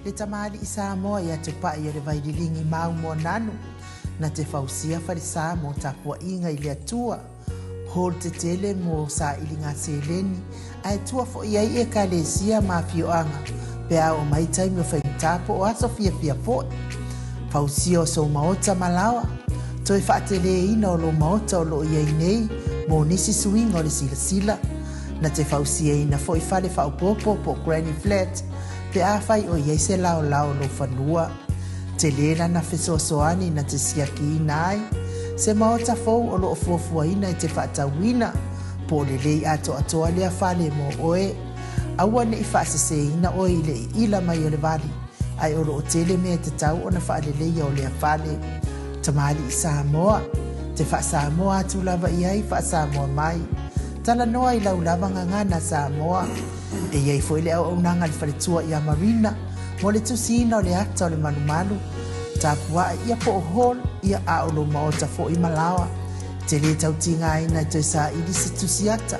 Le tamalii Samoa ia Tupai o le Vaililigi mau Moananu, na te fausia falesa mo tapuaiga i le Atua. Hall tetele mo sailiga seleni, ae tua foi ai Ekalesia ma afioaga pe a oo mai taimi o faigata po o aso fiafia foi. Fausia o sou maota ma laoa, toe faateleina o lou maota o lo o i ai nei mo nisi suiga o le silasila. Na te fausiaina foi fale faaopoopo po o granny flat pe afai o i ai se laolao o lou fanua. Tele lana fesoasoani na te siakiina ai se maota fou o lo o fuafuaina e te faatauina, po o lelei atoatoa lea fale mo oe. Aua ne i faaseseina oe i le iila mai o le vali, ae o lo o tele mea e tatau ona faaleleia o lea fale. Tamalii Samoa, te faa-Samoa atu lava i ai, faa-Samoa mai. Talanoa i lau lava gagana Samoa. E i ai foi le auaunaga a le faletua ia Marina mo le tusiina o le ata o le malumalu, tapua'i ia po o hall ia a o lou maota foi ma laoa. Te lē tau tigaina e toe saili se tusi ata.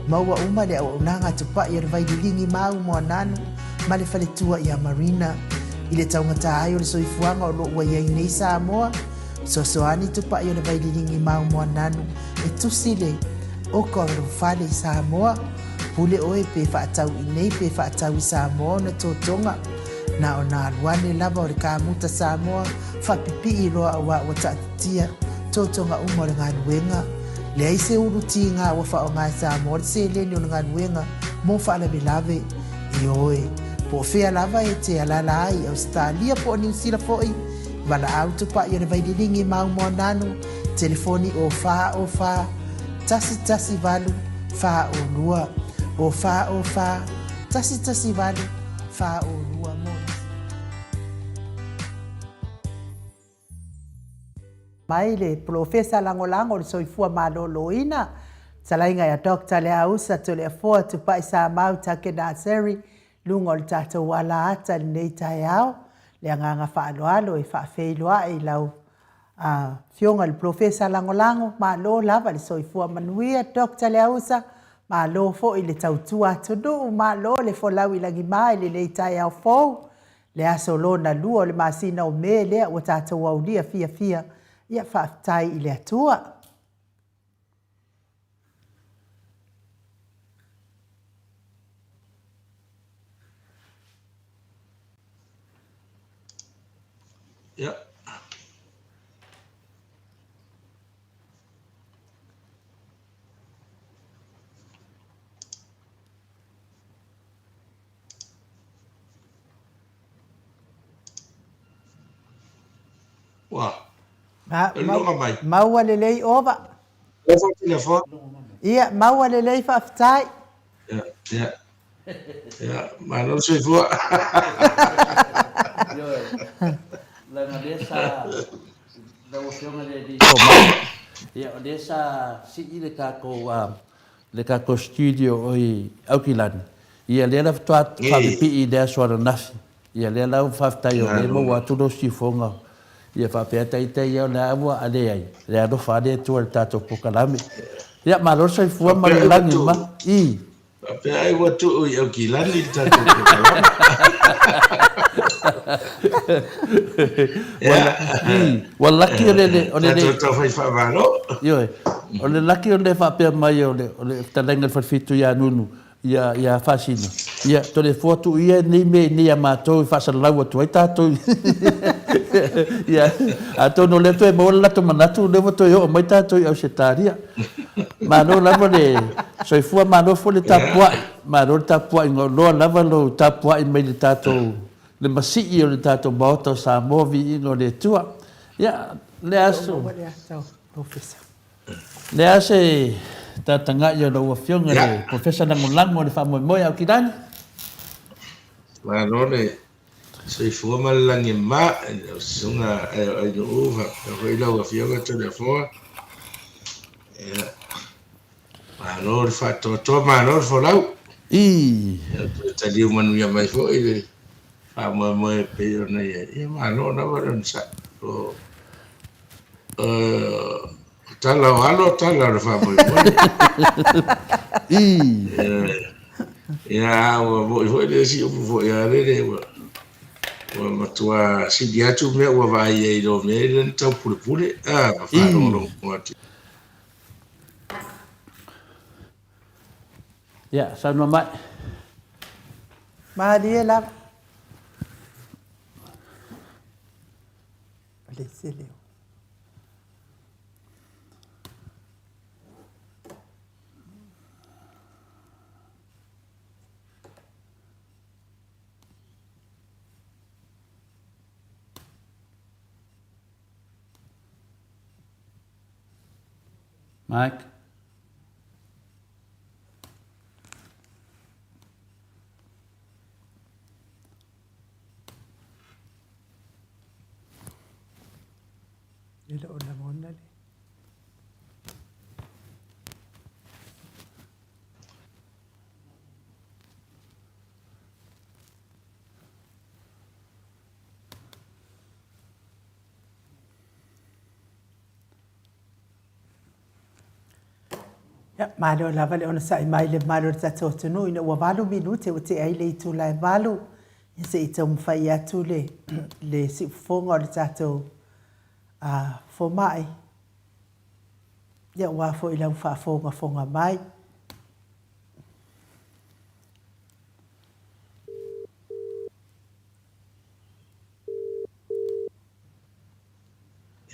Maua uma le auaunaga a Tupa'i o le Vaililigi mau Moananu ma le faletua ia Marina. I le taugata ai o le soifuaga o lo o ua i ai nei Samoa, fesoasoani Tupa'i o le Vaililigi mau Moananu e tusi le oka o lou fale i Samoa. Pule oe pe faatau i nei pe faatau i Samoa ona totoga. Na ona alu ane lava o le kamuta Samoa faapipii loa auā ua taatitia totoga uma o le galuega. Leai se ulu tiga ua faaaoga e Samoa le seleni o le galuega mo faalavelave. Ioe, po o fea lava e te alala ai i Ausetalia po o Niusila foi, valaau tupai o le Vaililigi mau Moananu, telefoni o 4 o 4 1 1 8 4 o 2, o 4 o 4 1 1 8 4 o 2 mo nisi. Mai le Polofesa Lagolago o le Soifua Maloloina, fetalaiga ia Doctor Leausa Toleafoa Tupai Samau Takenaseri, luga o le tatou alaata i lenei taeao. Le agaga faaaloalo e faafeiloai i lau Afioga i le Polofesa Lagolago, malo lava le soifua manuia Doctor Leausa, malo foi le tautua atunuu, malo le folau i lagima i lenei taeao fou. Le aso lona lua o le masina o Me lea ua tatou aulia fiafia, ia faafetai i le Atua. Ia. Ua. Ma, ma, maua lelei ova. Ia, maua lelei faafetai. Ia, ia. Ia, malo le soifua. Ioe, leaga lea sa, lau Afioga i le Alii Fomai, ia o lea sa sii le tatou, le tatou studio i Aukilani, ia lea la faatoa faapipii i le aso ananafi. Ia lea la ua faafetai o lea e maua atu lou siufoga ia faapea ita ia o lea ua a leai le alofa a le Atua i le tatou polokalame. Ia malo le soifua ma le lagi ma i. Faapea ai ua tuu i Aukilani le tatou polokalame. Ua laki o le o le tatou taufai faamalo. Ioe. O le laki o le faapea mai o le fetalaiga i le Falefitu ia Nunu Ia, ia Faasina, ia, Toleafoa tuu ia nei mea i inei ia matou e faasalalau atu ai tatou. Ia, atonu o lea toe maua le latou manatu, o lea ua toe oo mai tatou i Ausetalia. Malo lava le soifua, malo foi le tapuai, malo le tapuaiga, o loa lava lou tapuai mai le tatou, le masii o le tatou Maota o Samoa, viiga o le Atua. Ia, le aso. Le a se tataga'i o lau Afioga i le Polofesa Lagolago o le faamoemoe Aukilani? Malo le soifua ma le lagi e mama i lau susuga Ainuu faapea foi lau Afioga Toleafoa. Ia, malo le faatoatoa, malo le folau. I. Ia, toe taliu manuia mai foi le faamoemoe e pei ona i ai. Ia, malo lava le onosai. O O tala o alo, tala o le faamoemoe. Ia, ua moni foi le isi upu foi a lele ua ua matua sili atu mea ua vaai ai i lo mea lea na tau pulepule, a, ma faalogologo atu. Ia, saunoa mai. Malie lava. Le se leo. Mike. E le o lagona le. Ia, malo lava le onosai mai le mamalu o le tatou atunuu ina ua 8 minute ua tea ai le itula e 8, ia se i taumafai atu le le siufofoga o le tatou fomai, ia aua foi lau faafogafoga mai.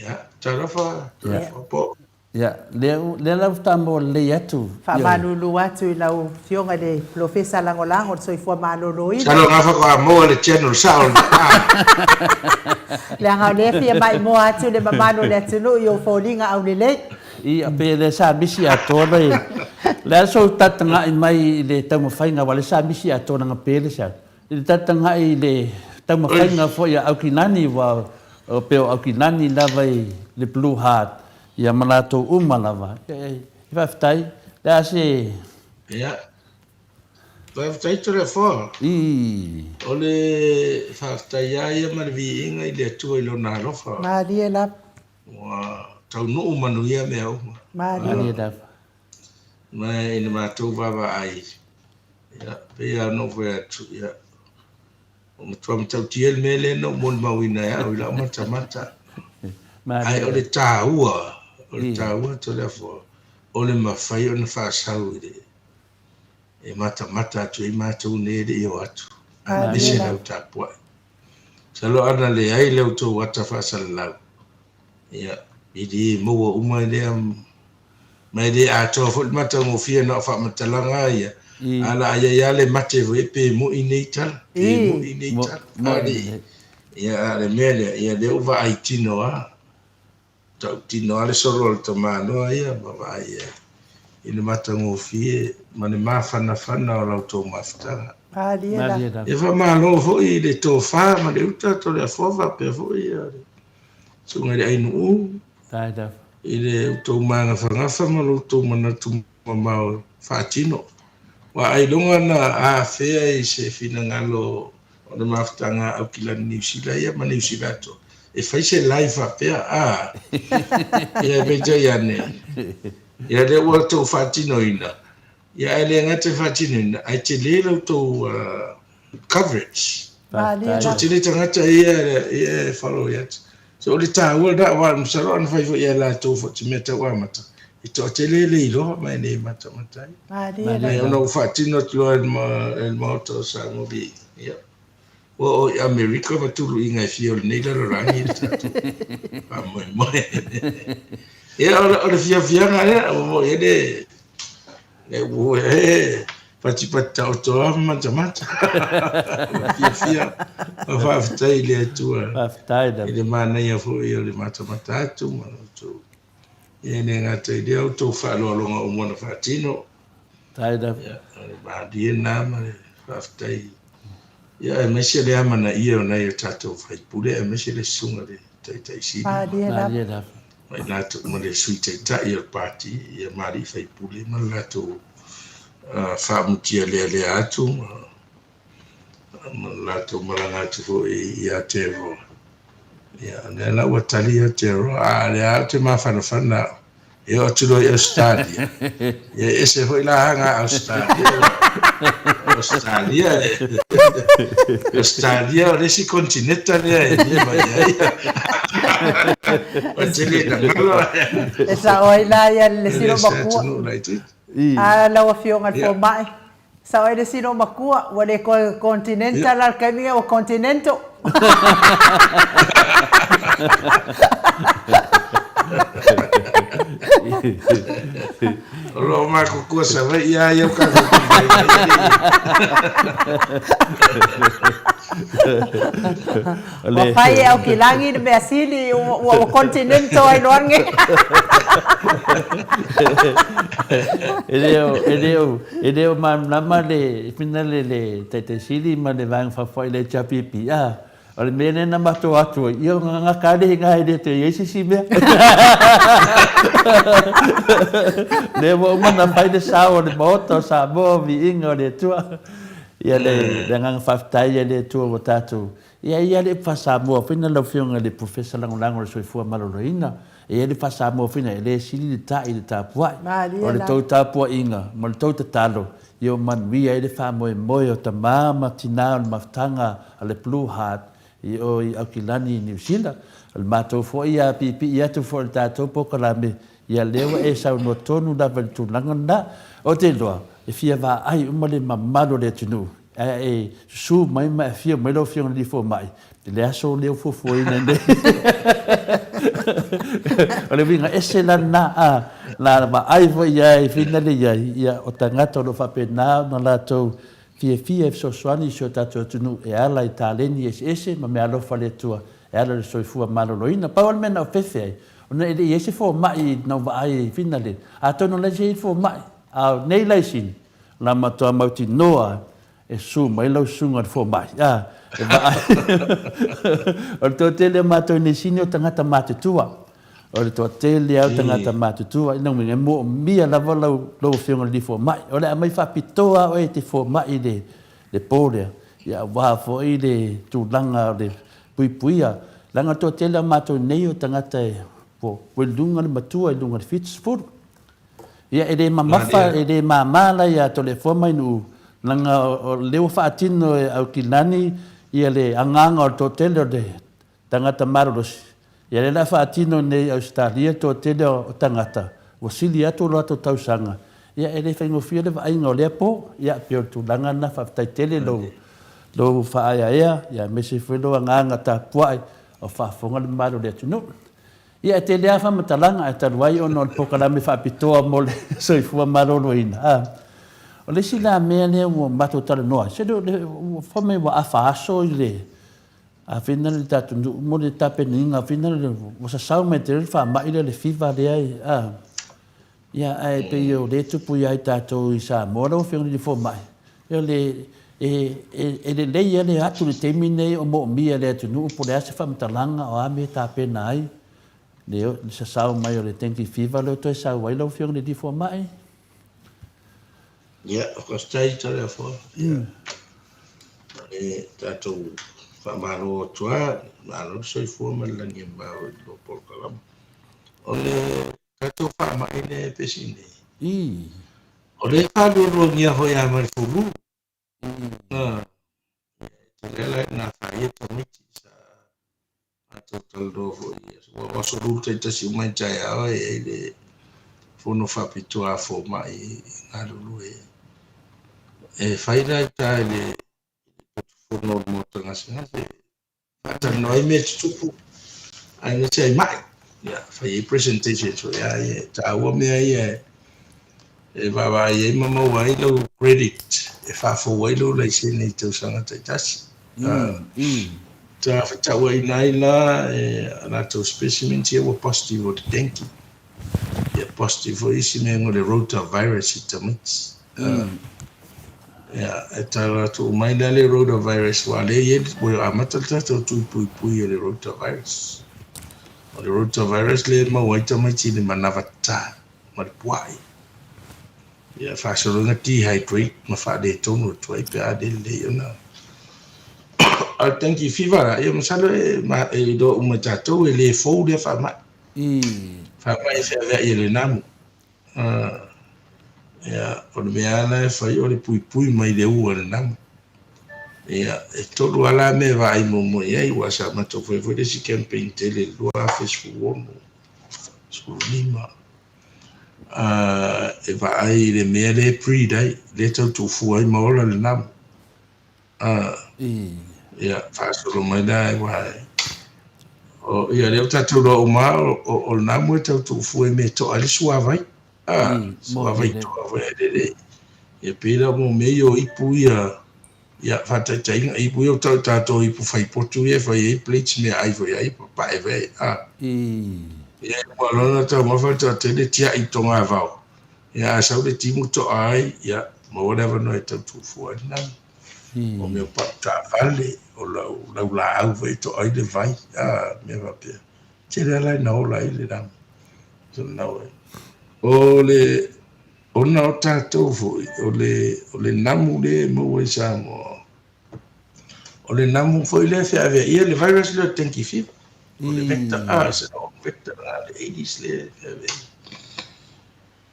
Ia, talofa, talofa po. Ia, lea, lea la faatoa maua lelei atu. Faamalulu atu i lau Afioga i le Polofesa Lagolago o le Soifua Maloloina. Masalo na faatoa maua le channel sao lena. Leaga o lea e fia maimoa atu le mamalu o le atunuu i ou foliga aulelei. Ia, pei o lea sa misi atoa le, le a sou tataga'i mai i le taumafaiga aua o lea sa misi atoa leaga pe le sau. I le tataga'i i le taumafaiga foi a Aukilani aua pei o Aukilani lava i le Blue Heart ia ma latou uma lava. E faafetai. Le a se. Ia. Faafetai Toleafoa. I. O le faafetai lava ia ma le viiga i le Atua i Lona alofa. Malie lava. Ua taunuu manuia mea uma. Malie lava. Ma i le matou vaavaai, ia, pei lava ona ou fai atu, ia, ua matua matautia le mea lea na ou molimauina e au i lau matamata. Ae o le taua, o le taua Toleafoa, o le mafai ona faasau i le, e matamata atu ai matou nei e le i o atu, aemaise lau tapuai. Masalo ana leai la outou ata faasalalau, ia, e le maua uma lea, ma e le atoa foi le matagofie na o faamatalaga lava ia, a o le a i ai lava le mate foi pe moi nei tala, pe moi nei tala. A le, ia, a o le mea lea, ia lea ua vaai tino lava. Tautino lava le solo a le tamaloa ia ma vaai ai i le matagofie ma le mafanafana o la outou mafutaga. Malie lava. Ia faamalo foi i le tofa ma le uta Toleafoa faapea foi le Susuga i le Ainuu i le outou magafagafa ma lo outou manatu mamao faatino. Ua ailoga na afea i se finagalo o le mafutaga a Aukilani Niu Sila ia ma Niu Sila atoa e fai se live faapea a ia peitai ane ia lea ua outou faatinoina ia ae le gata i faatinoina ae tele la outou coverage. Toatele tagata ia ia e follow atu. So o le taua lena aua masalo ana fai foi e latou foi te mea tau amata e toatele e le iloa ma e le matamata ai. Ae ona ua faatino atu loa e le Maota o Samoa ia ua oo i Amerika ma tuluiga e fia o lenei lalolagi le tatou faamoemoe. Ia o le fiafiaga lea ua moni ai le Ua e patipati taoto lava ma matamata. Ua fiafia ma faafetai i le Atua. Faafetai lava. I le manaia foi o le matamata atu ma lo outou. Ia e le gata i lea outou faaaloaloga uma na faatino. Faafetai lava. Ia, o le malie lena ma le faafetai. Ia aemaise le amanaia o nai o tatou faipule aemaise le susuga i le Taitai Sili. Malie lava. Ma i latou ma le Sui Taitai o le Pati ia ma alii faipule ma le latou faamutia lealea atu ma le latou malaga atu foi i Aotearoa. Ia, o lea la ua tali Aotearoa, a o lea lava ou te mafanafana au, e oo atu loa i Ausetalia, ia e ese foi la aga a Ausetalia. Ausetalia, Ausetalia o le isi konetineta lea e le mai ai. Ou te le gagalo. E sao ai la ia le silo makua. A lau Afioga i le Fomai, sao ai le silo makua, ua le toe continental la le taimi lenei, ua continental. O lo o makuakua Savaii a ia o tatou tumai ai Ua fai e Aukilagi le mea sili ua continental ai loa lenei. E le o, e le o, e le o malamalama le finale le Taitai Sili ma le Vaega Faafuai i le HRPP, a, o le mea lea na matou atu ai, ia o gagata lava le ina e le toe i ai se isi mea. Lea ua uma ona fai le sao o le Maota o Samoa, viiga o le Atua. Ia le agaga faafetai ia le Atua ua tatou Ia e i ai le upu faa-Samoa foi na lau Afioga i le Professor Lagolago o le Soifua Maloloina, e i ai le faa-Samoa foi na e le sili le ta'i i le tapua'i. O le tou tapua'iga ma le tou tatalo ia ua manuia ai le faamoemoe o tama ma tinā o le mafutaga a le Blue Heart i o i Aukilani i Niu Sila. O le matou foi ia piipii atu foi i le tatou polokalame, ia lea ua e saunoa tonu lava i le tulaga lena. Ou te iloa, e fia vaai uma le mamalu o le atunuu Ae e susu mai ma e afio mai lau Afioga i le Alii Fomai i le aso lea ua fuafuaina nei. O le uiga ese la lena, a, na vaai foi i ai, finale i ai, ia, o tagata o lo o faapena ona latou fiafia e fesoasoani i si o tatou atunuu e ala i taleni eseese ma meaalofa a le Atua e ala i le soifua maloloina. Pau lava le mea na ou fefe ai, ona e le i i ai se fomai na ou vaai finale, atonu o la e i ai le fomai, a o nei laisini, Na matua mautinoa e susu mai lau susuga i le fomai, a, e vaai. O le toatele o matou i Niu Sini o tagata matutua. O le toatele lava o tagata matutua, ina uiga, e moomia lava lau, lau Afioga i le alii fomai. O le a aumai faapitoa lava oe e te fomai i le, le po lea, ia aua foi le tulaga o le puipuia. Leaga o le toatele o matou nei o tagata e, ua i luga le matua, i luga i le 70. Ia, e le mamafa, e le mama la ia Toleafoa mai Nu'u, leaga o lea ua faatino e Aukilani ia le agaga o le toatele o le tagata malolosi, ia lea o le a faatino nei e Ausetalia le toatele o tagata ua sili atu o latou tausaga, ia e le faigofie le vaaiga o lea po, ia pei o le tulaga lena, faafetai tele lou lou faaeaea, ia aemaise foi lou agaga tapuai o faafofoga le mamalu o le atunuu. Ia, e tele lava faamatalaga ae talu ai ona o le polokalame faapitoa mo le soifua maloloina, a. O le isi la mea lea ua matou talanoa ai, se ua fai mai ua afa aso i le afina le tatou nuu mo le tapenaina afina le ua sasau mai tele le faamai lea le fiva lea, a. Ia, ae pei o lea e tupu ia i tatou i Samoa lau Afioga i le Fomai, o le, e, e, e lelei lava le atu i le taimi lenei o moomia e le atunuu po o le a se faamatalaga o a mea e tapena ai le, le sasao mai o le dengue fever lea ua toe sau ai lau Afioga i le Fomai. Ia, faafetai Toleafoa. Ia, e tatou faamalo atu lava, malo le soifua ma le lagi e mao i lou polokalame. O le tatou faamai lea e pesi nei. I. O lea e faalualuagia foi a ma le fulu. Ah, e tele la ina afaia tamaiti sa matou talanoa foi i aso. Ua aso lulu taitasi uma i taeao e i ai le fono faapitoa a fomai e galulue. E fai la i uta i le fono o le Maota Gasegase faatalanoa ai mea tutupu aemaise ai mai. Ia, fai ai presentations foi a ia, e taua mea ia e vaavaai ai ma maua ai lau credit e faafou ai lou laisene i tausaga taitasi. Sa fetauaiina ai la e a latou specimens ia ua positive o le dengue. Ia positive foi isi mea ngo le rotavirus i tamaiti. Ia, e tala atu mai la le rotavirus aua lea e i ai, ua amata le tatou tui puipui o le rotavirus. O le rotavirus lea e maua ai tamaiti i le manava ta ma le pua'i. Ia, faasolo ina dehydrate ma faaletonu atu ai pe a le lelei ona. A o le dengue fever la, ia masalo e, e iloa uma e tatou e le fou lea faamai. Faamai e feaveai e le namu. Ia, o le mea lava la e fai o le puipui mai le ua i le namu. Ia, e tolu lava la mea e vaai muamua i ai, aua sa matou faia foi le isi campaign tele i le 2016, 15, e vaai i le mea lea e breed ai, lea e tau tuufua ai ma ola le namu. Ia, faasolo mai la, aua o, ia, lea ua tatou iloa uma lava, o le namu e tau tuufua i mea e toa ai le suavai. Suavai toa foi ae lelei. Ia pei la mo mea ia o ipu ia, ia faataitaiga, ipu ia ua tau e tatou ipu faipotu ia e fai ai plates meaai foi ai, papae foi ai. Ia e uma loa ona taumafa le toatele tiai i togavao, ia a sau le timu toa ai, ia maua le avanoa e tau tuufua ai le namu. O mea o pau taavale, o lau laulaau foi e toa ai le vai, mea faapea. Tele lava la ina ola ai le namu. O le ona o tatou foi, o le, o le namu lea e maua i Samoa, o le namu foi lea e feaveaia le virus lea o dengue fever. O le vector, ah, se o vector la, le Aedes lea e feaveaia.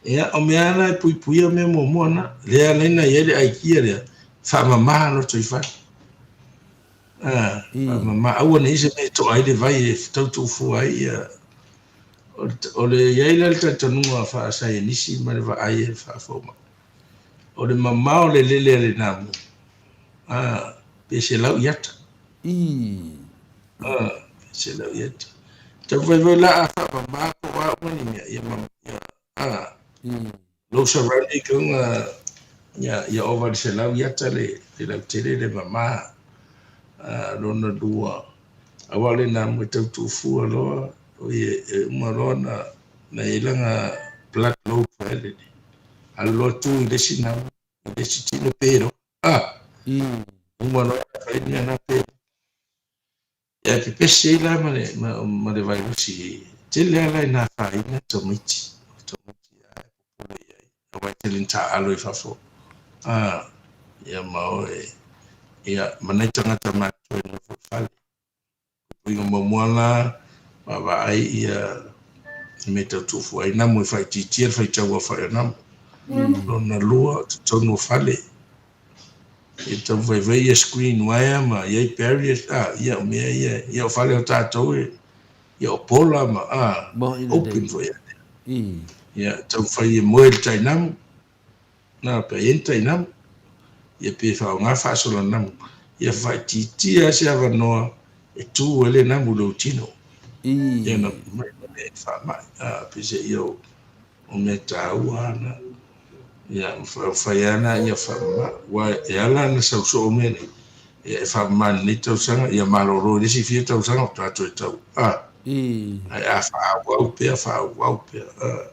Ia, o mea la e puipuia mea muamua na, lea ala ai na i ai le aikia lea, faamama lotoifale. Ah, faamama, aua ne i se mea e toa ai le vai e tau tuufua ai ia. O le i ai la le talitonuga faasaienisi ma le vaai e faafomai. O le mamao o le lele a le namu, ah, pe 100 iata. Ah, pe 100 iata. Taumafai foi la a faamama po o a uma ni mea, ia, ia, ah, lou surrounding kauga ia, ia ova i le 100 iata le, le lautele le mama. Ah, lona lua, aua o le namu e tau tuufua loa, oi e, e uma loa na, na i ai lana blood load foi lele. Alu loa tu i le isi namu, i le isi tino pe loa. Ah, uma loa na fai le mea na pe. Ia e pepesi ai la ma le, ma, ma le vairusi. Tele lava la ina afaina tamaiti. O tamaiti lava e popole i ai. Aua e tele ina taaalo i fafo. Ah, ia ma oe. Ia, ma nai tagata matutua e nofo i fale. Puipuiga muamua la, vaavaai ia mea tau tuufua ai namu e faaitiitia le faitau aofai o namu. Lona lua, o totonu o fale, e taumafai ia screen wire ma i ai barriers, ah, ia o mea ia, ia o fale o tatou e, ia o pola ma, ah, open foi ia. Ia taumafai e moe i le tai namu, Na pe i ai ni tainamu, ia pe faaaoga faasola namu, ia faaitiitia ai se avanoa e tu ai le namu i lou tino. Ia na mai ma mea e faamai, a, peiseai o, o mea taua ana, ia mafai lava ona ia faamama. Aua e ala ona sau soo mea nei, ia e faamama i lenei tausaga, ia malolo i le isi fia tausaga faatoa toe tau, a, ae a faaauau pea, faaauau pea, a.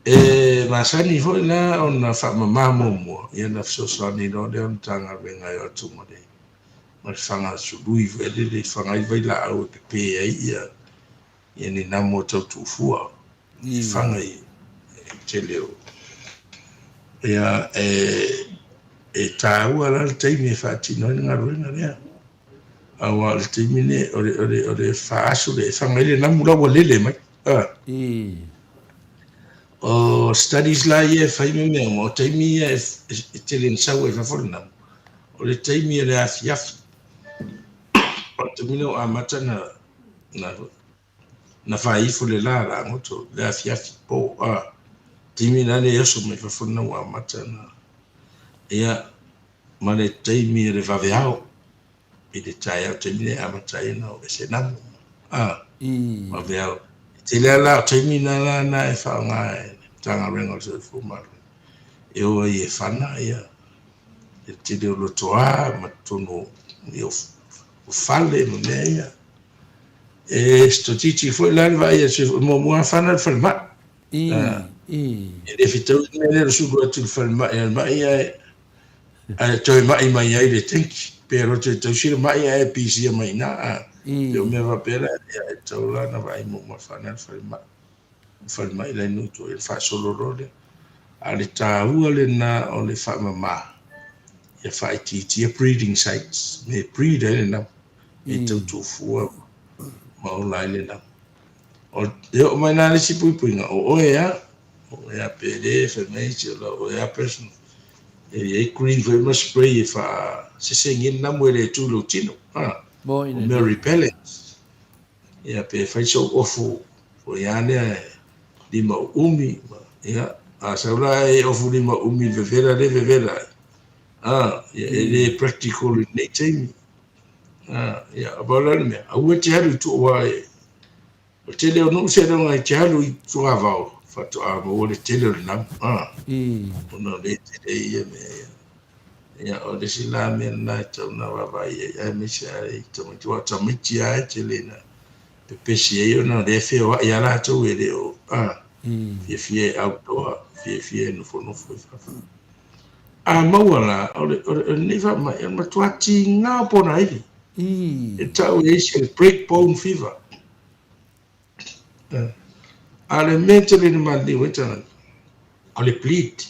E masani foi la ona faamama muamua, ia ona fesoasoani loa lea o le Matagaluega e o atu ma le ma le faga sului foi lele e faga ai vailaau e pepe ai ia ia ni namu o tau tuufua i faga i tele o ia e e taua la le taimi e faatino ai le galuega lea. Aua o le taimi lenei o le o le o le faaasu le e faga ai le namu la ua lele mai. O studies la ia e fai ma mea uma, o taimi ia e tele ina sau ai fafo le namu, o le taimi o le afiafi. O le taimi lea ua amata na, na, na fai ifo le la lagoto, le afiafi po, a. Taimi la lea e oso mai fafo le namu ua amata na, ia, ma le taimi o le vaveao. I le taeao taimi lea e amata ai ona oo ese namu. A, vaveao. E tele lava la o taimi na la na e faaaoga e le Matagaluega o le Soifua Maloloina e o ai e fana ia le tele o lotoa ma totonu o fale ma mea ia. E toeitiiti foi la le vaai a le Soifua, muamua lava fana le falemai. E le fetaui le mea lea o le sulu atu i le falemai a le mai ae ae toe mai mai ai le tenki, pe alu atu e tausi le mai ae pisia mai i ina, a pei o mea faapea la, ia e tatau la ona vaai muamua fana le falemai, le falemai la e nuu i tua, ia ona faasolo loa lea. A o le taua lena o le faamama, ia faaitiitia breeding sites, mea e breed ai le namu, mea e tau tuufua ma ola ai le namu. E oo mai la le isi puipuiga, o oe lava. Ia pe le fai mai isi o lau oe a personal. E i ai cream foi ma spray e faasesegi ai le namu e le tu i lou tino. Ha. Moni O mea lelei. repellents. Ia pe fai sou ofu foi a lea e lima uumi. Ia, a sau la e ofu lima uumi i le vevela le vevela ai. Ha, ia e le practical i lenei taimi. Ha, ia, pau la le mea, aua e te alu i tua aua e O le tele o nuu seiloga e te alu i tuavao faatoa maua le tele o le namu a ona o lea e tele ai ia mea ia. Ia o le isi la mea lena e tatau ona vaavaai i ai aemaise lava i tamaiti aua o tamaiti lava e tele ina pepesi ai ona o lea e feoai lava latou e le o a fiafia e outdoor, fiafia e nofonofo i fafo. A maua la, o le, o lenei faamai, o le matua tiga o ponaivi. E tau e isi o le break bone fever. A o le mea e tele ina maliliu ai tagata, o le bleed.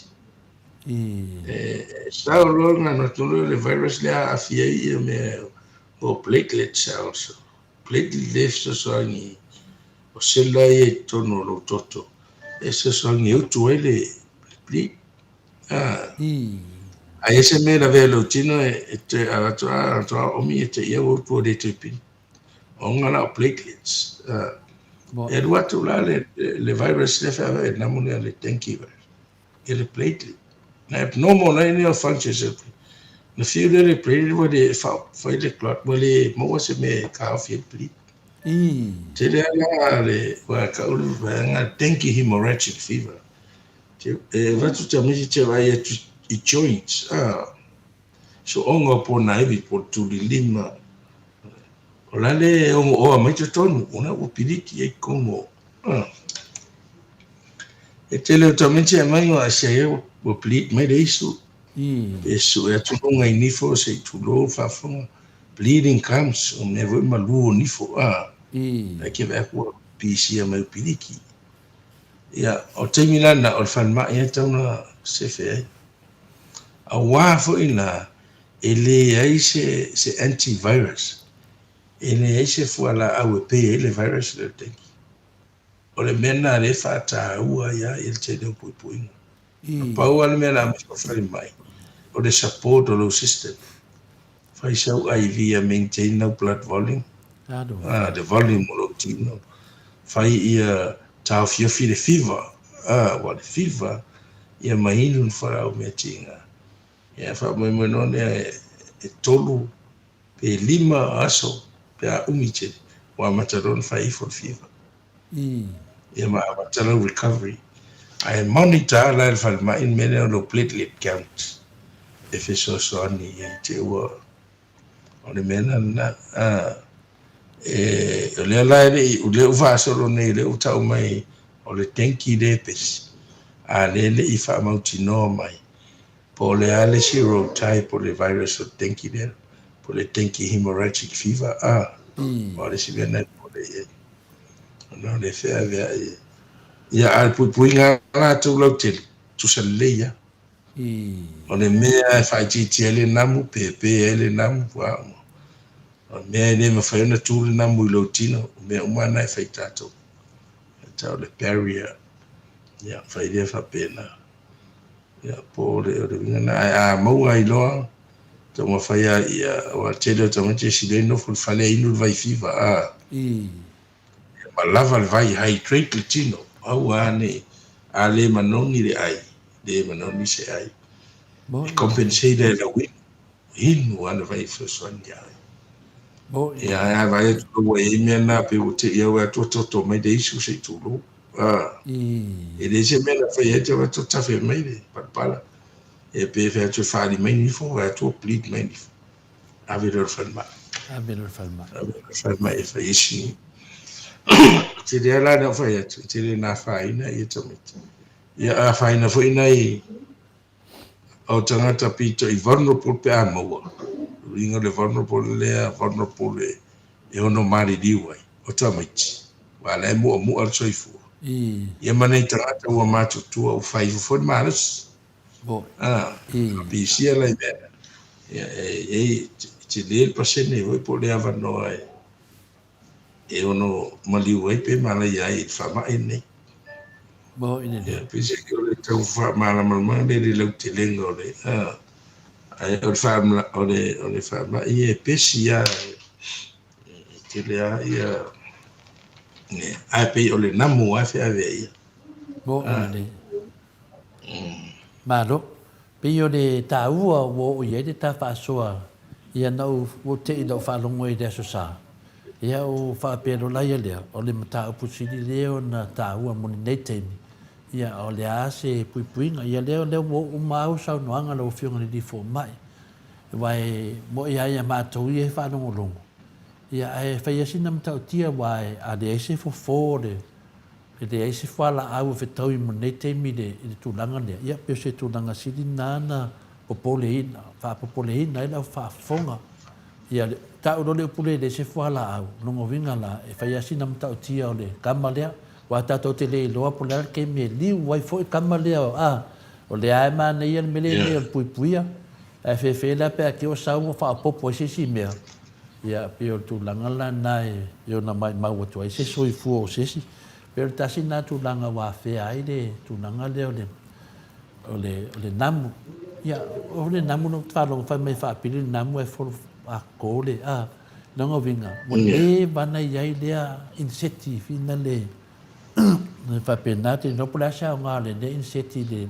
E sao loa ona alu atu loa le virus lea aafia ai ia mea o platelet cells. Platelet lea e fesoasoani o sela ia i totonu o lou toto e fesoasoani e utu ai le bleed. A i ai se mea e lavea i lou tino e toe avatu a omi e te ia ua utu ua le toe pili. Ona la o platelets. E alu atu la le, le virus lea feaveai e namu lea le dengue virus. Ia le platelet. Na abnormal la ina function se na fiu lea le platelet ua le fai le clot ua le maua se mea e taofi ai le bleed. Tele lava la le ua tau le vaega dengue hemorrhagic fever. E avatu tamaiti te vaai atu i joints. Sooga o Ponaivi po o le Tulilima. O la le ono oa mai totonu, ona ua piliki ai totonu o... E tele o tamaiti e aumai o asia ia ua bleed mai le isu. Pe sue atu luga i nifo se i tulou faafofoga. Bleeding gums, o mea foi malu o nifo. Ai ke vaai atu ua pisia mai piliki. Ia, o taimi la lena, o le falemai e tatau ona sefe ai. Aua foi la, e leai se, se antivirus, e leai se fualaau e pei ai le virus lea o le dengue. O le mea lena lea e faataua ai lava le tele o puipuiga. Na pau lava le mea o le a aumai falemai, o le support o lou system. Fai sau IV ia maintain lau blood volume, ah, le volume o lou tino. Fai ia taofiofi le fever, ah, aua le fever ia ma inu le fualaau meatiga. Ia faamoemoe lea e 3 pe 5 aso pe a umi tele, ua amata loa ona fai ifo le fever. Ia ma amata lau recovery. Ae monitor la e le falemai le mea lea o lou platelet count e fesoasoani i te ua o le mea la lena. E, o lea la e le i, o lea ua faasolo nei, lea ua tau mai o le dengue lea e pesi, a lea e le i faamautinoa mai po o le a le serotype o le virus o le dengue lea, po o le dengue hemorrhagic fever, a, o le isi mea lena e popole i ai. Ona o le feaveai e. Ia, a o le puipuiga lava latou lautele, tusa lelei lava. O le mea e faaitiitia ai le namu, pepe ai le namu, a o le mea e le mafai ona tu le namu i lou tino, o mea uma lava na e fai tatou. E tau le barrier, ia, fai lea faapena. Ia, po o le, o le uiga lena. Ae a maua ai loa, taumafai lava ia, aua o le tele o tamaiti e sili ai nofo i le fale e inu le vai fiva, a. Ia ma lava le vai, hydrate le tino, aua a ne i, a le manogi le ai, le manogi se ai, e compensate e lau inu, inu lava le vai e fesoasoani ia oe. Ia, ae a vaai atu loa ua i ai mea na, pei ua te i au e atu toto mai le isu se i tulou. A, e leai se mea na fai ai te avatu tafe mai le palapala. E pe fai atu e faaali mai nifo, fai atu ua bleed mai nifo. Ave loa i le falemai. Ave loa i le falemai. Ave loa i le falemai e fai ai si. Tele lava la na ou fai atu, e tele ina afaina ia tamaiti. Ia afaina foi nai o tagata pito i vulnerable pe a maua. O le uiga o le vulnerable lea, vulnerable e ono maliliu ai, o tamaiti, aua o la e mu'amu'a le soifua. Ia ma nai tagata ua matutua ua fai ifo foi le malosi. A, pisia la i mea. Ia, e i ai, e tele le pasene foi po o le avanoa e ono maliu ai pe malaia ai i le faamai lenei. Moni Ia, lelei. peiseai o le tau faamalamalamaga lea i le lautelega o le, a, ae o le faamala, o le, o le faamai ia e pesi lava, e tele lava ia, ae pei o le namu lava e feaveai ia. Moni lelei. Malo. Pei o le taua ua oo i ai le ta faasoa ia na ou ua te i lau faalogo i le Aso Sa, ia ou faapea loa la ia lea, o le mataupu sili lea ona taua mo lenei taimi, ia o le a se puipuiga. Ia lea lea ua oo uma au saunoaga lau Afioga i le Alii Fomai, aua e mo'i lava ia matou ia e faalogologo, ia ae fai lava sina matautia aua a leai se fofo o le E leai se fualaau e fetaui mo lenei taimi i le, i le tulaga lea. Ia, pei o se tulaga sili lena na popoleina, faapopoleina ai lau faafofoga. Ia, le, tau loa le upu lea e leai se fualaau, o lona uiga la, e fai lava sina matautia o le kama lea, aua tatou te le iloa po o le a le taimi e liu ai foi le kama lea, a, o lea lava e manaia le mea lea nei o le puipuia, ae fefe la pe a te o sau ua faaopoopo ai se isi mea, Ia, pei o le tulaga la lena e ono maimau atu ai se soifua o se isi. Pei o le tasi lena tulaga ua afea ai le tulaga lea o le, o le, o le namu. Ia, o le namu na ou faalogo fai mai e faapili le namu ae folo a le, a, lona uiga, ua leva ona i ai lea iniseti fina le, faapena, te iloa po o le a se aoga o lenei iniseti i le,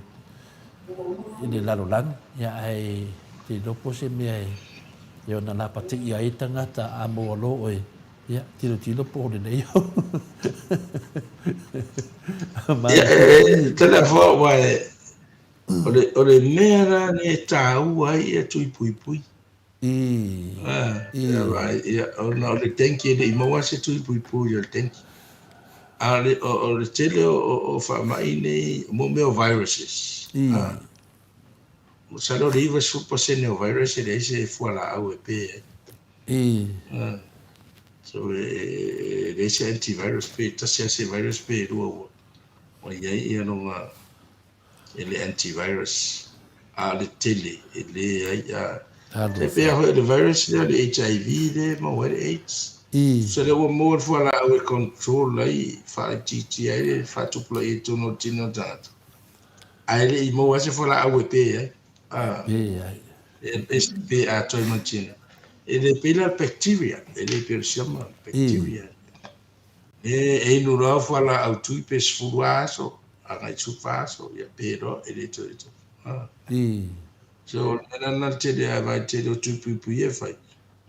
i le lalolagi, ia ae te iloa po o se mea e ona lapatiia ai tagata a maua loa oe, ia tilotilo po o lelei au. Ia, e tala fua aua e, o le, o le mea la lea e tāua ai ia tui puipui. Ah, ia, vai, ia, ona o le dengue e le i maua se tui puipui o le dengue. A o le, o, o le tele o, o, o faamai nei, mo mea o viruses. Ah, masalo o le 90% o virus e leai se fualaau e pe ai. Ah, so e, e leai se antivirus pe tasi lava se virus pe lua ua, ua i ai ia lona e le antivirus, a o le tele e leai a. E pei lava foi o le virus lea o le HIV lea e maua ai le AIDS. Tusa lea ua maua le fualaau e control ai, faaitiitia ai le faatupulaia i totonu o le tino o le tagata, ae le i maua lava se fualaau e pe ai. A. Pe ai. E pe atoa ai ma le tino. E le pei la le bacteria, e le pei o le siama, bacteria. E inu loa au fualaau tui pe 10 aso, agai 14 aso, ia pe loa, e le toe tofu. Ha. So, o le mea lena le tele a vai tele o tui puipui e fai,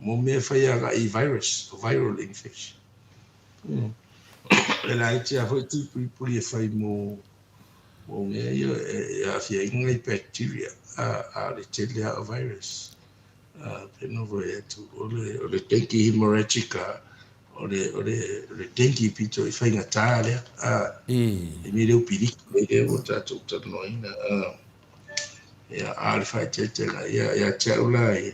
mo mea e fai agai i virus, o viral infection. E laiti lava foi tui puipui e fai mo, mo mea ia e aafia ai nai bacteria, a, a o le tele lava o virus. A, pe nofo ai atu, o le, o le dengue hemorrhagic a, O le, o le, o le dengue pito i faigata lea. A, I. e mea leu piliki mai lea ua tatou talanoaina. A, ia, a o le faaeteetega, ia, ia te au la ia,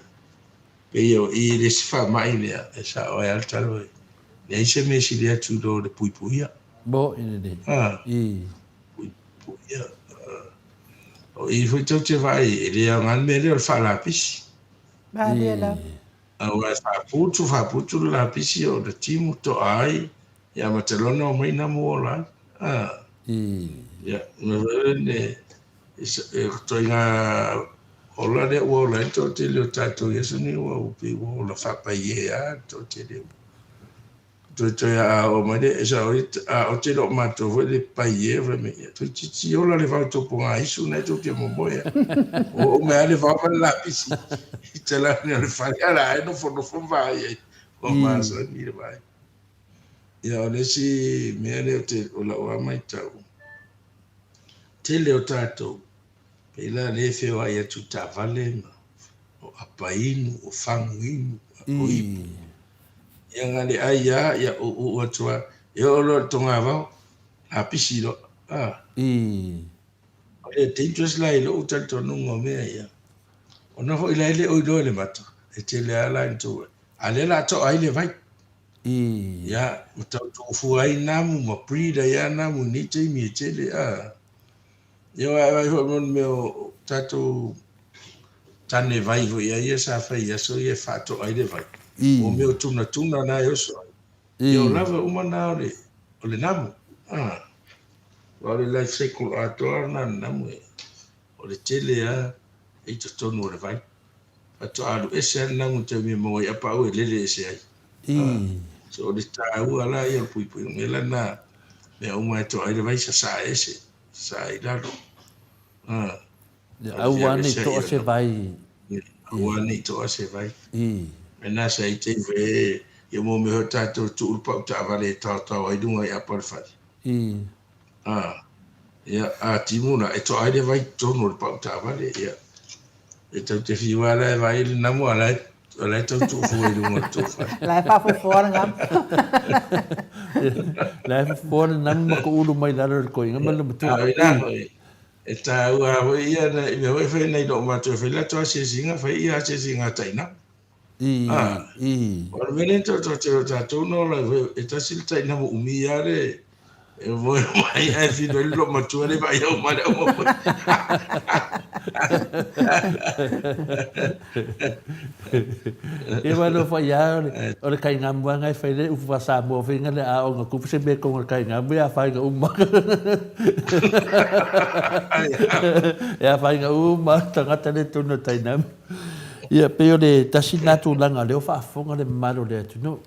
pei o i le isi faamai lea, e sao ai lava le talo e leai se mea e sili atu i lo le puipuia. Moni lelei. A, I. puipuia. A, o i foi tou te vaai, e le aoga le mea lea o le faalapisi. Malie lava. I. Aua e faaputu faaputu le lapisi o le timu toa ai, ia ma te loa ona omai namu ola ai. A. Ia, me foi le e ituaiga ola lea ua ola ai le toatele o tatou i aso nei ua pei ua ola faapaie lava le toatele. Toetoe a oo mai le esa o a o te loo matou foi le paie fai mai ia toeitiiti ola le vao topoga isu na e tou te momoe ai. Ua oo mai lava le vao ma le lapisi i talane o le fale a la e nofonofo ma vaai ai ua masani le vaai. Ia o le isi mea lea o te o lau lava matau, tele o tatou pei la lea e feoai atu i taavale ma o apa inu, o fagu inu, o ipu. Ia na le ai a, ia uu atu a, e oo loa i le togavao, lapisi loa. A. O le dangerous la i lou talitonuga o mea ia, ona foi la e le o iloa e le mata, e tele lava la ina tou ai, a o lea o le a toa ai le vai. Ia, ma tau tuufua ai namu ma breed ai lava namu i nei taimi e tele, a. Ia aua e vaai foi mo le mea o tatou tane vai foi a ia sa fai i aso ia e faatoa ai le vai. O mea o tunatuna na e oso ai. Ia o lava uma na o le, o le namu. Ah. Aua o le life cycle atoa lena o le namu, o le tele lava e i totonu o le vai. Faatoa alu ese lava le namu i le taimi e maua ai apaau e lele ese ai. So o le taua la ia o le puipuiga, o le mea la lena, mea uma e toa ai le vai, sasaa ese, sasaa i lalo. Ia aua ne i toa se vai. Aua ne i toa se vai. Mena sa i te iwe, ia mo mea hoi tātou tuu le pau taavale e taotao ai lunga i apa o le fale. Ia, a timu la, e toa ai le vai totonu o le pau taavale, ia. E tau te whiua la e vai le namu, a la e, a la e tau tuufua i lunga o le tou fale. La e faafofoa le namu. La e fofoa le namu ma kuulu mai lalo i le koiga ma le matua. A o ina hoi, E tāua foi ia na i mea foi e fai nei loo matou e fai latou asiasiga fai ia asiasiga a tainamu. I, i. O le mea lea toatoa o tatou na ola ai e tasi le tainamu umi a le e moe mai ae fino ai le loo matua le vaai au ma le au mamoe. Ia ma no fai a o le kaingamu anga e fai le upu fa Samoa foi nga le a o nga kupu se me konga kaingamu ia fai nga uma. Ia fai nga uma tangata le tonu tainamu. Ia pe o le tasi na tulaga lea o faafofoga le mamalu o le atunuu.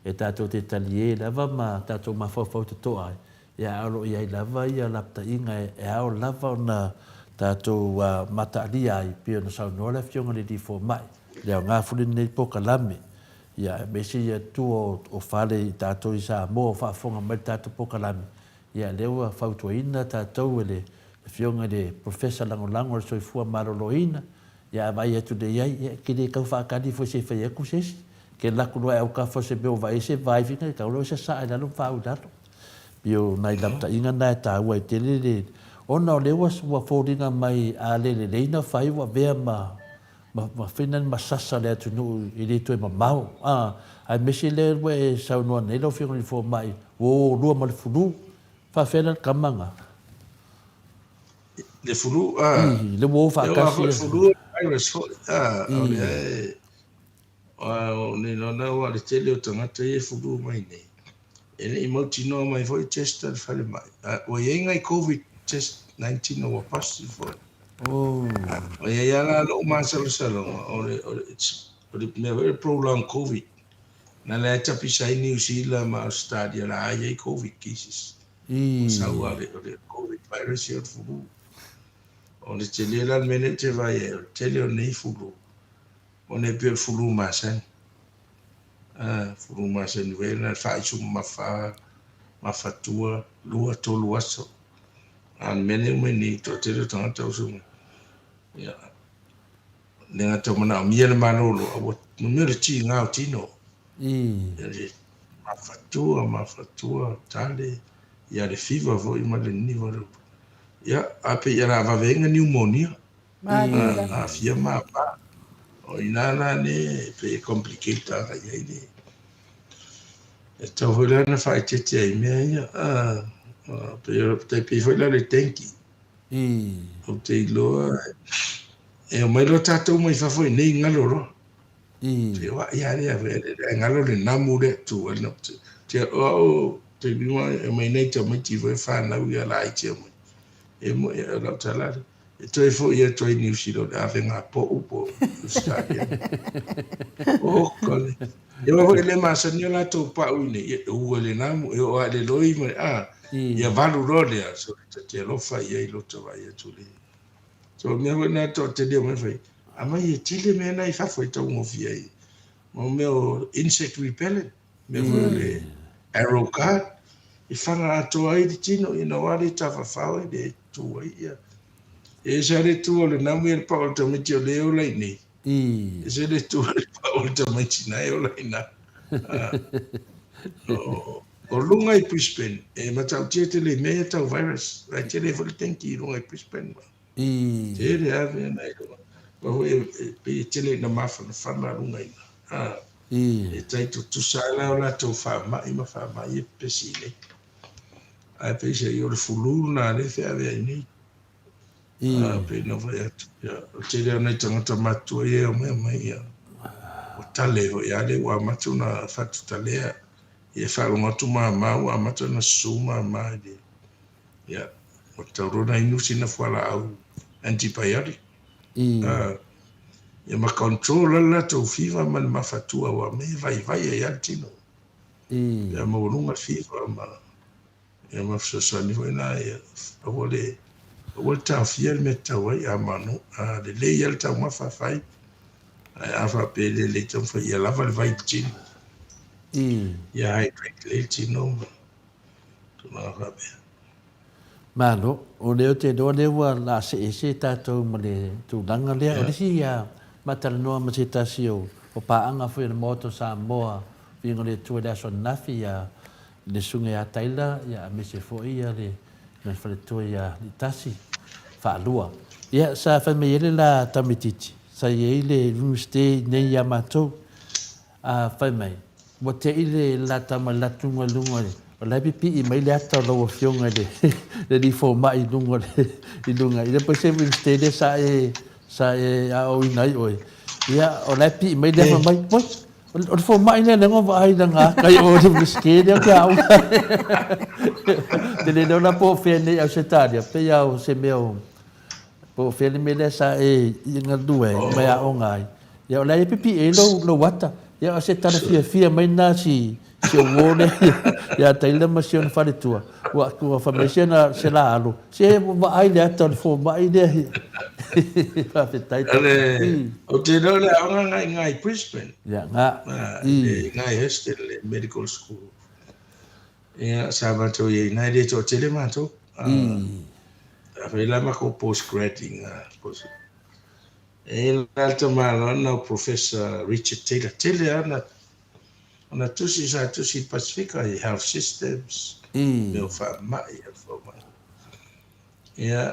E tatou te taliē lava ma tatou mafaufau totoa ai, ia ae o lo o i ai lava ia lapataiga e ao lava ona tatou mataalia ai, pei ona saunoa le Afioga i le Alii Fomai, le aoga foi lenei polokalame, ia aemaise ia tua o fale i tatou i Samoa o faafofoga mai le tatou polokalame, ia lea ua fautuaina tatou e le Afioga i le Professor Lagolago o le Soifua Maloloina, Ia a vaai atu nei ai, ia e te le tau faatali foi se i fai atu se isi. Ke alu atu loa e autafa o se mea ua vaai ai se vai fina, e tau loa sasaa i lalo ma faauu i lalo. Pei o nai lapataiga na e taua ai tele le, ona o lea ua, ua foliga mai a le lelei na fai ua avea ma, ma, ma fina ma sasa le atunuu e le toe mamao. A, aemaise lea ua e saunoa nei lau Afioga i le Fomai, ua o lua ma le fulu. Faafefea la le tama na? Le fulu, a. I, le ua o faatasi. Le fulu virus foi, a. O le e, o nei lona ua le tele o tagata ia e fulu mai nei. E le i mautinoa mai foi test a le falemai. Ua i ai nai Covid test 19 ua positive foi. Oh. Ua i ai lava la lou masalosaloga, o le, o le, o le mea foi le prolonged Covid. Na lea e tapisa ai New Zealand ma Australia la i ai Covid cases. Ua sau a le, o le Covid virus ia o le fulu. O le tele la le mea lea ou te vaai ai, o le tele o nei fulu, ona e pei o le fulu masani. A, fulu masani foi na faaisu mamafa, mafatua, 2, 3 aso. A o le mea lea e uma nei, toatele o tagata ua sau mai. Ia, le gata ua manaomia le malolo, a ua mea o le tiga o tino. Ia le mafatua, mafatua, tale, ia le fiva foi ma le niniva o le upu. Ia, a pei o le a vave ai na niumonia. Aafia mama. O i ina la le pei e complicate agai ai le. E tatau foi la ona faaeteete ai i mea ia. Pei o, tai pei foi la le dengue. Ou te iloa e omai loa tatou mai fafo i nei galo loa. Feoai lava lea foi ae galo le namu lea tu ai le te o au taimi uma e omai nei tamaiti foi fanau ia laiti omai. E mo e lau tala lea. E toe foi atu ai Niu Sila o le avega po'u po o Australia. Oka le. E aua foi e le masani o latou pa'u i nei, e ua i le namu, e oo lava i le loi ma le a, ia valu loa lea, so ta te alofa i ai lo ta vaai atu le. So o le mea foi lena e toatele o mai fai, aumai e tele mea na i fafo e taugofie ai. Mo mea o insect repellent, mea foi o le arrow guard, e fana atoa ai le tino ina ua le tafafao e le tu ai ia. E ese lava le tu o le namu ia le pao o le tamaiti o lea e ola i nei. Ese le tu o le pao o le tamaiti na e ola i ina. O luga i Brisbane, e matautia tele i mea ia tau virus. Ae tele foi le dengue i luga i Brisbane. Tele lava mea na i luga. Aua foi e pei e tele ina mafanafana luga i ina. E tai tutusa lava la o latou faamai ma faamai e pepesi i nei. Ae peiseai o le fulu lena lea e feaveai nei. Pei ona fai atu, ia, o le tele o nai tagata matutua ia e omai omai, ia, ua tale foi lava lea ua amata ona fatutalea. Ia e faalogo atu mama ua amata ona susu mama i le, ia. Ua tatau loa ona inu sina fualaau antibiotic. Ia ma control la le latou fever ma le mafatua aua o mea e vaivai ai lava le tino. Pe a maualuga le fever ma ia ma fesoasoani foi la ia aua le aua le taofia le mea e tatau ai a manu a lelei lava le taumafa fai ae a faapea e le lelei taumafai ia lava le vai i le tino. Ia hydrate lelei le tino ma tulaga faapea. Malo, o lea ou te iloa lea ua la see ese tatou ma le tulaga lea. O le isi ia maatalanoa ma se tasi o paaga foi a le Maota o Samoa, Viiga o le Atua i le aso ananafi ia le Susuga ia Taylor ia aemaise foi ia le faletua ia Litasi Faalua. Ia sa fai mai ai le la tamaitiiti sa i ai le Iunivesite i inei ia matou. A fai mai, ua te'i le lata ma le latuga i luga o la e pipii mai le ata o lau Afioga i le alii fomai i luga o le, i luga, i le pei se Wednesday lea sa e, sa e aoaoina ai oe. Ia, o la e pipii mai le ata mai, oi, o le fomai lea lea na vaai i lana ata i o i le Wednesday lea ou te aoga ai. Ou te le iloa la po o fea nei i Ausetalia, pei lava o se mea o, Po o fea le mea lea sa e galue ai ma e aoga ai. Ia o la e pipii ai lou, lou ata. Ia o se tala fiafia mai lena si, si ou uo lea ia Taylor ma si ona faletua. Ua, ua fai mai se na, se la alo, se ua vaai le ata o le fomai lea. Faafetai. Ale, ou te iloa le aoga nga i nga i Brisbane. Ia, nga. I nga i Hurstone, le medical school. Ia, sa matou i ai ina, e le toatele matou. Sa fai la makou post grad i nga post. E la le tamaloa na o Professor Richard Taylor. Tele lava na, ona tusi sa tusi i Pasifika i health systems, mea o faamai, faamai. Ia,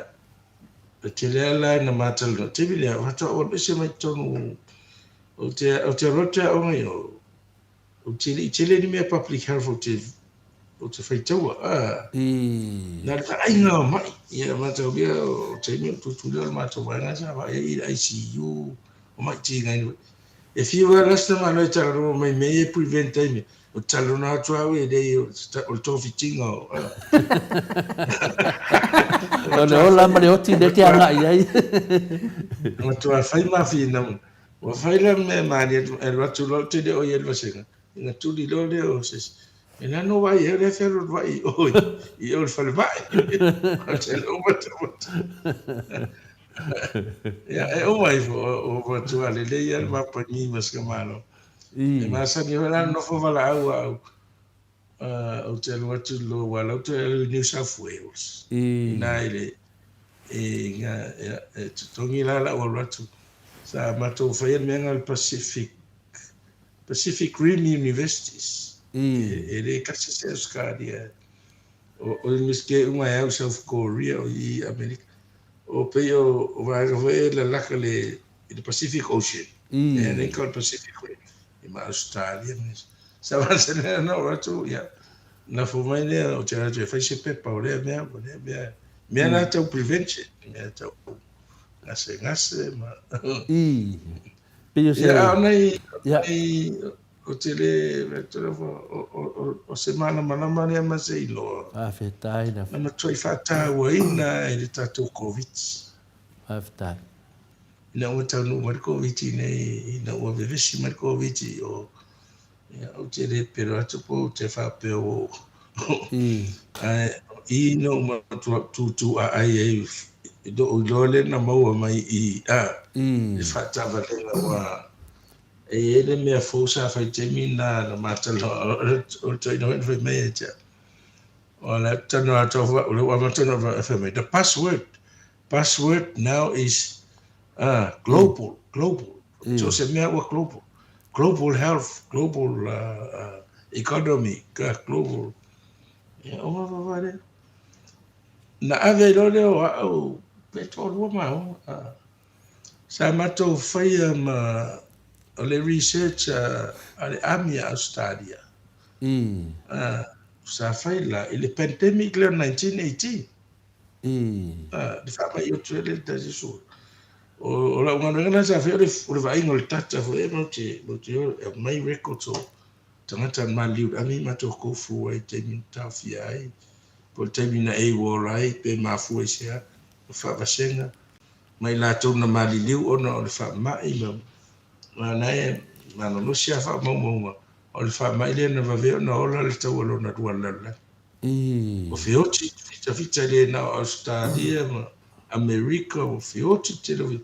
e tele lava la ina matalanoa. Taimi lea, faatoa ou alu ese mai totonu, ou te, ou te alu atu e aoga i o, Ou te le i tele ni mea public health ou te, ou te faitaua. Ah, na le vaaiga o mai. Ia, mataulia o taimi o tutuli o le matou vaega sa vaai ai i le ICU, o mai tigaina. E fiu lava la si tamaloa e talanoa mai mea ia e prevent ai mea. O te talanoa atu au e leai o le togafitiga o... O le ola ma le oti lea e te agai i ai. Matua fai mafina. Ua fai la mea e malie atu, e alu atu loa ou te le o i ai i le vasega, ona tuli loa lea o se isi, E nā no vaai ai o lea fealualuai i o i o i le falemai. Ou te le o matamata. Ia, e uma ifo, ua matua lelei lava le mapani ma si tamaloa. E masani foi la ona nofo valaau au, Ou te alu atu i lo aua la ou toe alu i New South Wales. Ina i le i nga e totogi la lau alu atu. Sa matou faia le mea nga le Pacific Pacific Rim Universities. E le tasi se Australia. O o Universite uma e au South Korea o i Amerika. O pei o o vaega foi e lalaka le i le Pacific Ocean. E le called Pacific Rim. I ma Australia ma nisi. Sa masani ana oo atu, ia, lafo mai lea, ou te alu atu e fai se pepa o lea mea ma lea mea. Mea la tau prevention, mea tau gasegase ma... I, pei o se... Ia, a o nai, nai, ou te le, o se malamalama lea ma se iloa. Faafetai lava. Na matuai faatauaina e le tatou Koviti. Faafetai. Ina ua taunuu mai le Koviti nei, ina ua vevesi mai le Koviti, o, ia, ou te le pelo atu po ou te faapea ua ae i na ou matua tūtū aai ai i lou iloa lea na maua mai i a le faataavalega ua e i ai le mea fou sa fai taimi na na matalanoa o le toeaina foi na fai mai ia te au. O le talanoa atu au o lea ua amata ona fai mai the password Password now is global, global. So se mea ua global. Global health, global economy, global. Ia, o wa lea. Na ave ai loa lea o au, pe toalua maua. Sa matou faia ma o le research a le Army a Australia. Sa fai la i le pandemic lea o 1918. Le faamai atu ai le tasi sua. O lau galuega lena sa faia o le vaaiga o le data foi lea matou te matou te o e aumai records o tagata na maliliu i le army matou go through ai i taimi na taofia ai. Po o le taimi na AWOL ai pe mafua i se a, o faavasega ma i latou na maliliu ona o le faamai ma ma na e malolosi lava faamaumauga o le faamai lea na vave ona ola le taua lona lua i le lalolagi. Ua feoti fitafita le na o Ausetalia ma Amerika, ua feoti le tele o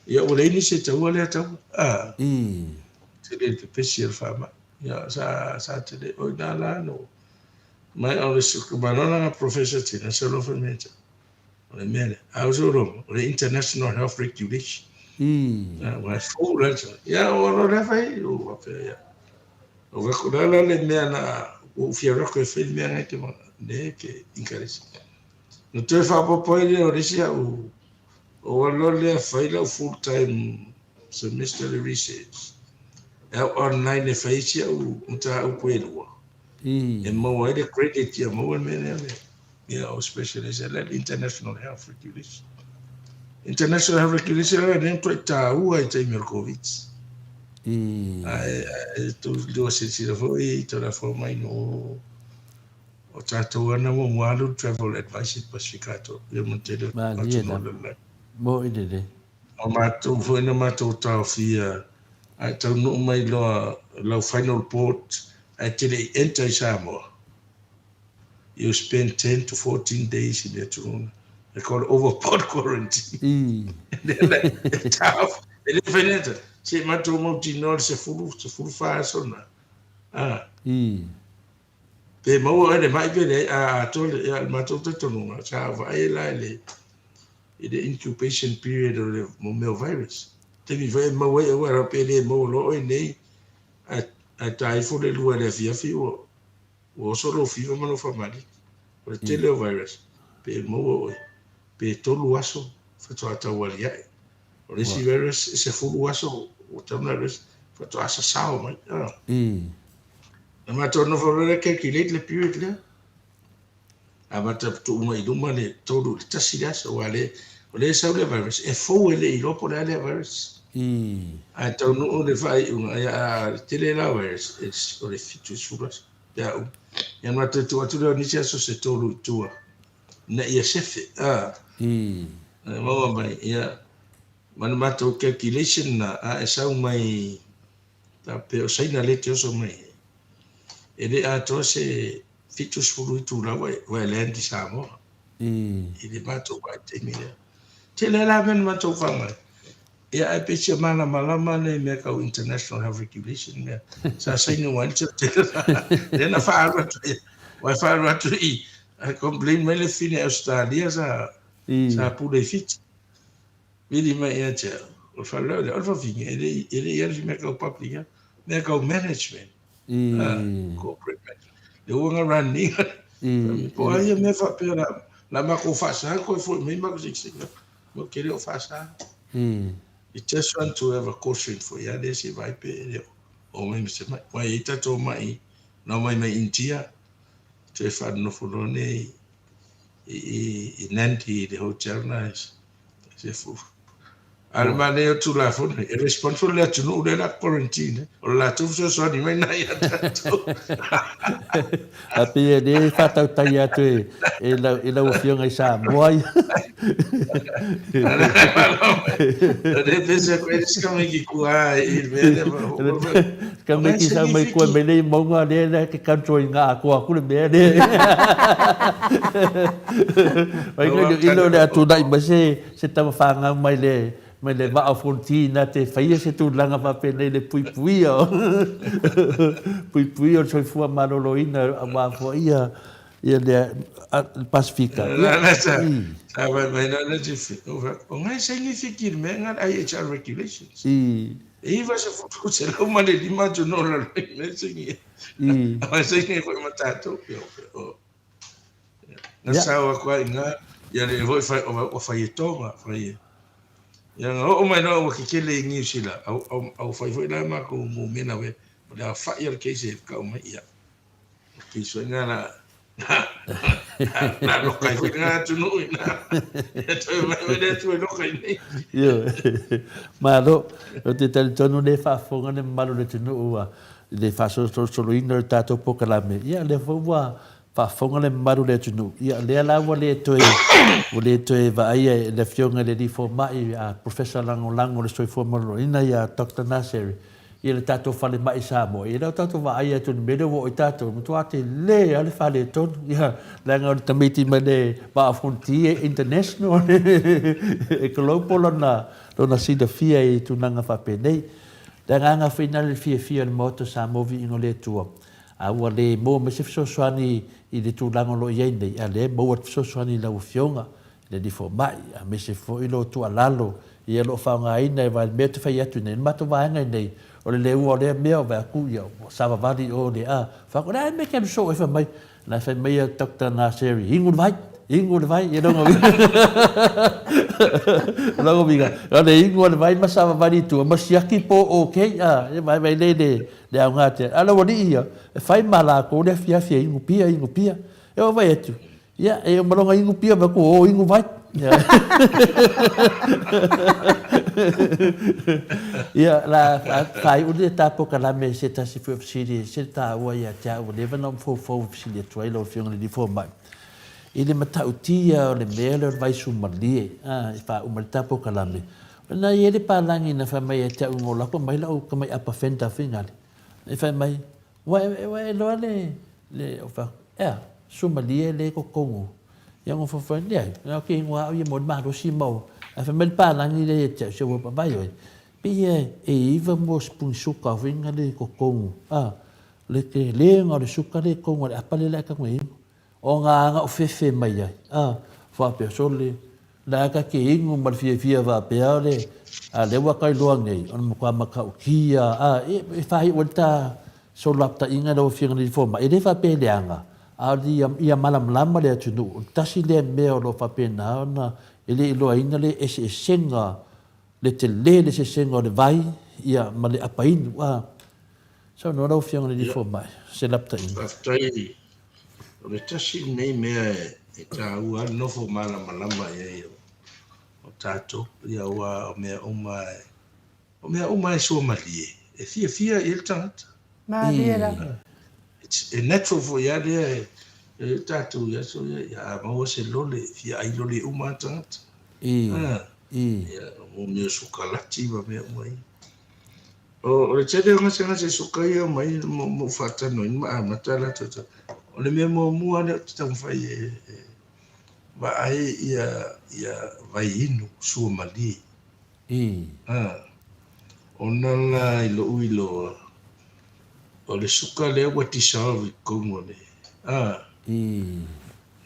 ia ua leai nisi e taua lea taua. A tele le pepesi o le faamai. Ia sa sa tele o ina la no mai o le malona Professor Tina Salofa Meta. O le mea lea. A o se o le International Health Regulation. Ua e fou la ia o lo lea fai o faapea ia. O va ko la le mea na ua ou fia alu atu e fai le mea ngai te le ke encourage. Na toe faaopoopo ai lea o le isi au o alo lea fai lau full time semester le research. E au online e fai isi au mataupu e lua. E maua ai le credit ia maua le mea lea le ia o specialist le International Health Regulation. International Health Regulation la nei matuai taua i taimi o le Covid. Ae ae tou lua silasila foi i Tulafono mai no o tatou ana muamua alu le travel advice i le Pasefika atoa ia ma le tele o Malie atunuu o lava. le lalolagi. Moi lelei. O matou foi na matou taofia ae taunuu mai loa lau final port ae te le i enter i Samoa. You spend 10 to 14 days in the atunuu they call it overboard quarantine. E taofi, e le mafai nei ona se i matou mautinoa le sefulu, sefulu fa aso na. Ah. Pe maua oe le mai pe leai, a atoa le, ia, le matou talitonuga, sa vaai la i le, i le incubation period o le mo mea o virus. Taimi foi e maua ai aua pe le maua loa oe nei, ae, ae ta ifo le lua i le afiafi ua, Ua oso lou fiva ma lou faamali. O le tele o virus, pe maua oe, pe tolu aso faatoa tau aliae. O le isi virus, e sefulu aso ua tatau ona alu ese, faatoa sasao mai. Na matou nofo loa lea calculate le period lea. Amata tuu mai i luma le tolu i le tasi le aso, aua le, o lea e sau le virus, e fou e le i iloa po o le a lea virus. Ae taunuu le faaiuga, ia, a tele la virus, o le 70 aso pe a uma. Ia ona toe tuu atu lea o nisi aso se tolu i tua, ina ia sefe, a. E maua mai, ia, ma le matou calculation na, a e sau mai, faapea o Saina lea e te oso mai ai, e le atoa se 70 itula ua e land i Samoa. I le matou vaitaimi lea. Tele la mea na matou faga ai. Ia ae pei sia malamalama le mea tau International Health Regulation mea sa saini uma ai le teuteuga lea na faaalu atu ai. Aua e faaalu atu i i complain mai le fine Ausetalia sa sa pule i Fiti. Vili mai ia te au. O le faalavelave lea, o le fafine e le e le i alu i se mea tau public health, mea tau management. Corporate management. Le ua na run ina. Po o a ia mea faapea la la matou faasa toe foi mai matou silasila. Ou te le o faasa. You just want to have a caution for ia lea se vaai pe le o omai ma se mai. Aua e i ai tatou mai na omai mai India, toe faanonofo loa nei i Nandi i le hotel na se fufu. A o le manaia o Tulafono nei, e responsible le atunuu lea o le a quarantine, o le latou fesoasoani mai lena ia tatou. A pei e le faatautai atu e, e, lau, e lau Afioga i Samoa ia. Tamaiti sa mai koe mai nei maunga lea lea ke control i ngā akoa aku le mea lea. Mai ka ilo ilo le atu nai mai se se tama whāngau mai le mai le vaa o Fonti nā te whaia se tūlanga whāpēnei le puipuia o puipuia o le soifua maloloina a wā fua ia ia le Pasifika. Ia, sa mai mai nā le te o ngai saini whiki le mea ngā IHR regulations. E 95 atunuu o le lalolagi mea saini ai. Aua e saini ai foi ma tatou. Na sao aku ai ngā, ia le foi fai, ua fai e Tonga, fai e. Ia na oo mai loa ua kekele i Niu Sila, au, au, au fai foi la makou mumena we, o le aofai o le case e kau mai, ia. O case foi ngā la, na loka ai foi ngā atunuu i nā. Ia toe mai mai le atu e loka i nei. Ioe. Malo, ou te talitonu le faafofoga le mamalu o le atunuu ua i le faasolosoloina o le tatou polokalame, ia lea foi ua. Faafofoga le mamalu o le atunuu, ia lea la ua le toe, ua le toe vaaia e le Afioga i le Alii Fomai, a Professor Lagolago o le Soifua Maloloina ia Doctor Naseri, ia le tatou falemai i Samoa, ia lea ua tatou vaaia atu i le mea lea ua oo i tatou, e matua tele lava le faaletonu, ia, leaga o le tamaiti mai le Vaa o Fonoti e international, e global lona, lona silafia i tulaga faapenei. Le agaga foi lena i le fiafia o le Maota o Samoa Viiga o le Atua, A ua le maua mai se fesoasoani i le tulaga o lo o i ai nei, a lea e maua le fesoasoani i lau Afioga i le Alii Fomai, aemaise foi lou tuualalo ia o lo o faaaogaina aua o le mea ou te fai atu nei, o le matou vaega nei, o le leua o lea mea, vaai atu ia ua savavali i o i le a, fai atu, o le a le mea e te alu soo ai fai mai, la e fai mai a Doctor Naseri, inu le vai, inu le vai, ia lona uiga, lona uiga, o le inu o le vai ma savavali i tua ma siaki po o okay, a, ia vaai lea i le Le aoga tele. A o le aualii ia, e fai ma lakou le afiafi e inu pia, inu pia. E oo mai atu, ia, e uma loa ona inu pia, vaai atu, o, inu vai. Ia, la faaiu le ta polokalame i se tasi foi o fesili e ese le taua ia te au, ua leva ona ou foufou e fesili atu ai lau Afioga i le Alii Fomai, i le matautia o le mea lea o le vaisumalie, a, e faauma ai le ta polokalame. Na i ai le palagi na fai mai ia te au i ngō lako mai lau kamai apa fenda fingale. E fai mai, Ua e, ua e loa le, le, o fai, ea, sumalie le kokongu. Ia ngō fai, leai, na ke ingoa au ia mo le malosi ma o. Ae fai mai le palagi lea ia te au, se ua vai oe. Pe ia e iva mo sipuni suka o finga le kokongu. A, le te lenga o le suka le kongu a le apa le le aka ngō ingo. O ngā anga o fefe mai ai. A, faapea, sole, La ka ke inu ma le fiafia faapea o le, a lea ua kai loa nei, ona matua matautia, a, e, e faaiu ai le ta solaptaiga i lau Afioga i le Fomai, e le faapea e leaga, a o le ia, ia malamalama le atunuu, o le tasi lea mea o lo o faapena ona e le iloaina le eseesega, le tele le eseesega o le vai, ia, ma le apainu, a. Saunoa lau Afioga i le Fomai, se laptaiga. Faafetai. O le tasi lenei mea e taua le nofo malamalama i ai o tatou, ia aua o mea uma o mea uma e suamalie, e fiafia i ai le tagata. Malie lava. E natural foi lava lea e tatou i aso ia, ia a maua se lole, e fia ai lole uma lava tagata. Ia, o mea sukalati ma mea uma ia. O le tele o gasegase suka ia omai ma ou faatalanoaina ma amata a latou tala. O le mea muamua lea ou te taumafai e vaai ia ia vai inu suamalie. Ona la i lou iloa, o le suka lea ua dissolve i totonu o le,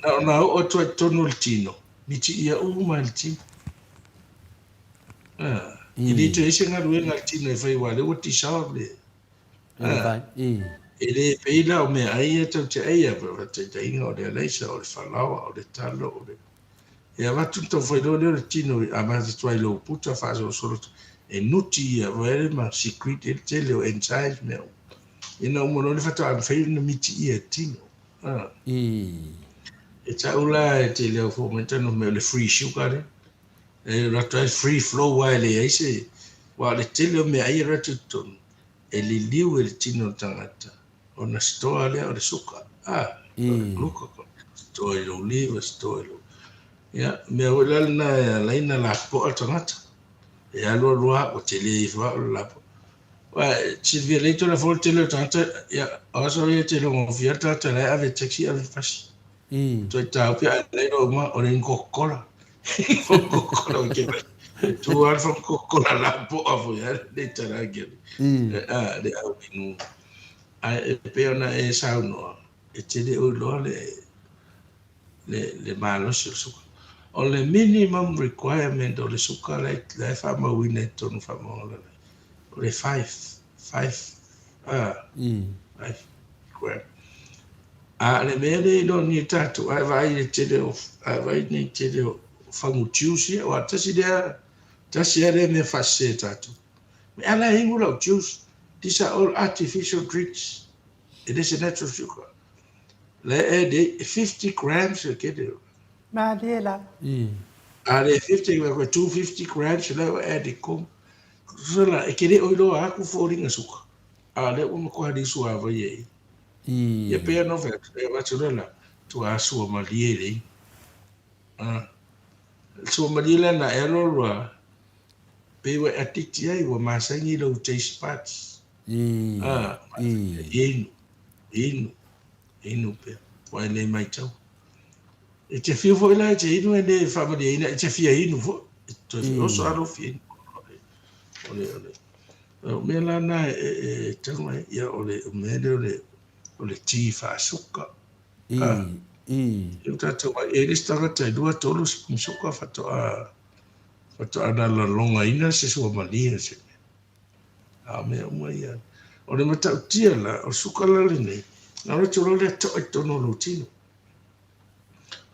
na ona oo atu lava i totonu o le tino, mitiia uma e le tino. E le toe i ai se galuega a le tino e fai aua o lea ua dissolve le E le pei la o meaai ia tou te ai a faataitaiga o le alaisa, o le falaoa, o le talo, o le E avatu ona taumafai loa lea o le tino e amata atu ai i lou puta faasolosolo atu e nuti ia vaele ma secrete ai le tele o enzymes mea uma. Ina uma loa le faatoa mafai ona mitiia e le tino. E tau la e tele au fomai tano mea o le free sugar lea. E alu atu ai free flow aua e leai se, aua o le tele o meaai e alu atu i totonu, e liliu e le tino o le tagata ona store lea o le suka, a, o le glucagon, store i lou liver, store i lou, ia, mea foi la lena e ala ai ona lapopoa le tagata, e alu alu lava ua tele ifo lava o le lapopoa. Aua e silafia lelei Tulafono le tele o tagata, ia, o aso ia e tele gofie ai le tagata o la e ave e taxi ave i le pasi. Toe tāupe ae lei loa uma o le inu Coca-Cola. Coca-Cola o ke mai. E tu lava le whango Coca-Cola la poa foi a le tala ke. A le au inu. Ae e pei ona e saunoa, e tele oi loa le le le malosi o le suka. O le minimum requirement o le suka la e faamauina i totonu faamaumauga la o le 5 5 a 5 gram. A o le mea lea e iloa nei e tatou, a e vaai i le tele o, a e vaai i le tele o fagu juice ia, aua tasi lea, tasi lava lea mea faasese e tatou. Me ala e inu lau juice, these are all artificial drinks, e le se natural sugar. La e add ai 50 grams le tele o. Malie lava. A le 50, 250 grams la ua add i totonu. Tusa la, e te le o iloa atu foliga suka, a o lea ua matua lisu lava ia i. Ia pei ona fai atu, e avatu loa la. Matua sua malie le inu. Ah. Sua malie lea na e alualu a, pei ua e addict i ai, ua masani i lou taste buds. Ah, inu, inu, inu pea. Ua e le maitau. E te fiu foi la e te inu e le faamalieina, e te fia inu foi. E toe feoso lava lou fia inu. O le, o le, o mea la na e, e, e tau mai, ia o le mea lea o le, o le ti faasuka. Ah, e tatou ai, e le isi tagata e lua tolu sipuni suka faatoa, faatoa na lalogaina se suamalie o se mea. A o mea uma ia. O le matautia la, o suka la lenei, na o le loa lea to'a i totonu o lou tino.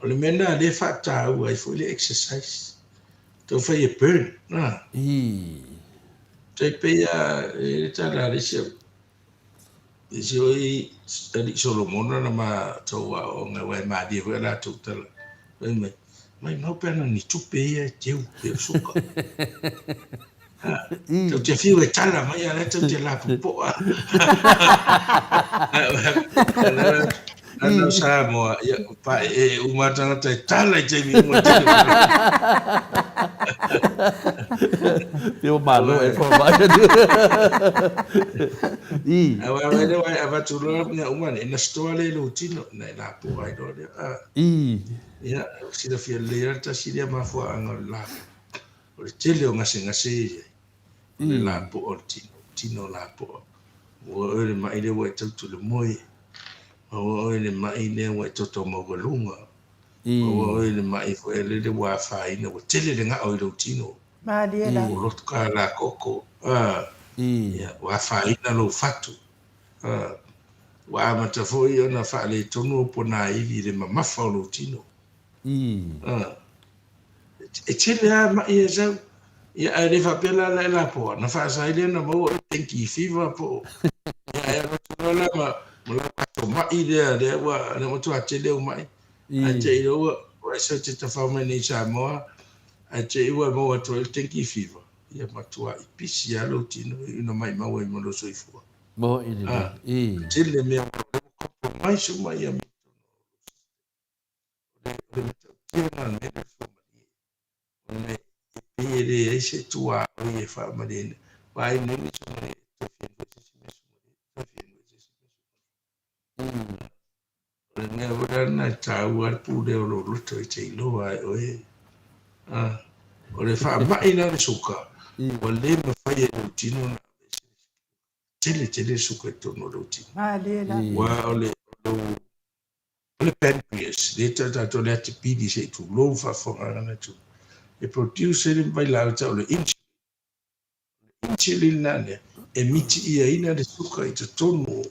O le mea lena lea e faataua ai foi le exercise. Tau fai e burn. Ah. Tai pei a e le tala a le isi au. Isi oi alii Solomona na matou aoaoga aua e malie foi a latou tala. Fai mai, maimau pe ana ni tupe ia e teu pe o suka. Tau te whiu e tala mai a la tau te lapopoa. Ana o Samoa, ia, pa e uma tangata e tala i taimi uma tele. Pe o malo e wha mai. I. Awa awa le wai avatu loa mea uma nei, na stoa le lou tino, na e lapoa ai loa lea. I. Ia, silafia lelei lava le tasi lea mafuaaga o le lapoa. O le tele o gasegase ia i ai. O le lapoa o le tino, tino lapoa. Ua oe le maʻi lea ua e tautu i le moe. Ua oe le maʻi lea ua e toto maualuga. Ua oe le maʻi foi lele ua afaina, ua tele le gao i lou tino. Malie la. Ua loto ka la koko. Ia, ua afaina lou fatu. Ua amata foi ona faaletonu ou ponaivi i le mamafa o lou tino. E tele lava maʻi e sau. Ia, ae le faapea la la e lapoa, na faasa ai lea ona maua oe dengue fever po o. Ia, ae alu atu loa la ma, ma lau ato maʻi lea, lea ua, lea matua tele ou maʻi. Ae te i loa ua, ua e sau te tafao mai nei i Samoa, ae te i ua e maua atu ai le dengue fever. Ia matuai pisi lava lou tino i una maʻimau ai ma lou soifua. Moʻi lelei. I. Tele mea ua compromise uma ia mea. O le matautia lena o le mea lea o le suamalie, ona e pei e leai se tuaoi e faamalieina. Vaai nei le suamalie, e toe fia alu ai se isi mea suamalie, toe fia alu ai se isi mea suamalie. O le mea foi la lena e taua ai le pulea o lou loto e te iloa ai oe. O le faamai la o le suka, ua le mafai e lou tino ona aveese le suka. Tele tele le suka i totonu o lou tino. Aua o le O le pancreas, lea e tau tatou le atipili se i tulou faafofogaaga na tu. E produce ai le vailaau e tau o le insulin. O le insulin la lea, e mitiiaina le suka i totonu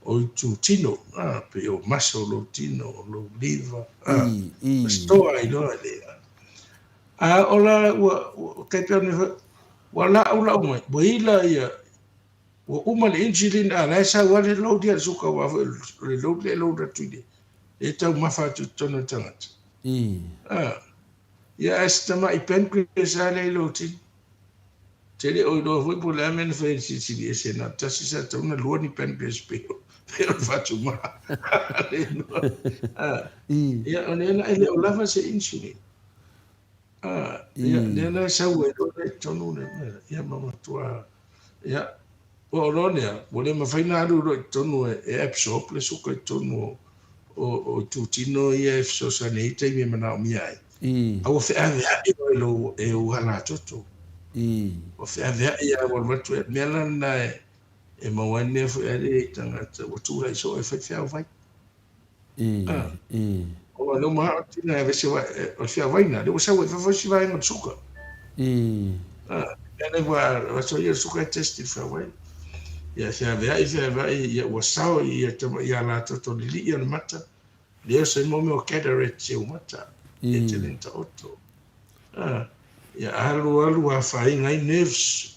o itutino, a, pei o muscle o lou tino, o lou liver, a, ma store ai loa lea. A o la ua, ua, kai pea ua laulau mai, ua ila ia Ua uma le insulin a la e sau lava le load ia le suka aua foi o le load lea e load atu i le e taumafa atu i totonu o le tagata. Ah, ia ae se tamai pancreas lava lea i lou tino. Te le o iloa foi po o le a mea na fai ai le silisili ese na o le tasi sa tatau ona lua ni pancreas pei o pei o le fatuma. Le iloa. Ah, ia o lea la e le o lava se insulin. Ah, ia lea la e sau ai loa lea i totonu le mea. Ia ma matua Ia, ua o loa lea, ua le mafai ona alu loa i totonu e, e absorb le suka i totonu o, o, o itutino ia e fesoasoani ai i taimi e manaomia ai. A ua feaveai loa e lou, e ou halatoto. Ua feaveai lava ua alu atu e, mea la lena e, e maua ai le mea foi a le i tagata, ua tulai soo e fai feauvai. Ona lea ua manao le tino e aveese o le feavaina, lea ua sau ai i fafo isi vaega o le suka. Mea nei ua avatu ai le suka e test i le feavai. Ia e feaveai, feaveai, ia ua sao i ia latoto lilii o le mata, lea o se mo mea o cataracts i ou mata, e tele na taoto. Ia alu alu afaina ai nerves,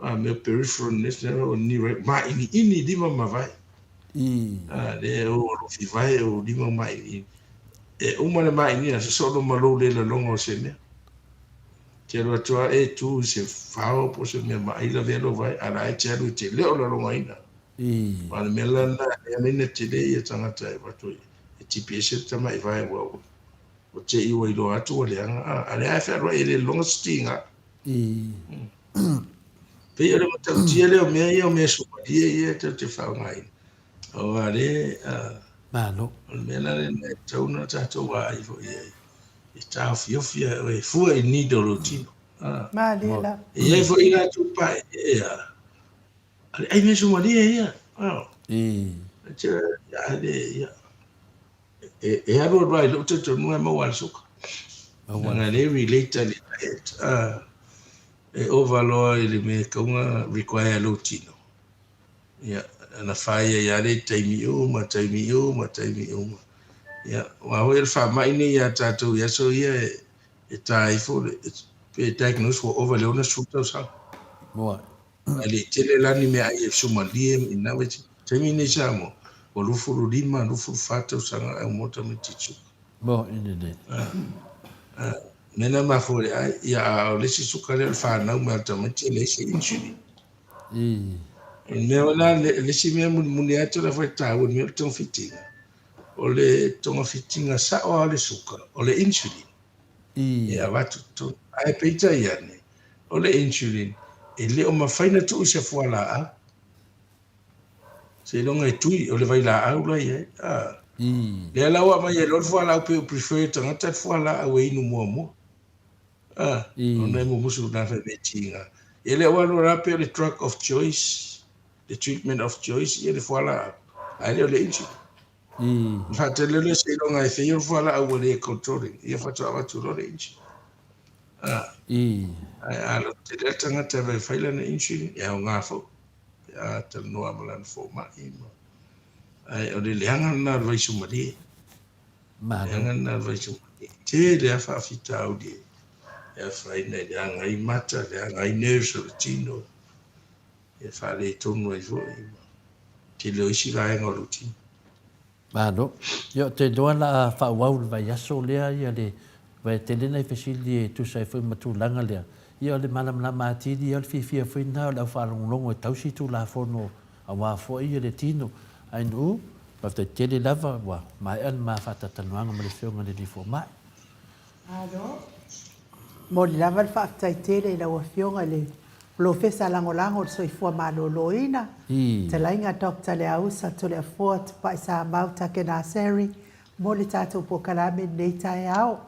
a mea peripheral nerves, o neuro, mainiini lima ma vae. A lea o alofi vae o lima mainiini. E uma le mainiini, a sosoo loa ma lou le laloga o se mea. Te alu atu lava e tu i se fao po o se mea ma ai lavea lou vae, a la e te alu e te le o lalogaina. A o le mea la lena e ala ai ona tele ia tagata e avatu ai. E tipi ese le tamai vae ua ua te i ua iloa atu ua leaga a a lea e fealuai e le lologa se tiga. Pei o le matautia lea o mea ia o mea sumalie ia e tatou te faaaogaina. Aua le Malo. O le mea la lena e tatau ona tatou vaai foi i ai. E taofiofi a e fua i need o lou tino. Malie lava. E i ai foi latou paeee a le ai mea sumalie ia. E alu alu lava i lou talitonuga e maua lava le suka. Leaga e le relate i le diet. E ova loa i le mea e tatau ona require e lou tino. Ia, ona fai ai lava lea i taimi uma, taimi uma, taimi uma. Ia, aua foi o le faamai nei ia tatou i aso ia e ta ifo le, pe diagnose ua ova i le 60 tausaga. Moa. Ae le i tele la ni meaai e sumalie ma ina wai taimi nei i Samoa, ua 25, 24 tausaga ae ua maua tamaiti suka. Moa i lelei. Mea na mafua i le ai, ia a o le isi suka lea o le fanau mai o le tamaiti e leai se insulin. O le mea la, le isi mea mulimuli atu la foi taua le mea o le togafitiga, o le togafitiga sao lava o le suka, o le insulin e avatu i totonu. Ae peitai ane, o le insulin e le o mafai ona tuu i se fualaau, seiloga e tui, o le vailaau la e i ai. Lea la ua aumai ai loa le fualaau pei ua prefer e tagata le fualaau e inu muamua. Ah, ona e mumusu na fai mea tiga. Ia lea ua alu la pei o le drug of choice, le treatment of choice, ia le fualaau. Ae le o le insulin. Na faatali lea seiloga e fail le fualaau ua le controlling, ia faatoa avatu loa le insulin. Ah, ae a lautele lava le tagata e fai lana insulin, e aoga foi. Pe a talanoa ma lana fomai. Ae o le leaga lena o le vaisumalie. Malo. Leaga lena o le vaisumalie. Tele lava faafitauli e afaina i leaga ai mata, leaga ai nerves o le tino, e faaletonu ai foi ma tele o isi vaega o lou tino. Malo. Ia, ou te iloa la a faaauau le vaiaso lea ia le vai tele nai fesili e tusa ai foi ma tulaga lea. Ia o le malamalama atili ia o le fiafia foi lena o le au faalogologo e tausi Tulafono aua foi ia le tino. Ainuu, faafetai tele lava ua maea le ma faatatalanoaga ma le Afioga i le Alii Fomai. Malo. Momoli lava le faafetai tele i lau Afioga i le Polofesa Lagolago o le Soifua Maloloina, Fetalaiga Doctor Leausa Toleafoa Tupai Samau Takenaseri mo le tatou polokalame i lenei taeao.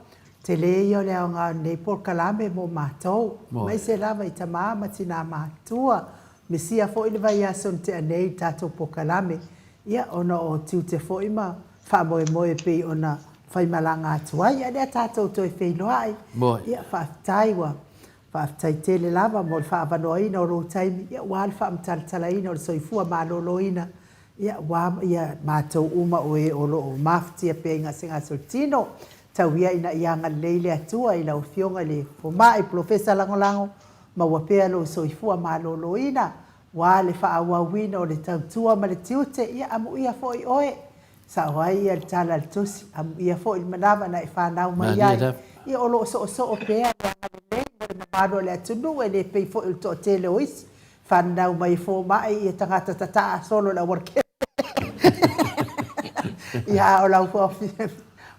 Tele ia o le aoga o lenei polokalame mo matou, aemaise lava i tama ma tina matutua. Misia foi le vaiaso na tea nei i le tatou polokalame, ia ona o tiute foi ma faamoemoe e pei ona faimalaga atu ai. Ia lea tatou toe feiloai. Ia faafetai ua faafetai tele lava mo le faaavanoaina o lou taimi, ia aua le faamatalatalaina o le soifua maloloina, ia aua ia matou uma o e o lo o mafatia pea i gasegase o le tino. Tau ia ina ia agalelei le Atua i lau Afioga i le Fomai, Polofesa Lagolago, maua pea lou soifua maloloina, Ua le faaauauina o le tautua ma le tiute, ia amuia foi oe. Sao ai ia le tala a le Tusi, amuia foi le manava na e fanau mai ai. Ia o lo o soosoo pea le agalelei mo le mamalu o le atunuu e le pei foi o le toatele o isi fananau mai e fomai ia tagata tataa solo i le aualatele. Ia a o lau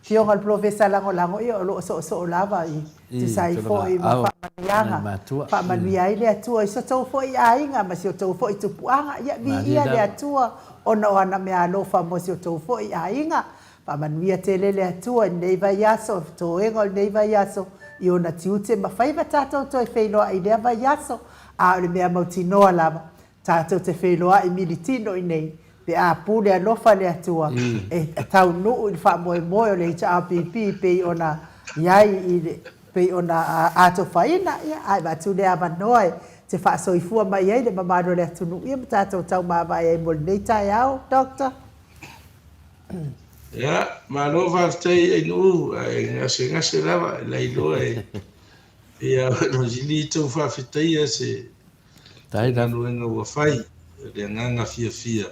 Afioga i le Polofesa Lagolago, ia o lo o soosoo lava i tusa ai foi ma faamanuiaga, faamanuia ai le Atua i so outou foi aiga ma si outou foi tupuaga. Ia viia le Atua ona o ana meaalofa mo si outou foi aiga. Faamanuia tele le Atua i lenei vaiaso, toega o lenei vaiaso, i ona tiute ma faiva tatou toe feiloai i lea vaiaso. A o le mea mautinoa lava, Tatou te feiloai militino i nei, pe a pule alofa le Atua e taunuu i le faamoemoe o le HRPP pei ona i ai i le, pei ona atofaina, ia, ae avatu le avanoa e te faasoifua mai ai le mamalu o le atunuu, ia ma tatou taumavae ai mo lenei taeao, Doctor. Ia, malo faafetai Ainuu, ae gasegase lava, e lailoa e, ia, sili tou faafetaia se galuega ua fai, o le agaga fiafia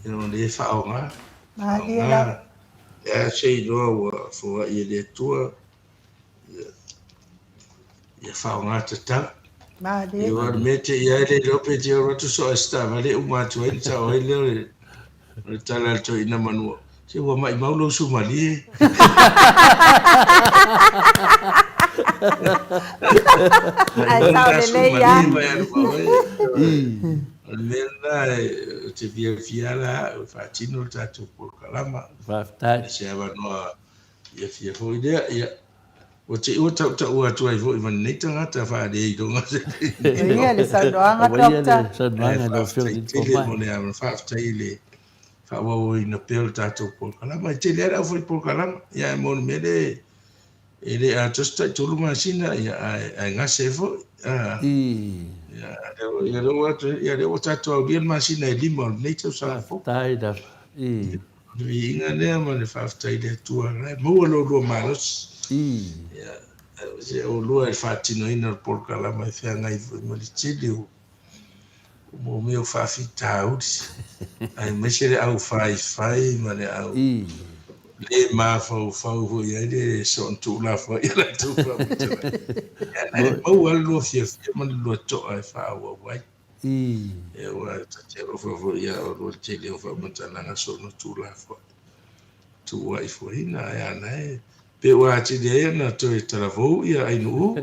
o lea e faaaoga. Faaaoga, lea se iloa ua foai e le Atua, ia faaaoga tatau. Ia aua o le mea te i ai le iloa pe te alu atu so o se taavale e uma atu ai ona sao ai lea o le tala a le toeaina manua. Se ua maʻimau lou sumalie. Ae sao lelei a. O le mea lena ou te fiafia la au e faatino le tatou polokalama. Faafetai. Se avanoa fiafia foi lea. Ia, ua te i ua tautaua atu ai foi ma lenei tagata faaleiloga. Ia le saunoaga, Doctor. Le saunoaga i lau Afioga i le Tele mo le avanoa. Faafetai i le faaauauina pea o le tatou polokalama. E tele lava le aufai polokalama, ia ae mo le mea lea e le atoa se taitolu masina, ia ae gase ai foi. Ia, ia lea ua ia lea ua tatou aulia le masina e lima o lenei tausaga fou. Faafetai lava. O le viiga lea ma le faafetai i le Atua la e maua lo oulua malosi. Ia, se oulua i le faatinoina o le polokalama e feagai foi ma le tele o mo mea o faafitauli, aemaise le au faifai ma le au le mafaufau foi i ai le soona tuulafoai a latou faamatalaga. Ia, na e maua lava le lua fiafia ma le lua toa e faaauau ai. Ia, aua ta te alofa foi ia oulua i le tele o faamatalaga soona tuulafoai, tuuaifoina, ae a na e Pe ua atili ai ona toe talavou ia Ainuu.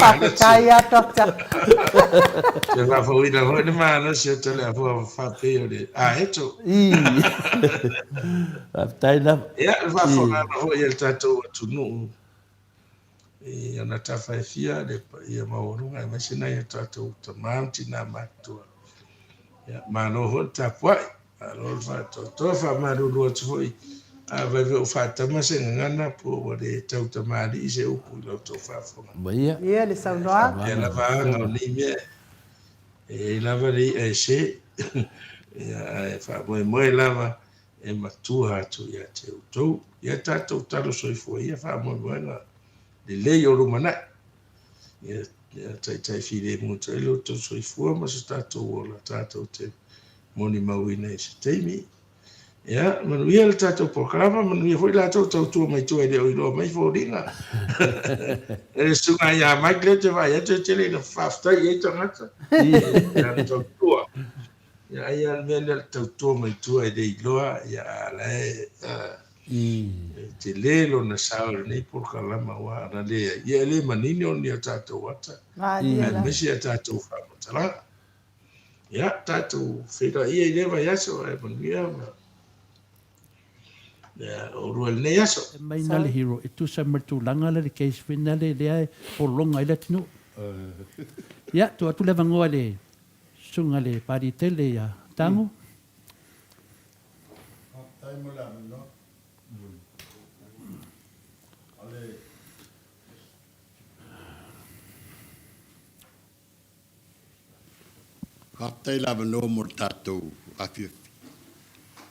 Faafetai lava Doctor. Toe faafouina foi le malosi o Toleafoa faapei o le aeto. Faafetai lava. Ia, le faafofogana foi a le tatou atunuu i ona tafa e fia, le paia maualuga aemaise nai o tatou tama ma tina matutua. Ia, malo foi le tapuai, malo le faatoatoa, faamalulu atu foi afai foi ua faatama se gagana po ua le tautamalii se upu i la outou faafofoga. Maia. Ia le saunoaga. Ia lava aga o nei mea, e i ai lava le i'a e se, ia, ae faamoemoe lava e matua atu ia te outou. Ia tatou talo soifua ia faamoemoega lelei o lumanai. Ia, ia taitai filemu atu ai lo outou soifua ma so tatou ola tatou te molimauina i se taimi. Ia, manuia le tatou polokalama, manuia foi latou tautua mai tua e le o iloa mai foliga. E le susuga ia Mike lea ou te vaai atu e tele ina faafetai i ai tagata. Ia, tautua. Ia, ai lava le mea lea o le tautua mai tua e le iloa, ia, a la e, e tele lona sao i lenei polokalama, aua ana leai, ia e le manino ni a tatou ata, aemaise a tatou faamatalaga. Ia, tatou feiloai ia i lea vaiaso, ae manuia ma ia, oulua i lenei aso. Mai na le hero e tusa ma le tulaga lea le case foi lea lea e pologa ai le atunuu. Ia, tuu atu le avanoa i le Susuga le Palitele ia Tago. Faafetai mo le avanoa. O le Faafetai i le avanoa mo le tatou afiafi.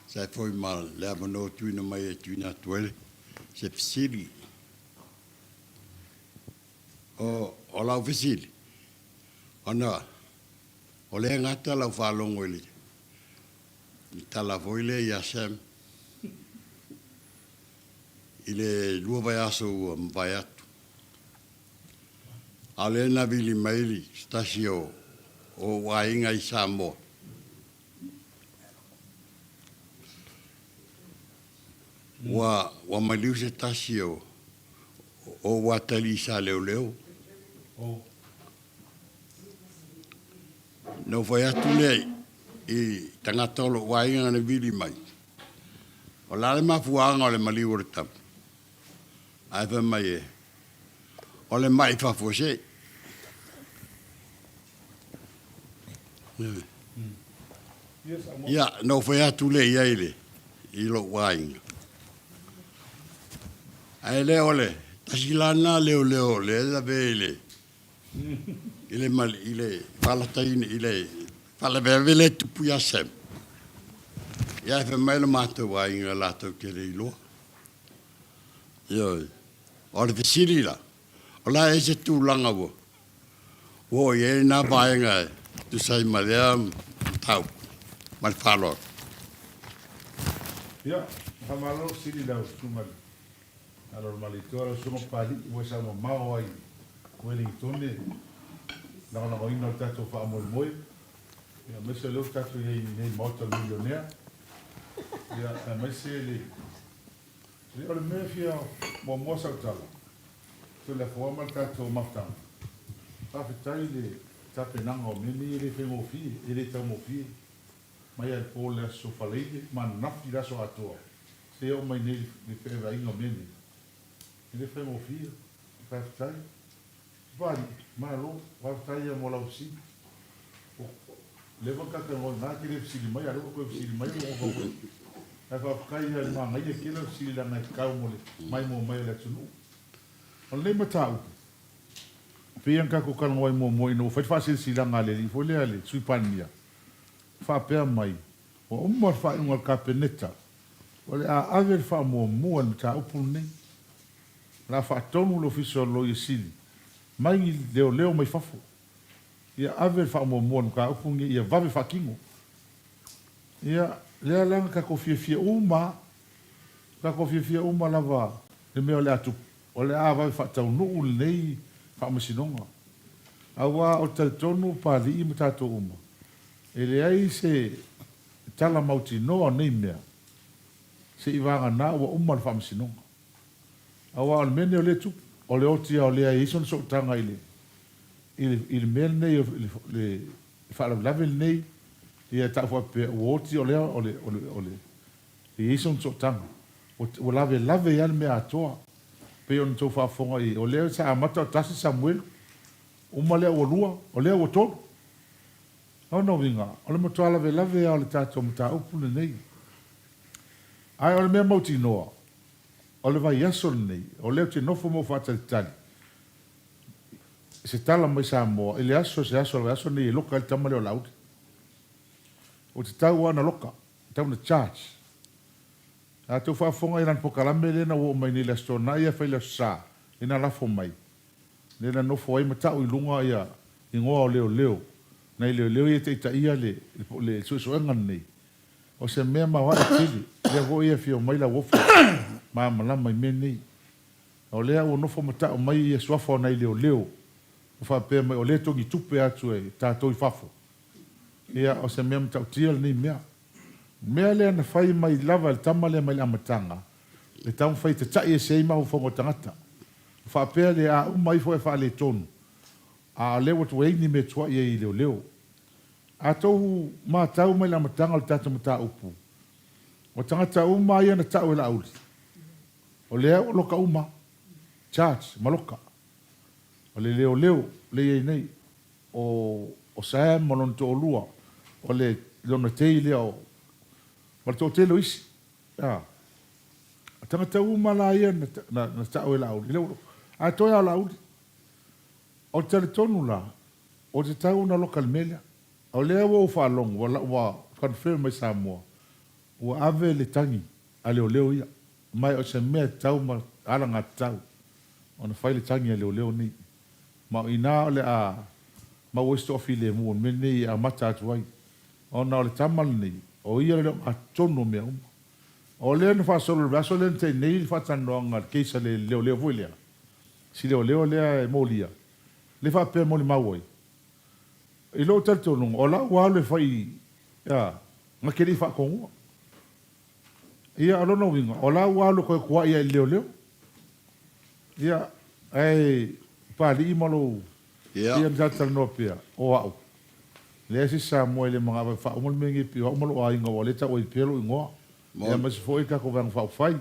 Sa e foi ma le avanoa tuuina mai e tuuina atu ai se fesili. O lau fesili, ona o lea e gata lau faalogo i le tala foi lea ia Sam i le lua vaiaso ua mavae atu. A o lea na vili mai se tasi o ou aiga i Samoa. Ua maliu se tasi o ou atalii i Saleoleo. Na ou fai atu lea i tagata o lou aiga na vili mai, o le a le mafuaaga o le maliu o le tama? Ae fai mai e, o le mai faafuasei. Ia, na ou fai atu lea i ai i le, i lou aiga. Ae le o le tasi la lena leoleo lea e lavea i le, i le, i le falataina, i le faalavelave lea e tupu ia Sam. Ia, ae fai mai lo matou aiga latou te le iloa. Ioe. O le fesili la, o le a ea se tulaga ua oo i ai lena vaega e tusa ai ma lea mataupu? Ma le faaaloalo. Ia, faamalo fesili i lau Susuga i le Alo Malietoa, lau Susuga Papalii, ua e sau mamao ai i Uelingitone i le lagolagoina o le tatou faamoemoe, aemaise o lea ua tatou i ai i lenei Maota o le Milionea. Ia, aemaise le, le, o le mea e fia muamua sau tala, Toleafoa ma le tatou mafutaga, faafetai i le tapenaga o mea nei e le faigofie, e le taugofie. Mai lava i le po o le Aso Faraile ma ananafi le aso atoa, seia oo mai nei le feaveaiga o mea nei. E le faigofie. Faafetai. Papalii, malo, faafetai ia mo lau fesili. Ua leva ona talatalanoa i ina, e te le fesili mai, a o lea ua toe fesili mai ua ofa foi. Ae faafetai ia i le manaia tele o le fesili leaga e tatau mo le maimoa mai o le atunuu. O lenei mataupu, e pei ona tatou talanoa ai muamua ina ua fai le faasilasilaga a le alii foi lea, le Sui Palemia, faapea mai, ua uma le faaiuga a le Kapeneta, o le a ave le faamuamua i le mataupu lenei. O le a faatonu le Ofisa o le Loia Sili mai ni leoleo mai fafo ia ave le faamuamua i le mataupu lenei ia vave faatino. Ia, lea la na tatou fiafia uma lava, tatou fiafia uma lava i le mea o le a tupu, o le a vave faataunuu lenei faamasinoga. Aua ou te talitonu Papalii ma tatou uma, e leai se tala mautinoa o nei mea seiavagana ua uma le faamasinoga. Aua o le mea lenei o lea e tupu, o le oti lava o lea e i ai sona sootaga i le, i le, i le mea lenei o le, le faalavelave lenei, ia e tau faapea ua oti o lea o le, o le, o le, e i ai sona sootaga. Ua, ua lavelave ai lava le mea atoa. Pei ona outou faafofoga i ai, o lea sa amata o tasi Samuelu, uma lea ua lua, o lea ua tolu. O lona uiga, o le matua lavelave lava o le tatou mataupu lenei. Ae o le mea mautinoa, O le vaiaso lenei, o lea ou te nofo ma ou faatalitali i se tala mai Samoa i le aso se aso o le vaiaso lenei e loka ai le tama lea o Laauli. Ua tatau lava ona loka, tatau ona charge. A outou faafofoga i lana polokalame lea na ua oo mai nei i le Aso Toonai ae fai i le Aso Sa, lea na lafo mai, lea na nofo ai ma tau i luga ia igoa o leoleo, nai leoleo ia e taitaia le le suesuega lenei. O se mea maoae tele, lea foi e afio mai Lauofo malamalama i mea nei. O lea ua nofo ma tau mai ia suafa o nai leoleo ua faapea mai o lea e togi tupe atu e tatou i fafo. Ia o se mea matautia lenei mea. O le mea lea na fai mai lava e le tama lea mai le amataga, e taumafai e tatai ese ai mafaufauga o tagata. Ua faapea lea a uma ifo e faaletonu, a o lea ua i ai ni mea tuai ai i leoleo. A tou matau mai le amataga o le tatou mataupu, o tagata uma ia na tau e Laauli, o lea ua loka uma, charge ma loka. O le leoleo lea i ai nei, o o Sam ma lona toalua, o le lona tei lea o, ma le toatele o isi. A, o tagata uma la ia na, na, na tau e Laauli, lea ua loka. Ae toe lava o Laauli. Ou te talitonu la, Ou te tau ona loka i le mea lea. O lea ua ou faalogo, ua, ua confirm mai Samoa, ua ave le tagi a leoleo ia. Ma o se mea e tatau ma alagatatau ona fai le tagi a leoleo nei. Ma o ina o le a maua ai se toafilemu o le mea lenei e amata atu ai. Ona o le tama lenei, o ia le ogatotonu o mea uma. O lea na faasolo i le vaiaso lea na tea nei le faatalanoaga a le case a le leoleo foi lea, si leoleo lea e molia, Le faapea molimau ai. I lou talitonuga, o lau alu e fai a, na te le i faatonua. Ia, o lona uiga, o lau alu e toe tuai ai i le leoleo. Ia, ae Papalii ma lou Ia. Ia na talatalanoa pea, o au, leai se isi Samoa e le manao e faauma le mea nei pei o au ma lou aiga aua o lea e tau ai pea lou igoa. Ia, aemaise foi le tatou Vaega Faaupufai.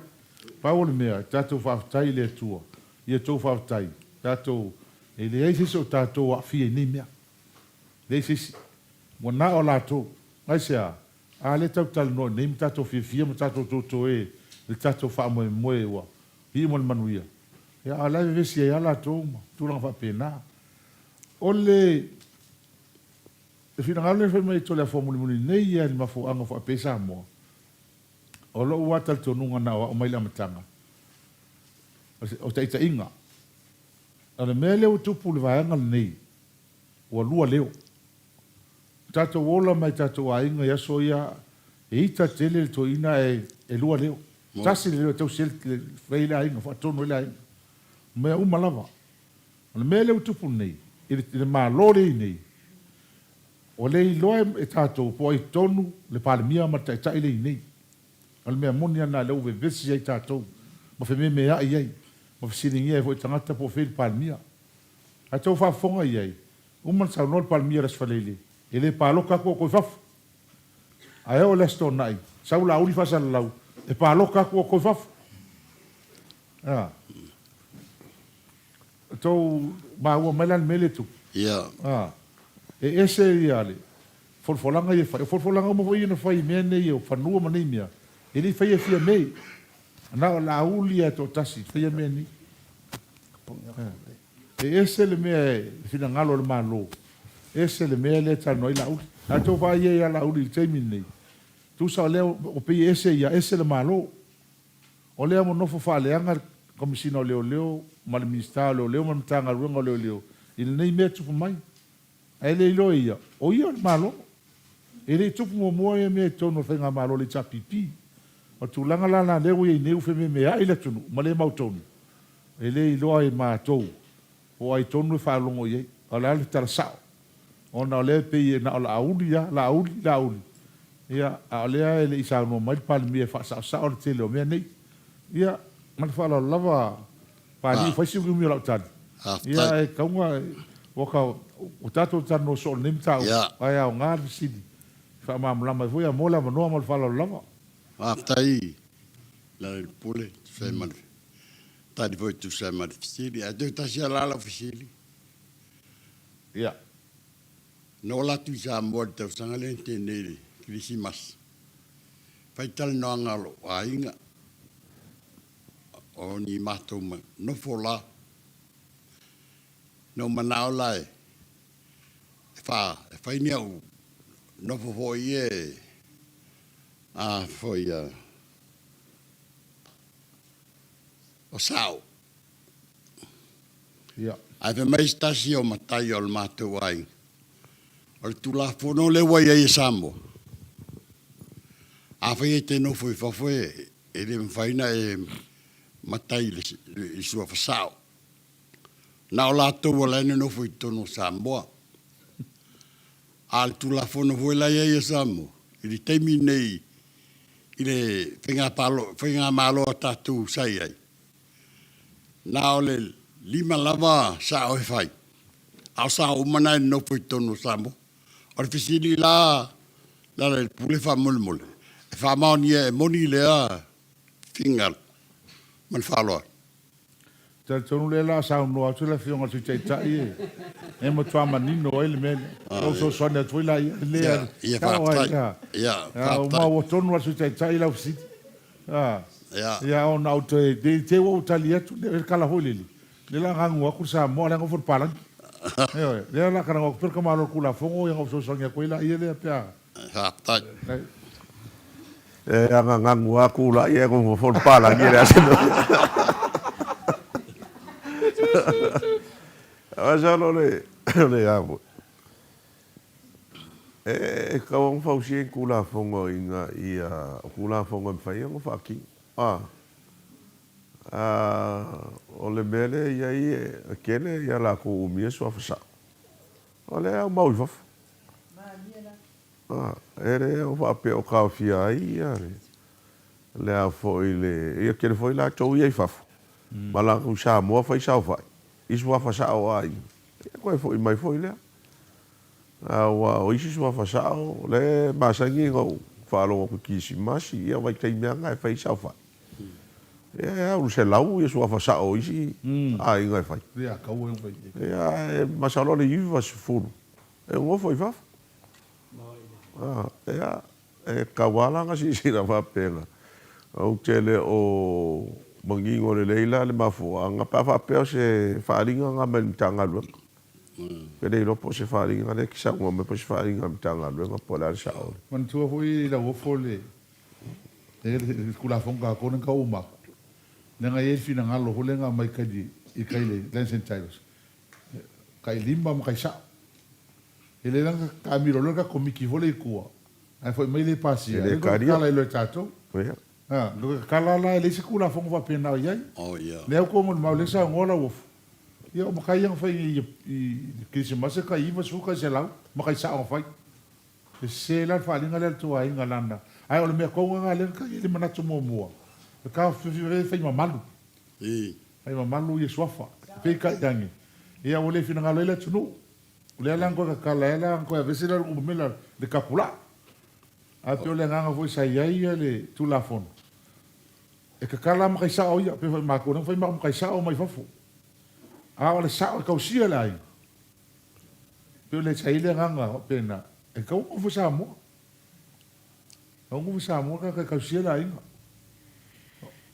Pau o le mea, tatou faafetai i le Atua Ia outou faafetai, tatou, e leai se isi o tatou o aafia i nei mea. Leai se isi. Ua na o latou. Aisea? A lea tatou te talanoa i nei ma tatou fiafia ma tatou totoe i le tatou faamoemoe ua iu ma le manuia, ia a o la e vevesi ai lava latou ma tulaga faapena. O le finagalo lea na fai mai e Toleafoa mulimuli nei ia i le mafuaaga ua faapea ai Samoa, O lou lava talitonuga na o au mai le amataga, o taitaiga. O le mea lea ua tupu i le vaega lenei, ua lua leo. Ua tatou ola mai tatou aiga i aso ia, e ita tele le toeaina ae e lua leo. Tasi le leo e tausi ai le, fai ai le aiga, faatonu ai le aiga. O mea uma lava. O le mea lea ua tupu nei, i le Malo lea e i ai nei, Ua le iloa e tatou po o ai tonu le Palemia ma le Taitai lea i inei. O le mea moni lava lena lea ua vevesi ai tatou ma fememeai ai ma fesiligia ai foi tagata po o fea le Palemia. Ae tou faafofoga i ai, uma ona saunoa le Palemia i le Aso Faraile, e le palota atu outou i fafo. Ae oo i le Aso Toonai, sau Laauli faasalalau, e palota atu outou i fafo. A. Tou maua mai la le mea lea e tupu? Ia. A. E ese ia le folafolaga ia e fai. O folafolaga uma foi ia na fai i mea nei o fanua ma nei mea, e le i faia e Fiame. Na o Laauli lava e toatasi na faia mea nei. E ese le mea e finagalo o le Malo, ese le mea lea e talanoa ai Laauli. A tou vaai i ai ia Laauli i le taimi lenei, tusa o lea ua pei e ese ia, ese le Malo. O lea ua nofo faaleaga le Komesina o Leoleo ma le Minisita o Leoleo ma le Matagaluega o Leoleo i lenei mea tupu mai. Ae le iloa e ia, o ia o le Malo. E le i tupu muamua ia mea i totonu o le Faigamalo a le HRPP. O le tulaga la la lea ua i ai nei ua fememeai le atunuu ma le mautonu, e le iloa e matou po o ai tonu e faalogo i ai. O le a le tala sao? Ona o lea e pei e na o Laauli lava, Laauli, Laauli, ia, a o lea e le i saunoa mai le Palemia e faasaosao le tele o mea nei. Ia, ma le faaaloalo lava, Papalii, fai si umiumi o lau tali. Ia, ae tatau ona, ua ta, ua tatou talanoa soo i lenei mataupu, ae aoga le fesili e faamalamalama ai foi. Ia, mo le avanoa ma le faaaloalo lava. Faafetai Lealailepule, tusa ai ma le tali foi tusa ai ma le fesili. Ae toe tasi lava la lau fesili. Ia. Na ola atu i Samoa i le tausaga lea na tea nei i le Kerisimasi, fai talanoaga a lou aiga, o ni matou nofo la. Na ou manao la e fa, e fai ni au nofo foi ia e, a foi a, o sao. Ae fai mai se tasi o matai o le matou aiga, o le Tulafono lea ua i ai e Samoa, afai e te nofo i fafo e le mafai ona e matai i le suafa sao. Na o latou o la e nonofo i totonu o Samoa. A o le Tulafono foi la e i ai e Samoa, i le taimi lenei i le faigamalo a tatou sa i ai, Na o le lima lava sao e fai, a o sao uma na e nonofo i totonu o Samoa. O le fesili la Lealailepule faamolemole, e faamaonia e moni lea finagalo? Ma le faaaloalo. Talitonu lea la a saunoa atu le Afioga i le Sui Taitai e matua manino ai le mea lea. Ua fesoasoani atu foi la ia. Ia faafetai. Ia faafetai. Ua maua tonu lava e le Sui Taitai lau fesili. A, ia ona ou toe, ne i te i ua ou tali atu, le tala foi lele, lea o le a gagua atu le Samoa, a o lea e nofo le palagi. Ioe, lea o le a talanoa atu pea le tamaloa o le Tulafono, ia ona ou fesoasoani atu ai laia lea pe a. Faafetai. E agagagu atu laia e nofo foi le palagi e leai se mea. Masalo o le a foi. E tatau ona fausia ni Tulafono ina ia, o Tulafono e mafai ona faatino. A, o le mea lea e i ai, e tele ia latou umia suafa sao. O lea e aumau i fafo. A, e le o faapea o taofia ai ia le a foi le, ia tele foi latou ia i fafo, ma latou i Samoa fai saofai i suafa sao o aiga, ia toe foi mai foi lea. Aua o isi suafa sao, o lea e masani ona ou faalogo atu i Kirisimasi, ia o vaitaimi lava na e fai ai saofai. Ia e au i le 100 ia suafa sao o isi aiga e fai. Ia, e masalo o le 90 e nofo i fafo. Ia, e tatau lava la ona silasila faapena. Ou te le o manino lelei la le mafuaaga pe a faapea o se faaaliga lena mai le Matagaluega. Ou te le iloa po o se faaaliga lea e te saunoa mai po o se faaaliga a le Matagaluega po o le a le sao. Manatua foi Lauofo le Tulafono tatou lea na tau uma atu, leaga e i ai le finagalo foi lea na aumai i tai i le Lands and Titles, tai lima ma tai sao. E le la taamilo loa le tatou Komiti foi lea i tua, ae foi mai le pasia, E le lea toe talia. tatala ai loa e tatou. Ia. A, toe tatala la, e leai se Tulafono faapena o i ai. Oh, yeah. Lea ua molimau, lea saunoa Lauofo, ia o matai ia na fai i le Kerisimasi, tai 90, tai 100, matai sao na fai. E sese la le faaaliga lea a le tou aiga lana, ae o le mea tonu lena lea na tagi ai le manatu muamua, e taofiofia e fai mamalu, fai mamalu ia suafa. Peitai ane, ia ua le finagalo ai le atunuu, o lea la na toe tatala ai la na toe aveese la le numera le tapulaa. Ae pei o le agaga foi sa i ai le Tulafono, e tatala lava matai sao ia, pei foi o matou lea na fai matou matai sao mai fafo. A o le sao e tausia le aiga, pei o le sa i ai le agaga faapena, e tatau ona nofo i Samoa. E tatau ona nofo i Samoa le tagata e tausia le aiga.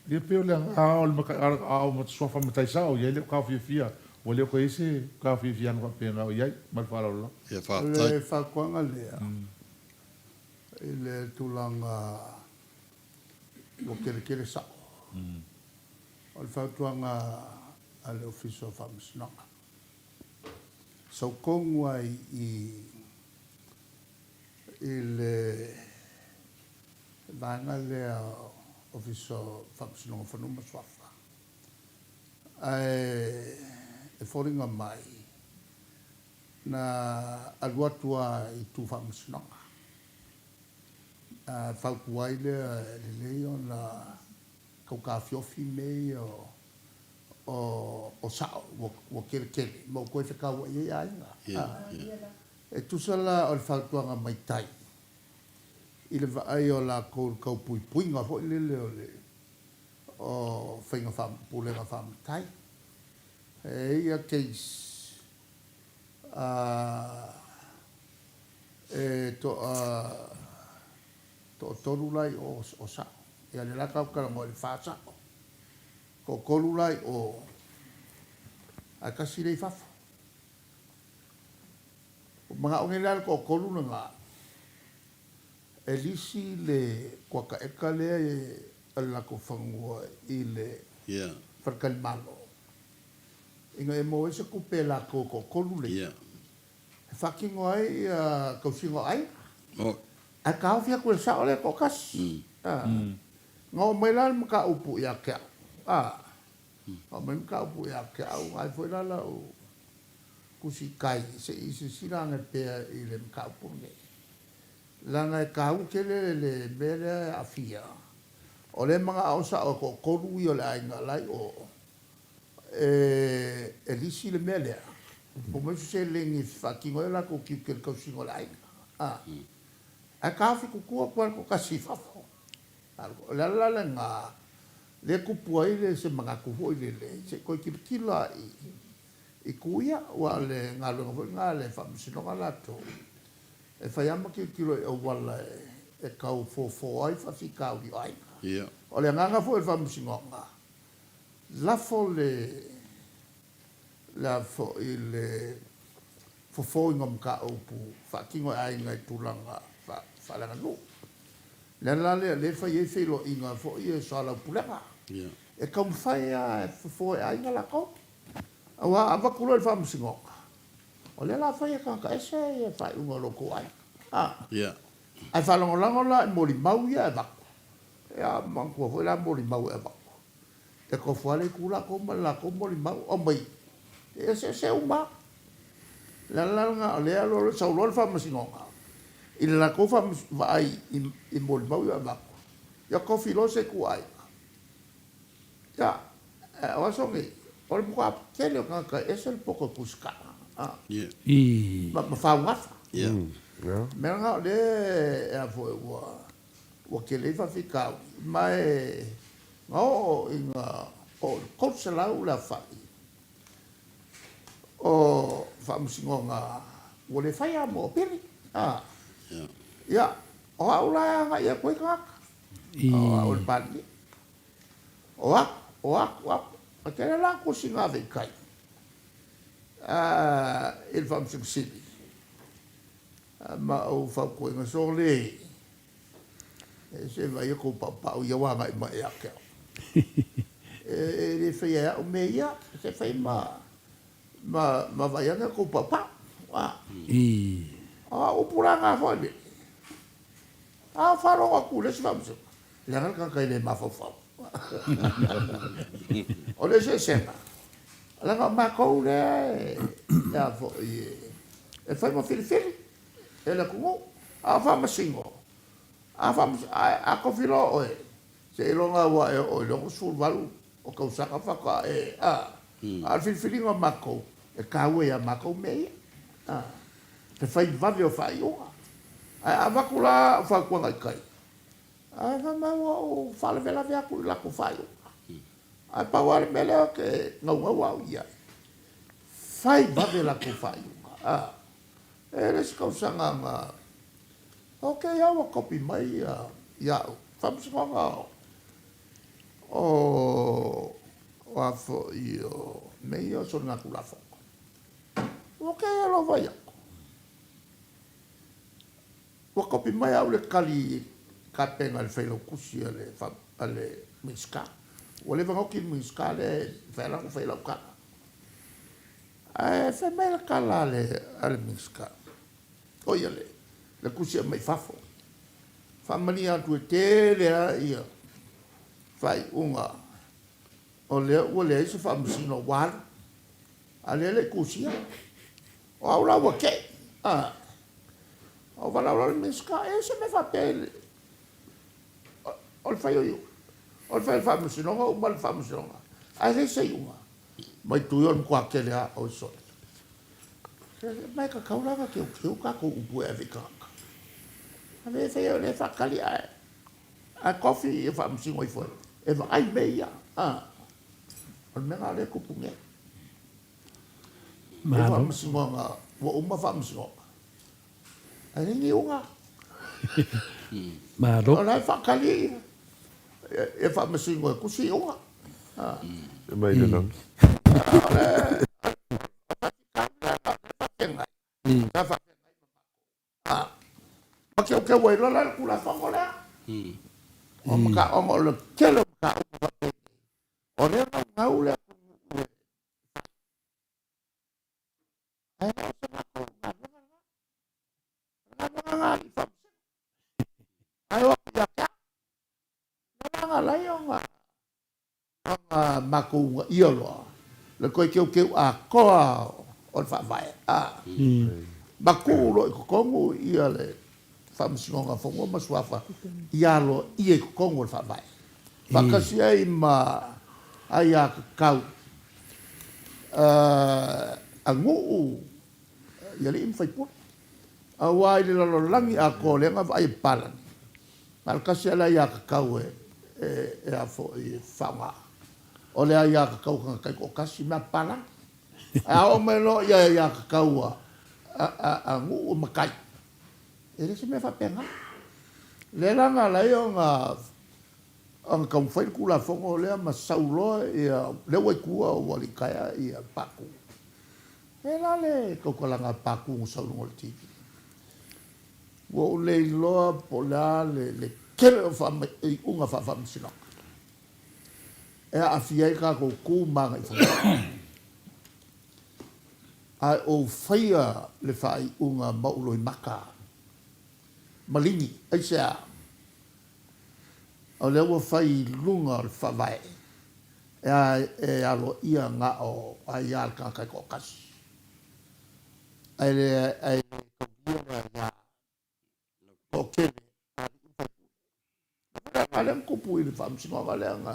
Ia pei o le agaga, a o le matai, a o suafa matai sao ia, e le o taofiofia, ua le o toe i ai se taofiofiaga faapena o i ai. Ma le faaaloalo lava. Ia, faafetai. O le fautuaga lea i le tulaga ua keletele sao. O le fautuaga a le Ofisa o Faamasinoga, saukonu ai i i le vaega lea Ofisa o Faamasinoga o Fanua ma Suafa, ae e foliga mai na alu atu lava i tu faamasinoga. Fautua ai lea e lelei ona tau taofiofi mea ia o sao ua keletele ma ua toe fetauai ai aiga. E tusa la o le fautuaga mai tai i le vaai o latou i le tau puipuiga foi lele o le o faiga pulega faamatai. E i ai ia case e toa toatolu la i o o sao. Ia lea la tatou talanoa i le fa sao. Toatolu la i o ae tasi lea i fafo. Ua manao nei la le toatolu lena e lisi le kuata eka lea o le latou fanua i le faletalimalo ina ia maua ai se tupe a latou e toatolu lea e faatino ai tausiga o aiga. Ae taofi atu e le sao lea e toatasi. Na oo mai la le mataupu ia te au, a, na oo mai le mataupu ia te au, na ai foi la lau tusi tai se i silasila ane pea i le mataupu lenei. Leaga e taua tele le mea lea e aafia, o lea e manao sao e toatolu ia o le aiga la i o, e lisi le mea lea, po mai se seleni e faatino ai o latou tiute i le tausiga o le aiga. A, ae taofi tutu atu lava le toatasi i fafo. O le ala la lena lea e tupu ai le se manatu foi lele, se i toe tilotilo lava i itu ia, aua o le galuega foi lena a le Faamasinoga latou, e fai lava ma tilotilo i auala e tau fofo ai faafitauli o aiga. O le agaga foi o le Faamasinoga, Lafo le le a foi le fofoina o mataupu faatino e aiga i tulaga faaleaganuu. Le ala lea lea e fai ai feiloaiga foi ia i soalaupulega. E taumafai lava e fofo e aiga latou. Aua a avatu loa i le faamasinoga, o lea o le a fai e tagata ese ia faaiuga o lo outou aiga. Ae faalagolago la i molimau ia e avatu. Ia manatua foi la molimau e avatu. E tofu lava le itu latou ma le latou molimau, aumai e eseese uma lava. O le ala la lena o lea e sau loa le faamasinoga i le latou vaai i molimau ia e avatu, ia tofi loa se ituaiga. Ia, o aso nei, o le matua tele o tagata e ese le poto e tusitala ma faugafa. O le mea lena o lea ua tele ai faafitauli, ma e Na oo ina oo i le 300 le aofai o faamasinoga ua le faia mo apili. Ia, o au la e agai atu ai tagata, o au o le Palemia. O aku, o aku, aku. E tele la tusi na ave i tai i le Faamasino Sili ma ou fautuaina, sole, Se vaai e kou paupau ia ua agai mai ia te au. E le faia e au mea ia, se fai ma ma ma vaai ane kou paupau. A. O au upu la na foi lele. A faalogo atu i le isi faamasinoga, leaga le tagata e le mafaufau. O le eseesega, leaga o matou lea e a foi e fai ma filifili e le atunuu. A o Faamasino, a faamas, a, a kofi loa oe, seiloga ua e oo i le 68 o tausaga faatoa e, a, a o le filifiliga o matou, e taua ia matou mea ia, a, le fai vave o faaiuga. Ae a avatu la au fautuaga i tai, ae fai mai ua ou faalavelave atu i latou faaiuga. Ae pau lava le mea lea ou te naunau au i ai, fai vave latou faaiuga, a. E le isi tausaga na ok a ua kopi mai ia au faamasinoga o o a foi o mea ia o soligatulafono. Ok a loa vaai atu ua kopi mai au le tali tapena e le failautusi a le a le Minisita. Ua leva ona oti le Minisita lea e fai lana fai lau tala. Ae fai mai le tala a le, a le Minisita, o ia le, le tusi aumai fafo, faamalie atu e tele lava ia faaiuga o lea ua leai se faamasino ua alu, a o lea e le i tusia. O au la ua tei, a, ou valaau loa i le Minisita, e i ai se mea faapea i le, o le fai o iuga, o le fai o le faamasinoga, uma le faamasinoga, ae leai se iuga. Mai tui o le matua tele lava o sole. Ma e tatau la ona teuteu tatou upu e ave i tagata. Ave e fai o lea e faatali ae ae tofi ia faamasino ifo e vaai mea ia. A o le mea lena o lea e tupu nei. Malo. Faamasinoga ua uma faamasinoga. Ae leai ni iuga. Malo. O la e faatali ia e faamasino e tusi iuga. E mai le lagi. Ma keukeu ai loa la le Tulafono lea. O makaoga o le tele o mataupu faapenei, o lea e naunau le atunuu e Ae le o se matou galuega lena. O le galuega lena a alii faamasino. Ae o atu ia te au. O le agaga ala ai ona ona matou uunaia loa le toe teuteu atoa o le Faavae, a ma tuu loa i totonu ia le Faamasinoga o Fanua ma Suafa ia aloaia i totonu o le Faavae, faatasi ai ma aiatatau a nuu i alii ma faipule. Aua i le lalolagi atoa o lea na vaai e papalagi, na o le tasi lava le aiatatau e, e, e a foi, e faaaoga. O le aiatatau a tagata taitoatasi, mea papalagi. Ae a oo mai loa i aiatatau a, a, a, a nuu matai, e le se mea faapena. Lea la na ala ai ona ona taumafai le Tulafono lea ma sau loa ia, lea ua i tua ua litaea ia Patu. E la le tautalaga a Patu na sau i luga o le TV. Ua ou le iloa po o le a le, le tele o iuga faa-faamasinoga e aafia ai tatou tu ma agaifanua. Ae ou faia le faaiuga ma ou loimata maligi. Aisea? O lea ua fai i luga o le Faavae e aloaia na o aia a le tagata e toatasi, ae le taulia le aia toatele a alii ma faipule. O le aga lea na tupu i le faamasinoga lea na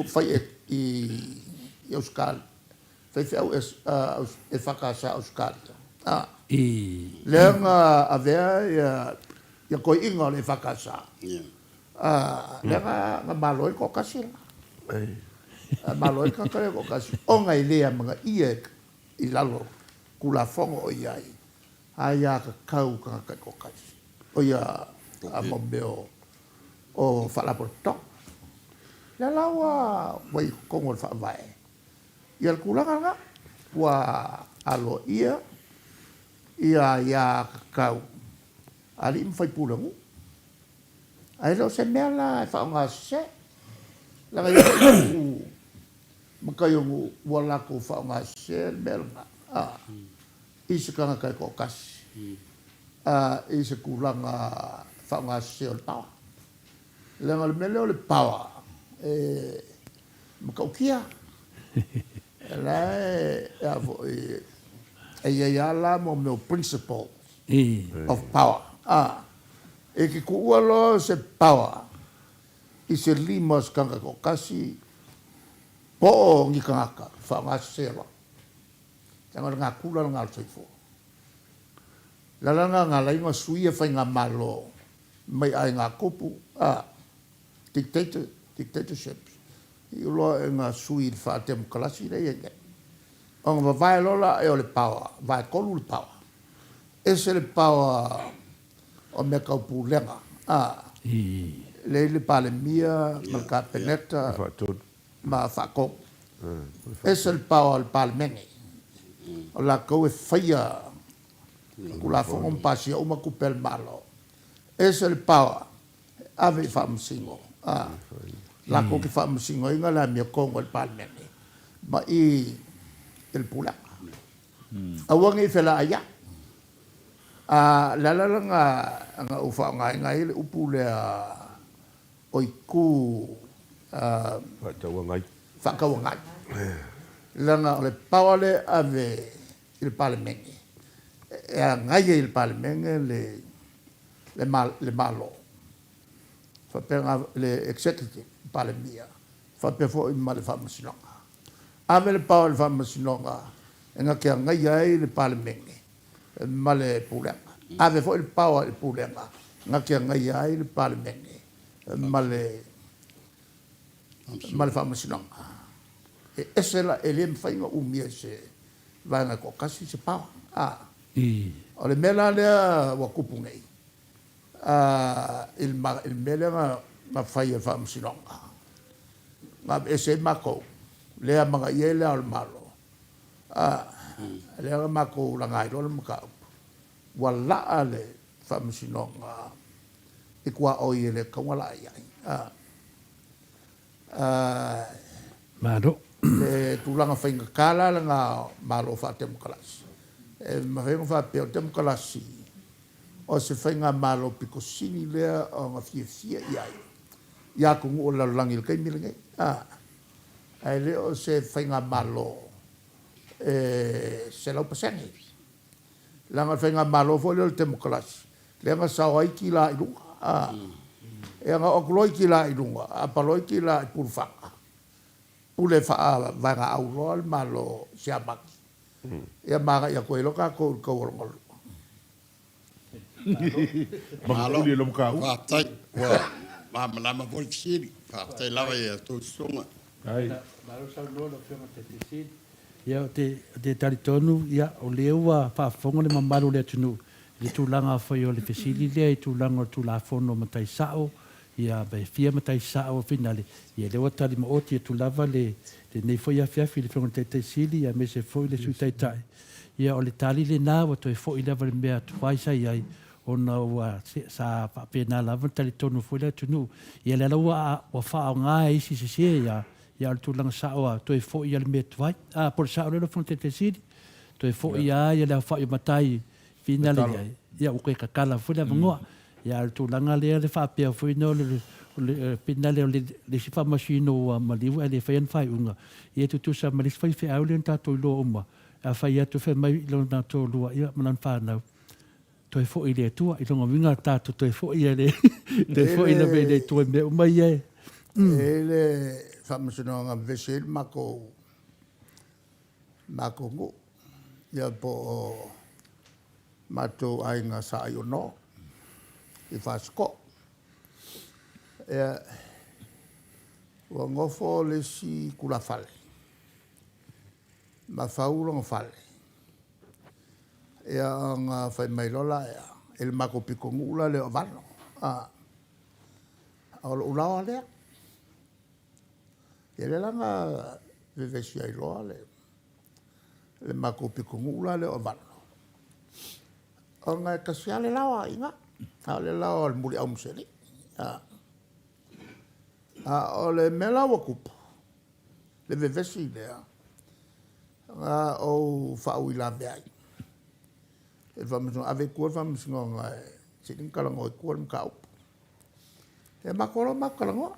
fai i Ausetalia, faifeau EFKS Ausetalia, lea na avea ia toeaiina o le EFKS, lea na malo ai le toatasi la. Malo ai le tagata lea e toatasi, ona e le amanaia i lalo o Tulafono o i ai, aiatatau tagata taitoatasi, o ia a mo mea o Faalapotopotoga. Lea la ua i totonu o le Faavae ia le tulaga lena, ua aloaia ia aiatatau a alii ma faipule o nuu. Ae le o se mea la e faaaoga sese, leaga e i ai foi nuu matai o nuu ua latou faaaoga sese le mea lena, i se tagata e toatasi i se tulaga faaaoga sese o le power. Leaga o le mea lea o le power e matautia. O la e a foi e i ai lava la mo mea o principles of power. A, e te tuua loa se power i se lima o se tagata toatasi po o ni tagata e faaaoga sese loa. Leaga o le natura lena o le soifua. O le ala lena na ala ai ona suia faigamalo mai aiga tupu, a, dictator, dictatorships, iu loa ina sui i le faatemokarasi lea e i ai nei. Ona vavae loa la o le power, vae tolu le power. Ese le power o mea tau pulega, a, lea i le Palemia ma le Kapeneta ma Faatonu. Ese le power o le Palemene, o latou e faia Tulafono ma pasia uma tupe a le Malo. Ese le power e ave i Faamasino, a, latou te faamasinoina le amiotonu a le Palemene ma i i le Pulega. Aua ne i felaaia'i. A, le ala lena na ou faaaogaina ai le upu lea o itu Faatauagai. Faatauagai. Leaga o le power lea e ave i le Palemene, e agai ai i le Palemene le le Malo, faapea le Executive, Palemia, faapea foi ma le Faamasinoga. Ave le power i le Faamasinoga e na te agaia ai le Palemene ma le Pulega. Ave foi le power i le Pulega na te agaia ai le Palemene ma le ma le Faamasinoga. E ese la, e le mafai ona umia e se vaega e toatasi se power. A. O le mea la lea ua tupu nei, i le mea lea na fai e le Faamasinoga, na aveese ai matou, lea amanaia ai Le Ao o le Malo, lea na matou laga ai loa le mataupu, ua laa le Faamasinoga i tuaoi e le tatau ona laa i ai. Malo. Le tulaga faigata la lena o Malo faatemokarasi, e mafai ona faapea o le temokarasi o se faigamalo pito sili lea ona fiafia i ai i atunuu o le lalolagi i le taimi lenei, ae le o se faigamalo e 100%. Leaga o le faigamalo foi lea o le temokarasi, lea na sao ai Kila i luga, a. Ia na oo atu loa i Kila i luga, aapa loa i Kila i Pulufaga, pule faa-vaegaau loa le Malo Siamani. Ia ma agai atu ai loa tatou i le taua lona lua. Malo, faafetai. Ua malamalama foi le fesili. Faafetai lava i a outou susuga. Malo saunoa lau Afioga i le Taitai Sili. Ia, ou te, ou te talitonu, ia, o lea ua faafofoga le mamalu o le atunuu i le tulaga foi o le fesili lea i tulaga o le Tulafono o Matai Sao, ia, ma e fia matai sao finale, ia, lea ua tali maoti atu lava le, lenei foi afiafi i le Afioga i le Taitai Sili, ia, aemaise foi le Sui Taitai. Ia, o le tali lena ua toe foi lava i le mea tuai sa i ai, ona ua, sa faapena lava ona talitonu foi le atunuu. Ia, lea la ua, ua faaaoga e isi sese, ia, Ia, o le tulaga sao lava, toe foi lava le mea tuai. A, po o le sao lea lau Afioga i le Taitai Sili? Toe foi lava le aofai o matai finale i ai, ia ua toe tatala foi le avanoa. Ia, a o le tulaga lea le faapea foi lea o le finale o le isi faamasino ua maliu ae le faia ni faaiuga, ia e tutusa ma le isi faifeau lea na tatou iloa uma, a fai atu fai mai lona toalua ma lana fanau, Toe foi i le Atua, i lona uiga tatou toe foi i le toe foi lava i le Atua i mea uma ia e. E i ai le faamasinoga na vevesi ai le matou matou nuu, ia po o matou aiga sa Aiono i Fasitoo. Ia, ua nofo le isi tulafale ma fau lona fale. Ia ona fai mai loa lea, i le matou pitonuu la lea o Vano, a, o lou laoa lea. Ia lea la na vevesi ai loa le, le matou pitonuu la lea o Vano, ona e tasi lava le laoa i ina, a o le laoa o le muliau ma se alii. A, a o le mea la ua tupu, le vevesi lea, Na ou faauilavea ai i le Faamasinoga, ave i tua le Faamasinoga e sili ona talanoa i tua le mataupu. Ia matou loa matou talanoa,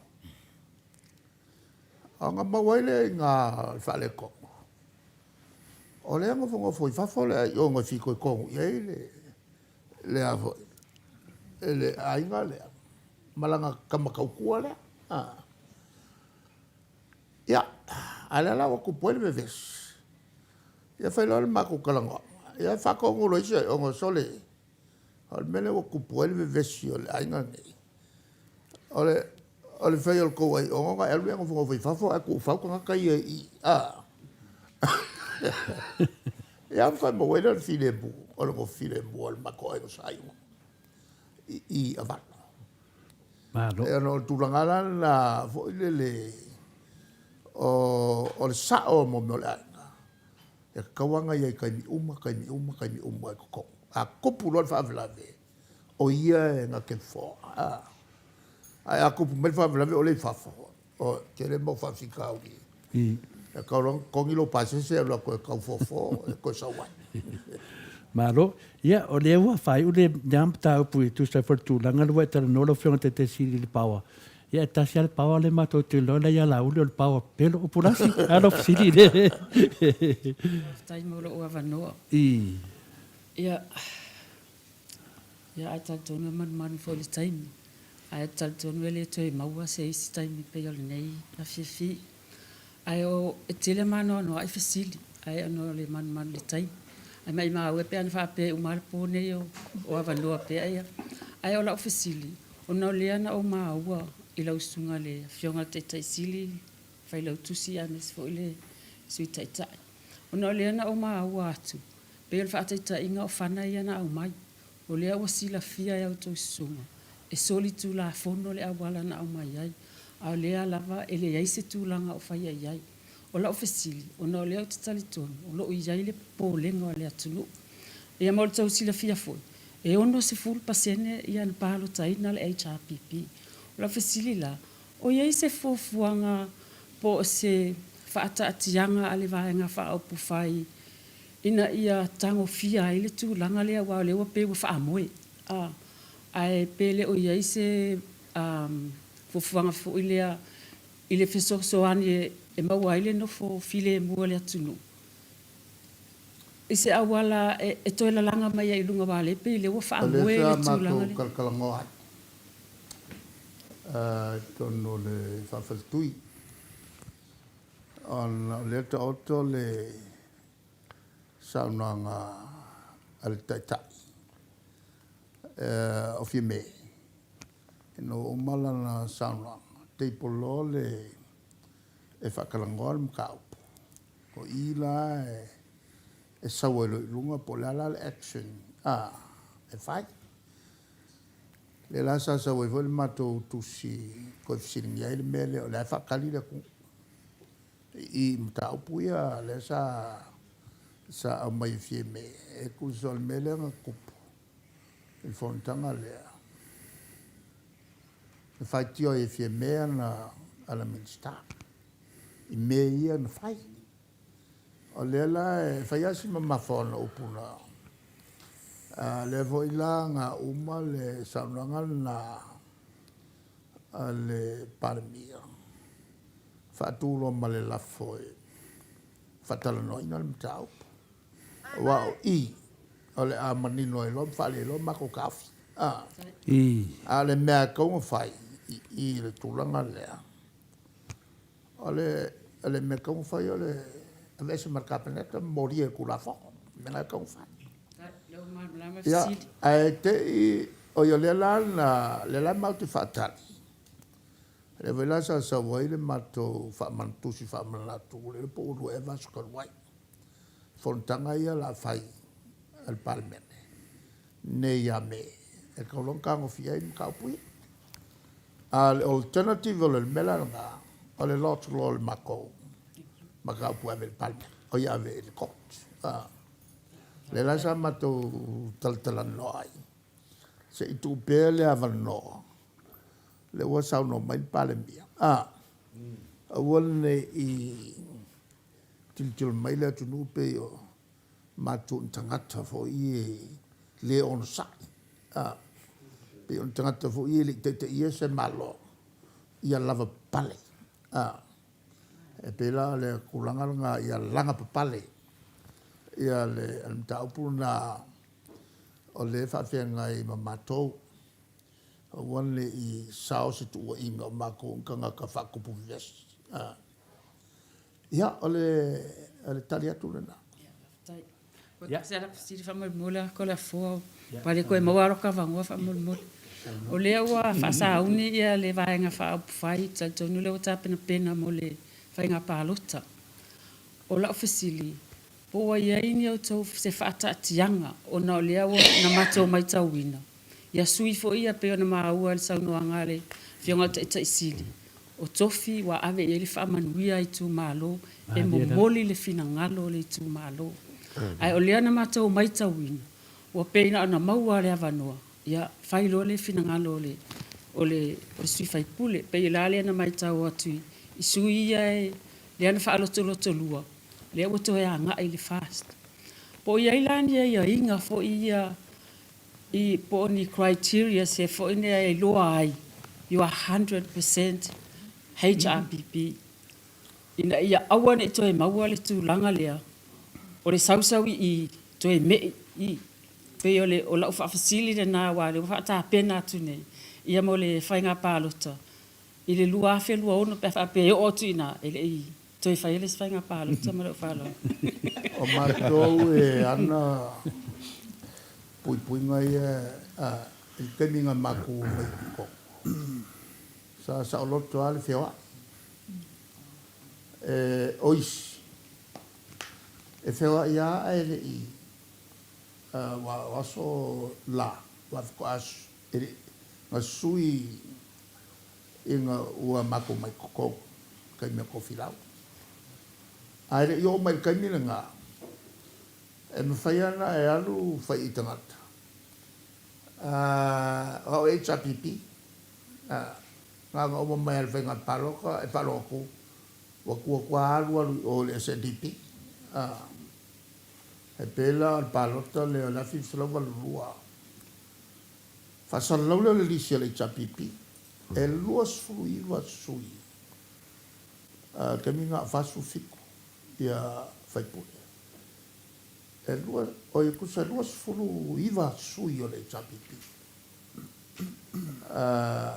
ona maua ai lea i ina o le faaletonu, o lea e nofonofo i fafo le Aiono e fitoitonu i ai le, le a foi, e le aiga lea ma lana tama tautua lea. Ia, a o lea la ua tupu ai le vevesi. Ia fai loa le matou talanoaga, ia faatonu loa isi aioga, sole, o le mea lea ua tupu ai le vevesi o le aiga lenei, o le o le fai o le tou aioga ona e alu lea e nofonofo i fafo ae tuufau tagata ia i i. A. Ia ona maua ai lea o le filemu, o le nofo filemu o le matou aiga sa Iogo i i Avalo. Malo. E ona o le tulaga la lena foi lele o le sao mo mea o le aiga, e tatau lava ona i ai i taimi uma, taimi uma, taimi uma i totonu. A tupu loa le faalavelave, o ia e na te fofoa. Ae a tupu mai le faalavelave o lea e i fafo, oi, tele mau faafitauli. E tatau loa ona totogi lou pasese e alu atu e tau fofo e toe sau ai. Malo. Ia, o lea ua faaiu lea mataupu e tusa ai foi o le tulaga lea ua e talanoa lau Afioga i le Taitai Sili i le power. Ia, e tasi lava le power lea matou te iloa la e ia Laauli o le power pelo o Pulasi. A lau fesili lea. Faafetai mo lou avanoa. Ia, Ia, ae talitonu e manumanu foi i le taimi, ae talitonu e le toe maua se isi taimi pei o lenei afiafi. Ae o, e tele ma anoanoai fesili, ae ona o le manumanu i le taimi. Ae maimau e pe ana faapea e uma lava le po nei o, o avanoa pea ia. Ae o lau fesili, ona o lea na ou maua i lau susuga i le Afioga i le Taitai Sili, Failautusi aemaise foi le Sui Taitai, ona o lea na ou maua atu, Pei o le faataitaiga o fana ia na aumai, o lea ua silafia e a outou susuga, e solitulafono le auala na aumai ai, a o lea lava e leai se tulaga o faia i ai. O lau fesili, ona o lea ou te talitonu o lo o i ai le popolega o le atunuu. Ia mo le tou silafia foi, e 60% ia na palotaina le HRPP. O lau fesili la, o i ai se fuafuaga po o se faataatiaga a le Vaega Faaupufai ina ia tagofia ai le tulaga lea aua o lea ua pei ua faamoe, a, ae pe le o i ai se fuafuaga foi lea i le fesoasoani e maua ai le nofo filemu a le atunuu i se auala e toe lalaga mai ai i luga aua o lea e pei o lea ua O faamoe lea le sa tulaga matou lea. talatalanoa ai i totonu o le faafaletui ona o lea taoto le saunoaga a le Taitai o Fiame, ina ua uma lana saunoaga, table loa le e faatalanoa le mataupu. O i la e sau ai loa i luga po o le a la le action e fai. Lea la sa sau ai foi le matou tusi toe fesiligia ai le mea lea, o lea e faatali le atunuu i mataupu ia lea sa sa aumai e Fiame e tusa o le mea lea na tupu i le fonotaga lea na faitio ai e Fiame ana ana Minisita i mea ia na fai. O lea la e fai lava si mamafa o ana upu na a lea foi la na uma le saunoaga lena a le Palemia faatu loa ma le lafo e faatalanoaina le mataupu. Aua o i o le a manino ai loa ma faaali ai loa matou taofi. A o le mea e tatau ona fai i i i le tulaga lea, o le o le mea e tatau ona fai o le aveese ma le Kapeneta ma molia i le Tulafono. O le mea lena e tatau ona fai. Ia, ae te i, oi o lea la na, lea la matou te faatali, lea foi la sa sau ai le matou faamanatusi faamanatu, ua le iloa po ua 2 ea vaiaso talu ai, fonotaga ia o le a fai a le Palemene nei ia Me, e tatau loa ona tagofia ai mataupu ia. A o le alternative o le mea la lena, o le lodge loa o le matou mataupu e ave i le Palemene, oi e ave i le court. Lea la sa matou talatalanoa ai, se i tuu pea le avanoa, lea ua saunoa mai le Palemia, a, aua ne i tilotilo mai le atunuu pei o matou ni tagata foi e le onosai, a, pei o ni tagata foi e le i taitaia se Malo, ia lavapapale, a. E pei la o le tulaga lena ia lavapapale le mataupu lena o lea e faafeagai ma matou. Aua ne i sao se tuuaiga o makou i tagata faakupu vevesi. Ia, o le tali atu lena. Ia, faafetai. Ua tasi lava lau fesili faamolemole a Toleafoa, ua le toe maua lava lota avanoa faamolemole. O lea ua faasauni ia le Vaega Faaupufai, ou te talitonu o lea ua tapenapena mo le faiga palota. O lau fesili, po ua i ai ni outou se faataatiaga ona o lea ua na matou matauina ia sui foi ia pei ona maua i le saunoaga a le Afioga i le Taitai Sili, o tofi ua ave i ai le faamanuia a itumalo e momoli le finagalo o le itumalo. Ae o lea na matou matauina, ua pei na ona maua lava le avanoa, ia fai loa le finagalo o le o le sui faipule. E pei la lea na matau atu i sui ia lea na faalotolotolua, lea ua toe agai i le FAST. Po o i ai la ni aiaiga foi ia i po o ni criteria se foi nea e iloa ai you are 100% HRPP ina ia aua ne i toe maua le tulaga lea o le sausau i i toe me'i i pei o le o lau faafesili lena aua o lea ua faatapena atu nei ia mo le faiga palota i le 2026 pe a faapea e oo atu i ina e le i toe faia le isi faiga palota ma lou faaaloalo. O matou e ana puipuiga ia i le taimi na matou omai i totonu, sa saoloto lava le feoai. O isi, e feoai lava ae le i, aua o aso la, aua faatoa e le i, na sui ina ua matou mai totonu i taimi o Tofilau. Ae le i oo mai i le taimi lena, e mafai lava ona e alu fai i tagata, o au e HRPP, na ona uma mai lava o le faiga palota e faalogo atu ua tu atu lava alu alu i o i le SNDP. E pei la o le palota lea o le 1982, Faasalalau lea o le lisi a le HRPP, e 29 sui i le taimi lena o 47 ia faipule. E lua, oi tusa e 29 sui o le HRPP.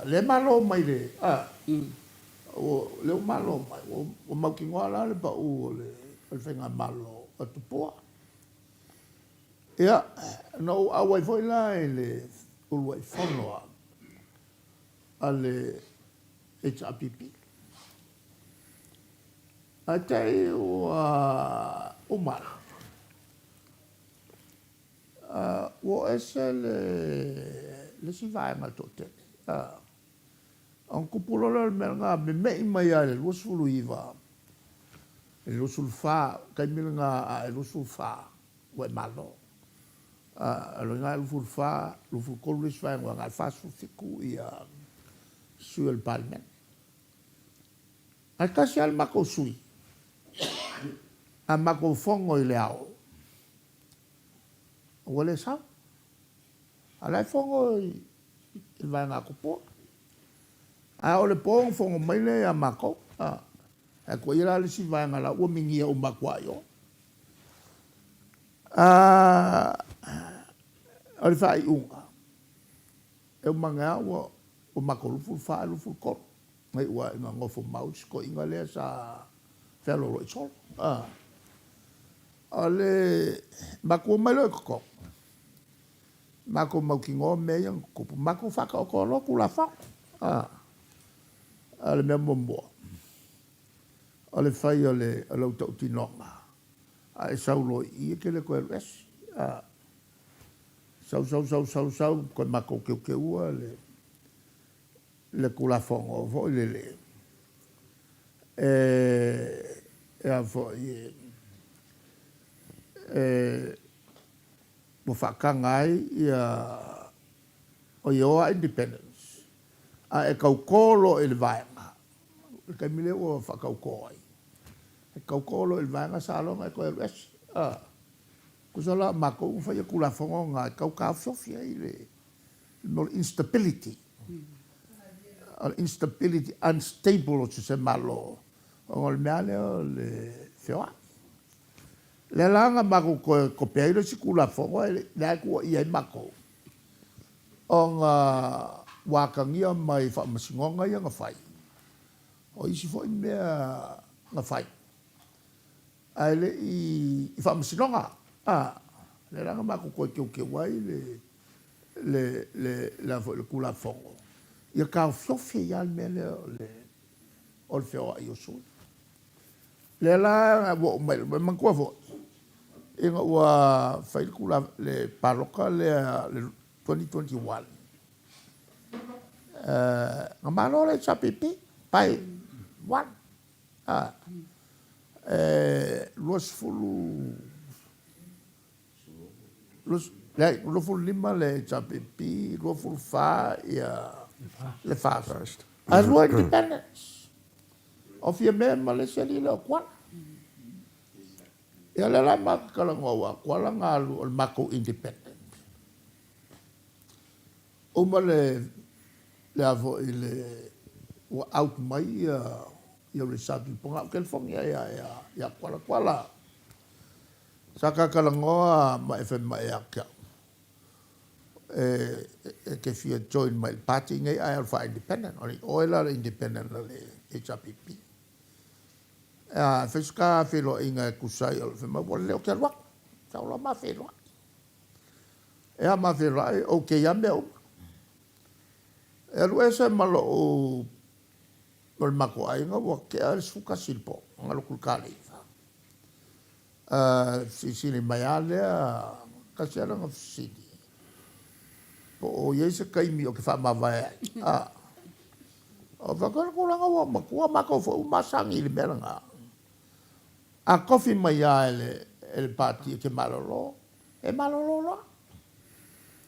Lea e malo mai le, a, lea ua malo mai, ua mautinoa la le pau o le Faigamalo a Tupua. Ia, na ou auai foi la i le uluai fono a le HRPP. Ae te i ua uma ua oo ese le isi vaega toatele. Ona tupu loa lea o le mea lena, meme'i mai lava i le 29, i le 24, taimi lena a e 24 ua e malo. A o lona 24, 23 le isi vaega ua na o le 47 ia sui o le Palemene. Ae tasi lava le matou sui, a matou fono i le ao, ua le sau. A o la e fono i le vaega a Tupua. A o le po ona fono mai lea ia matou. Ae tuuaia la le isi vaega la ua migia uma atu lava i o. O le faaiuga, e uma ane lava ua matou 24 ae 23. Na iu lava ina nofo mau si toeaina lea sa fealoaloai solo. O le matou omai loa i totonu, matou mautinoa mea ia na tutupu, matou faataoto loa Tulafono. O le mea muamua, o le fai o lau tautinoga, a e sau loa i i, e te le toe alu ese. Sau, sau, sau, sau, sau, toe matou teuteua le le Tulafono foi lele e a foi e ua faataga ai ia o ia o a independence a e tauto loa i le vaega i le taimi lea ua faatauto ai e tauto loa i le vaega sa loa ona e toe alu ese a tusa la o matou ua faia Tulafono na e tau taofiofi ai le mea o le instability o le instability unstable o se Malo ona o le mea lea o le feoai. Lea la na matou toe kope ai le isi Tulafono lea e tuuaia ai matou ona Ua atagia mai faamasinoga ia na fai, o isi foi mea na fai, ae le i i faamasinoga. A, lea la na matou toe teuteu ai le, le, le, le a foi, le Tulafono, ia taofiofi ai lava le mea lea o le, o le feoai o sui. Lea la ua oo mai, manatua foi, ina ua fai le tula, le palota lea le 2021, na malo le HRPP by one, e 20, leai, 25 le HRPP, 24 le FAST, ae lua independents. O Fiame ma le isi alii lea o Kuala. Ia lea la matou te talanoa aua o Kuala na alu o le matou independent. Uma le le a foi le ua out mai ia ia result i Fogaa ou telefoni ai ia ia Kuala Kuala sa ta talanoa ma e fai mai ia te au e te fia join mai i le party nei ae alu faa-independent. O le oe la o le independent a le HRPP. A fai se ta feiloaiga e tusa ai o le fai mai ua lelei ou te alu atu. Sau loa ma feiloai. E a ma feiloai, okay lava mea uma. E alu ese ma lou ma le matou aiga ua tea le 11 i le po, na alu atu i le kaleiva. Fesilisili mai lava lea, tasi lava lana fesili, po o i ai se taimi ou te faamavae ai. O faapea le tulaga ua matua matou foi ua masani i le mea lena. A tofi mai lava e le Pati e te malolo, e malolo loa.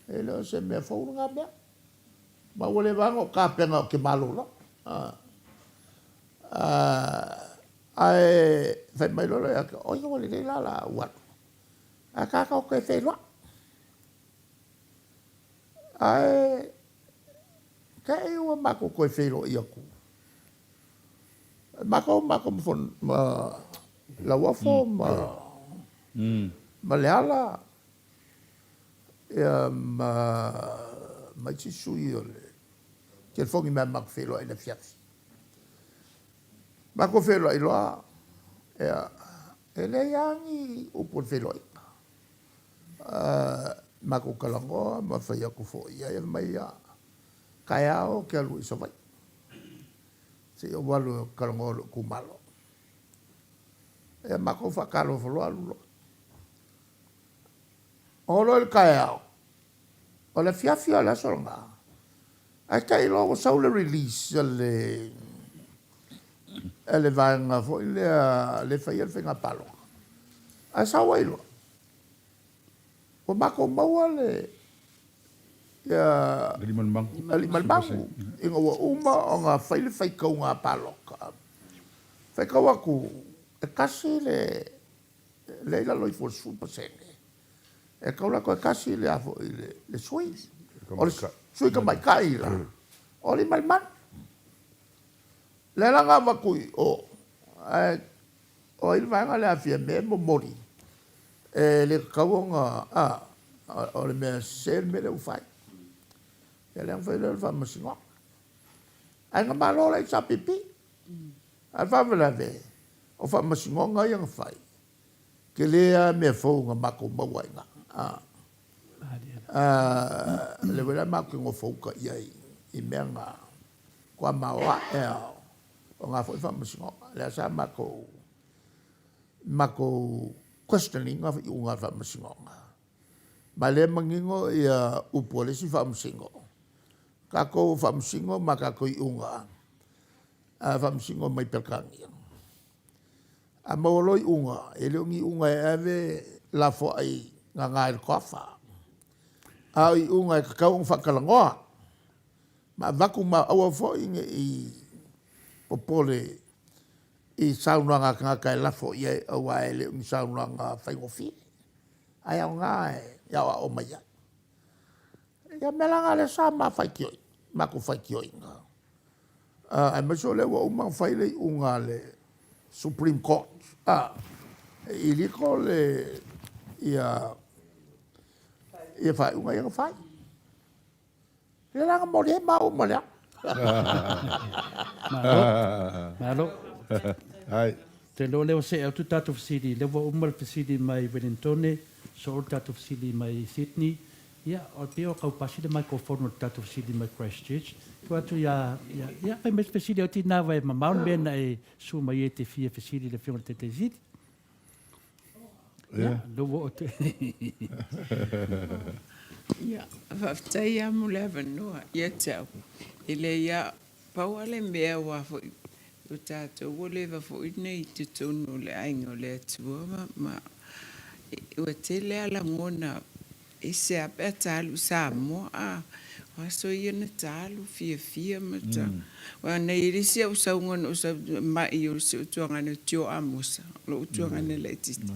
E le o se mea fou lena mea. Ma ua leva lava ona ou tapena ou te malolo. Ae fai mai loa ia te au, oi ua lelei la la ou alu, ae tatou toe feiloai. Ae te i ua matou toe feiloai atu. Matou matou ma Lauofo ma ma Leala ia ma ma isi sui o le telefoni mai matou feiloai i le afiafi. Matou feiloai loa, ia, e leai lava ni upu o le feiloaiga. Matou talanoa ma fai atu foi i ai, fai mai, ia, taeao ou te alu i Savaii, se i ou alu e talanoa i lou itumalo. Ia, matou faatalofa loa alu loa. Oo loa i le taeao, o le afiafi o le aso lena, ae te i loa ua sau le release a le a le vaega foi lea le faia le faiga palota. Ae sau ai loa, ua matou maua le ia Aliimalemanu ina ua uma ona fai le faitauga palota. Faitau atu e tasi le lea i lalo ifo o le 10%, e tatau la toe tasi le a foi le sui. O le sui tamaitai la, o Aliimalemanu. Lea la na avatu i o, ae o ai le vaega lea a Fiame e momoli, e le tatau ona, a, o le mea sese le mea lea ua fai. Ia lea na fai lea o le faamasinoga. Ae na malo le HRPP. Ae le faalavelave, o faamasinoga ia na fai, tele lava mea fou na matou maua ai i ina. Lea foi la matou te nofouta i ai i mea na matua maoae lava o na foi faamasinoga. Lea sa matou matou question ina iuga o le faamasinoga. Ma lea e manino ia upu a le isi faamasino, tatou faamasino ma tatou iuga, faamasino mai Peretania. A maua loa iuga, e le o ni iuga e ave lafoai gaga i le toafa, a o iuga e tatau ona faatalanoa ma avatu ma aua foi ne i popole i saunoaga a tagata e lafo i ai aua e le o ni saunoaga faigofie, ae aoga e aoao mai ai. Ia mea la na lea sa ma faitioina, matou faitioina, aemaise o lea ua uma ona fai le iuga a le Supreme Court, e illegal le ia faaiuga ia na fai. Lea la na momoli ai maua ma le ala. Malo. Malo. Ou te iloa o lea ua see atu tatou fesili, lea ua uma le fesili mai Wellingtone, soo le tatou fesili mai Sydney, ia, e pei ua tau pasi le maikrofono i le tatou fesili mai Christchurch. Tuu atu ia, ia, ia, fai mai se fesili a tina aua e mamao le mea na e susu mai ai e te fia fesili i le Afioga i le Taitai Sili. Ia, lea ua oo atu. Ia, faafetai lava mo le avanoa ia te au. E leai lava, pau lava le mea aua foi o tatou ua leva foi ona i totonu o le aiga o le Atua ma, ma ua tele lava lagona Ese a pe a ta alu i Samoa a, o aso ia na ta alu fiafia ma ta, aua na i ai le isi au sauga na ou sau mai o si ou tuagana o Tio Amosa, o lou tuagana laitiiti.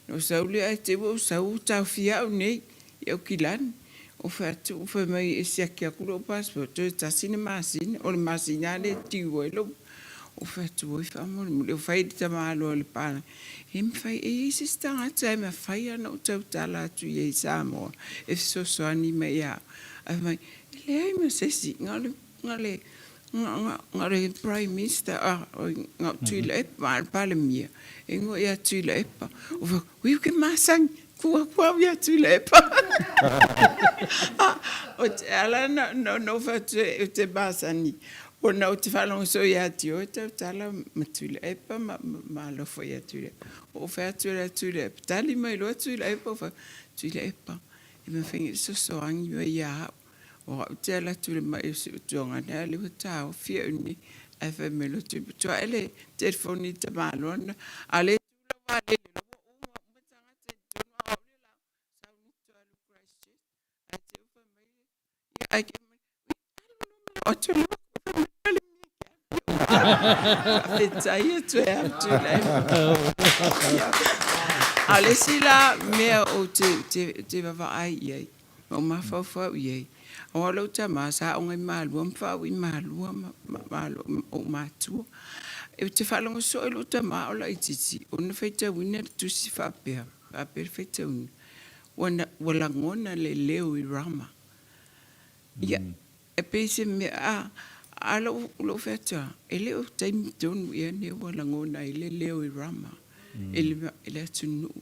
Na ou sau lea ae te i ua ou sau ua taofia au nei i Aukilani. Ou fai atu, fai mai e siaki atu lou passport toe tasi le masina, o le masina lava lea e due ai lou Ou fai atu, oi faamolemole, ua fai i le tamaloa o le palagi, e mafai, e i ai se isi tagata e mafai lava ona ou tautala atu i ai i Samoa e fesoasoani mai ia au. Ae fai mai, e leai ma se isi, na o le, na o le, na o le Prime Minister, oi, na o Tuilaepa, ma le Palemia, e igoa ia Tuilaepa. Ou fai atu, ui ou te masani, tuu atu au ia Tuilaepa. O te ala na ou fai atu ou te masani, Ona ou te faalogo soo ia te oe tautala ma Tuilaepa ma ma alofa ia Tuilaepa. Ua ou fai atu ia Tuilaepa, tali mai loa Tuilaepa, ou fai atu, Tuilaepa, e mafai ona e fesoasoani mai ia au. O au te alu atu i le mai o si ou tuagana, a o lea ua taofi au nei. Ae fai mai loa Tuilaepa, tuu ae le telefoni i le tamaloa lena. A o lea e tu lau vaalele, o la ua uma uma tagata i totonu, a o au lea o le a sau nei toe alu i Christchurch. Ae te i ua fai mai le Faafetai atu e atu i le A o le isi la mea ou te vaavaai i ai, ma ou mafaufau i ai, aua o lou tama sa aoga i Malua ma faauu i Malua ma ou matua. Ou te faalogo soo i lou tama a o laitiiti ona faitauina le tusi faapea, faapea le faitauina, ua lagona le leo i Rama. Ia, e pei se mea, a, a lou, lou fai atu lava, e le o taimi tonu ea lenei ua lagona ai le leo i Rama, i le, i le atunuu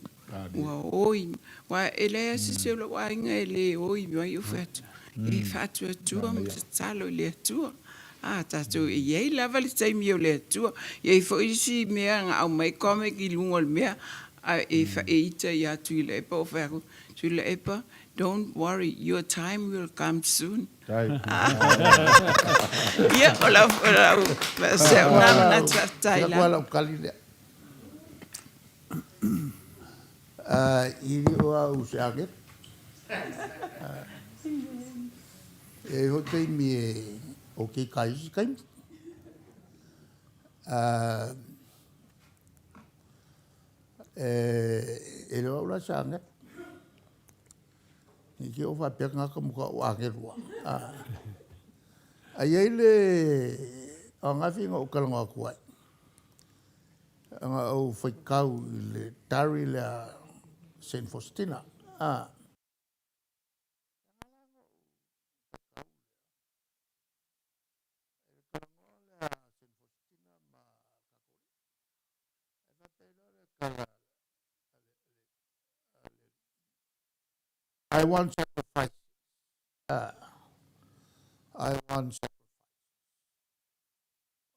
ua oi, aua e leai lava se isi o lou aiga e le oi mai, ou fai atu, e faatuatua ma tatalo i le Atua. A, tatou, e i ai lava le taimi o le Atua. E i ai foi isi mea na aumai comic i luga o le mea, a e, e ita ia Tuilaepa, ou fai atu, Tuilaepa, Don't worry, your time will come soon. Ia, o lau, o lau, se au nā manatu faafetai la. Lau kali lea. I le o au se agelu. E i ai foi taimi e okay ka isi taimi. E le o au la se agelu. I te o faapea tagata mo ka o agelua. Ai ai le angafi na ou talanoa atu ai. Na ou faitau i le diary lea Saint Faustina. I want sacrifices. I want sacrifices.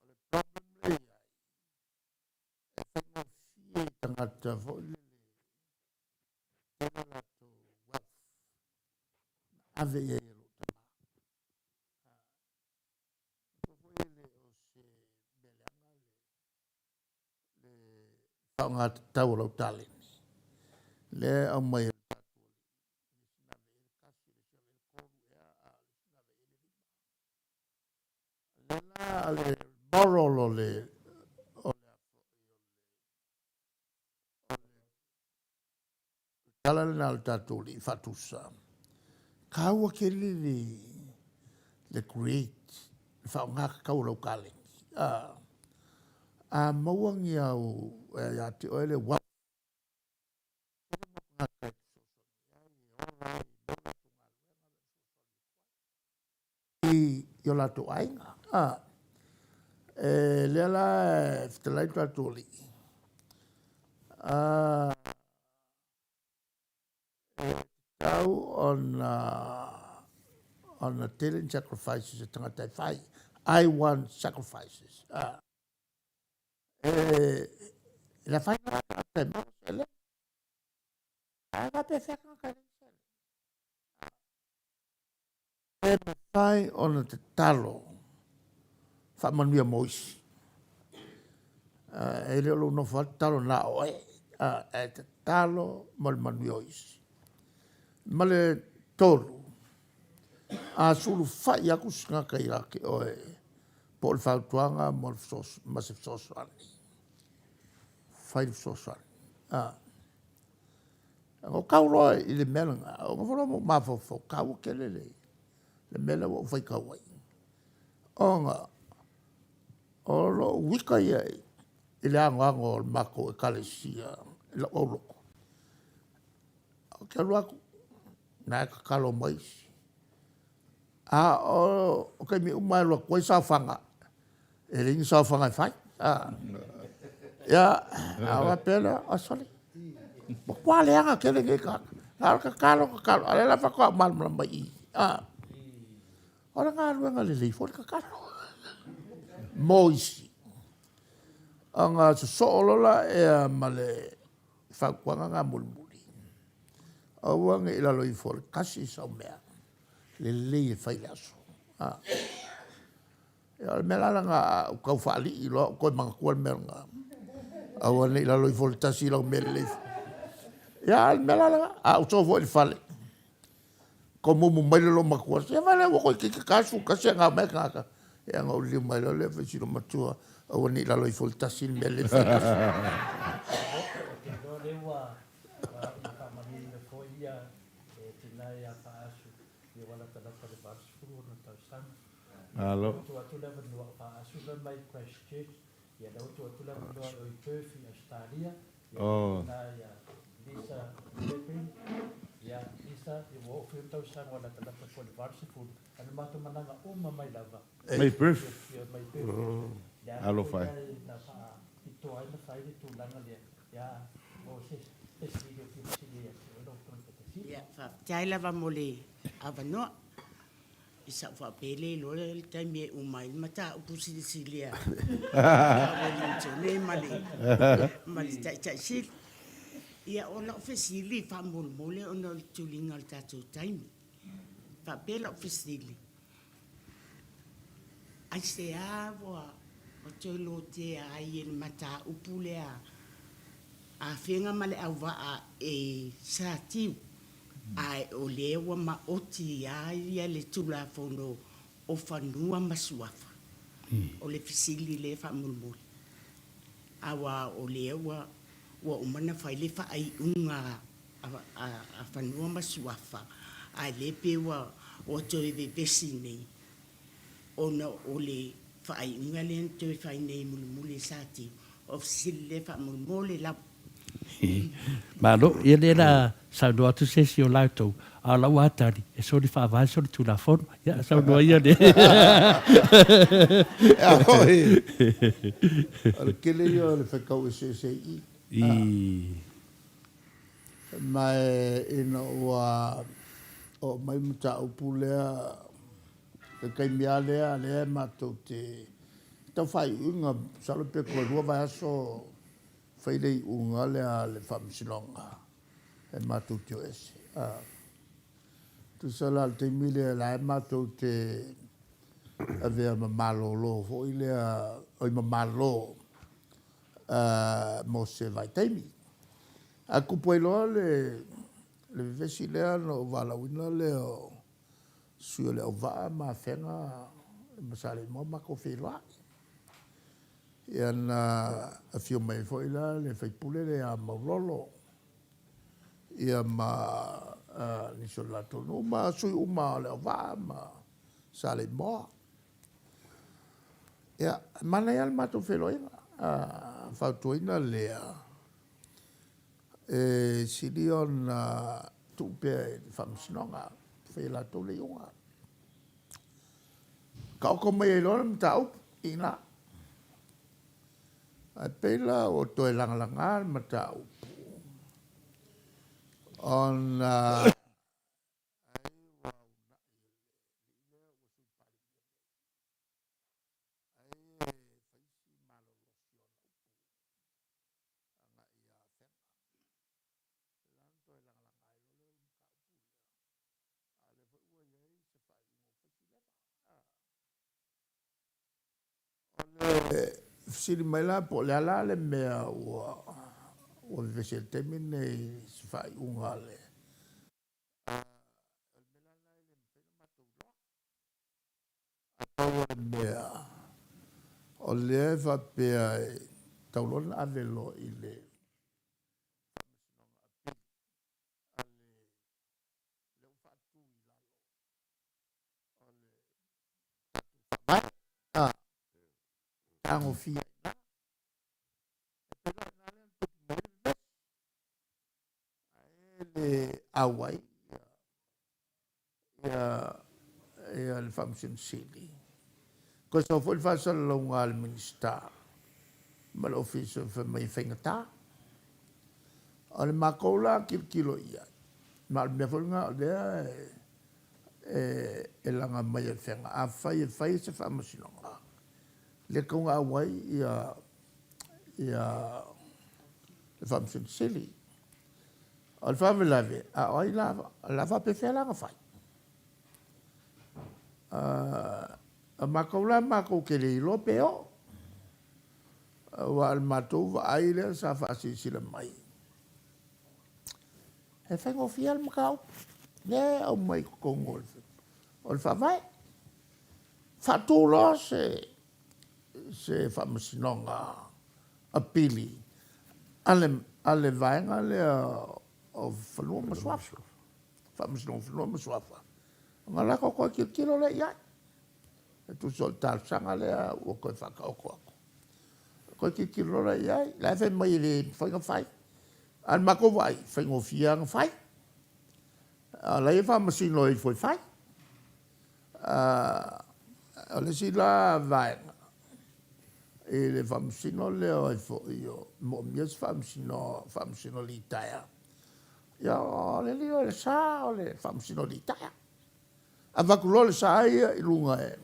O le problem lea i ai, e faigofie i tagata foi lele tele latou wealth na ave i ai e lou tama. Manatua foi e le o se mea leaga le faaaoga tatau o lau taleni, lea e aumai e le tatou Alii, le isi na ave i ai le tasi, le isi na ave i ai le tolu ea, a o le isi na ave i ai le lima. O lea la o le moral o le o le o le tala lena a le tatou Alii faatusa, taua tele le le create, le faaaoga tatau o lau taleni. A maua ni au ia te oe le wealth, tele mau tagata e fesoasoani ai, e ola ai, maua latou galuega ma fesoasoani atu ai. i o latou aiga. A, e lea la e fetalai lo tatou Alii, a, e tatau ona ona tele ni sacrifices a tagata e fai. I want sacrifices. A, e, le afaina la tagata e maua seleni. Ae faapefea tagata e leai seleni. E mafai ona tatalo faamanuia mo isi. E le o lou nofo lava tatalo na o oe, ae tatalo mo le manuia o isi. Ma le tolu, a sulufai atu se tagata ia te oe po o le fautuaga mo le ma se fesoasoani, fai le fesoasoani. Ua tau loa i le mea lena, ua nofo loa ma ou mafaufau, taua tele le mea lea ua ou faitau ai. Ona o lou ita ia i le anoano o le matou ekalesia i lou aulotu, ou te alu atu, na e tatalo mai isi. A o taimi uma e alu atu ai saofaga, e leai ni saofaga e fai. Ia, a faapea lea, oi sole, matua leaga tele nei tagata. Na o le tatalo, tatalo, a o lea la faatoa ou malamalama i i. O le galuega lelei foi le tatalo mo isi. Ona sosoo loa lea ma le fautuaga lena mulimuli, aua ne i lalo ifo o le tasi sau mea lelei e fai i le aso. Ia o le mea la lena a ou tau faalii loa ou toe manatua le mea lena. Aua ne i lalo ifo o le tasi lau mea lelei. Ia a o le mea la lena, a ou sau foi i le fale, tomumu mai le loomatua, se vaai la ua toeitiiti 41 e gao mai le tagata. Ia ona ou liliu mai loa lea fai si loomatua, aua ne i lalo ifo o le tasi le mea lelei fai i le aso. Ou te iloa lea ua faamanino foi ia e tina ia Faasu ia ua latalata i le 80 ona tausaga. Malo. Ua tuu atu le avanoa o Faasu la mai Christchurch, ia lea ua tuu atu le avanoa i o i Perth i Ausetalia, ia o tina ia Lisa Pepping, ia Lisa, ia ua oo foi ona tausaga ua latalata foi i le 80, ae na matou malaga uma mai lava. Mai Perth. Ia mai Perth i Australia. Le ala Alofa foi e. lea na faapitoa ai na fai le tulaga lea, ia mo se fesili o fia fesili ai ia te oe lau Afioga i le Taitaifono. Ia, faafetai lava mo le avanoa. I sa'u faapea e le iloa le taimi e uma ai le mataupu silisili a Ueligitone ma le ma le Taitai Sili. Ia o la'u fesili faamolemole ona o le tuliga o le tatou taimi. Faapea la'u fesili, aisea ua toe lotea ai e le mataupu lea Afega ma le auvaa e Satiu Ae o lea ua maoti a ia le Tulafono o Fanua ma Suafa. O le fesili lea faamolemole. Aua o lea ua ua uma ona fai le faaiuga a Fanua ma Suafa, ae lea pei ua ua toe vevesi nei ona o le faaiuga lea na toe fai nei mulimuli e Satiu. O fesili lea faamolemole lava. Malo, ia lea la saunoa atu se isi o la outou, a o lau lava tali, e soli faavae soli tulafono. Ia, saunoa ia le. O le tele ia o le faitau eseese i i. Ma ina ua oo mai le mataupu lea, le taimi lava lea, lea matou te tau faaiuiuga, masalo pe toe lua vaiaso fai le iuga lea a le Faamasinoga e matou te o ese. Tusa la o le taimi lea la e matou te avea ma malolo foi lea, oi ma malo mo se vaitaimi. Ae tupu ai loa le vevesi lea ona ou valaauina lea o sui o Leauvaa ma Afega ma Saleimoa matou feiloai. Ia na afio mai ai foi la le sui usufono lea ia Maulolo ia ma nisi o le latou nuu ma sui uma o Leauvaa ma Saleimoa. Ia, e manaia lava le matou feiloaiga, fautuaina lea e sili ona tuu pea i le Faamasinoga e fai e latou le iuga. Taoto mai ai loa le mataupu i ina. Ae pei la ua toe lagalaga le mataupu ona ai ua uunai e le alii lea ua Sui Palemia nei, ai e fai si malolosi o ana upu agai ia Afega. Le la na toe lagalaga ai loa lea o le mataupu lea, a o lea foi ua i ai se faaiuga ua fai si leva. O le fesili mai la po o le a la le mea ua vevesi ai i le taimi lenei i se faaiuga a le O le mea la lena e le mafai ona matou iloa. Ae pau o le mea, o lea e faapea e tatau loa ona ave loa i le Faamasinoga Apili a le lea ua faatu i lalo o le tatou Faavae, a tagofia i ina. E pei la o i ina lea na tupu mai ai le vevesi, ae le auai ia le Faamasino Sili. Toe sau foi le faasalalauga a le Minisita ma le Ofisa fai mai e faigata. O le matou la tilotilo i ai, ma o le mea foi lena o lea e laga mai e Afega, afai e fai se faamasinoga, le tatau ona auai ia le Faamasino Sili. O le faalavelave, a o ai la, o le a faapefea la ona fai? O matou la matou te le iloa pe oo. Aua o le matou vaai lea sa faasilasila mai, e faigofie lava le mataupu lea e aumai i totonu o le Faavae. Faatu loa se faamasinoga apili a le vaega lea o Fanua ma Suafa, Faamasinoga o Fanua ma Suafa, ona latou toe tilotilo lea i ai. E tusa o le talosaga lea ua toe faataoto atu. Toe tilotilo lea i ai. La e fai mai e le mafai ona fai. A o le matou vaai, e faigofie lava ona fai. A o la e faamasino ifo e fai. O le isi la vaega, i le faamasino lea o ai foi o moomia se faamasino, faamasino litaea, ia o le lio o le sa o le faamasino litaea. Avatu loa le sa ia i luga e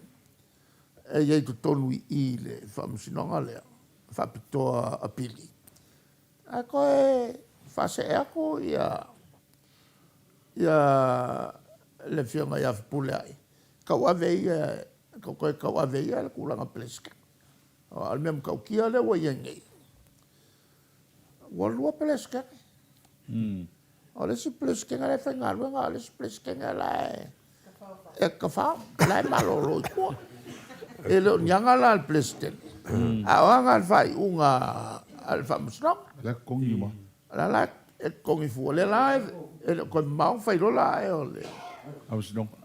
e i ai totonu i i le faamasinoga lea faapitoa apili, ae toe faasee atu ia ia le afioga ia Fepuleai, tauave ia, toe tauave ia le tulaga Peresetene. Aua o le mea matautia lea ua i ai nei, ua lua Peresetene. O le isi Peresetene la e faigaluega, a o le isi Peresetene la e tafao, la e malolo i tua. E le o ni aga la a le Peresetene, a o aga a le faaiuga a le Faamasinoga. La e totogi uma. O la la e totogi fua. O lea la e le o toe mamao ona fai loa la ae o le Faamasinoga.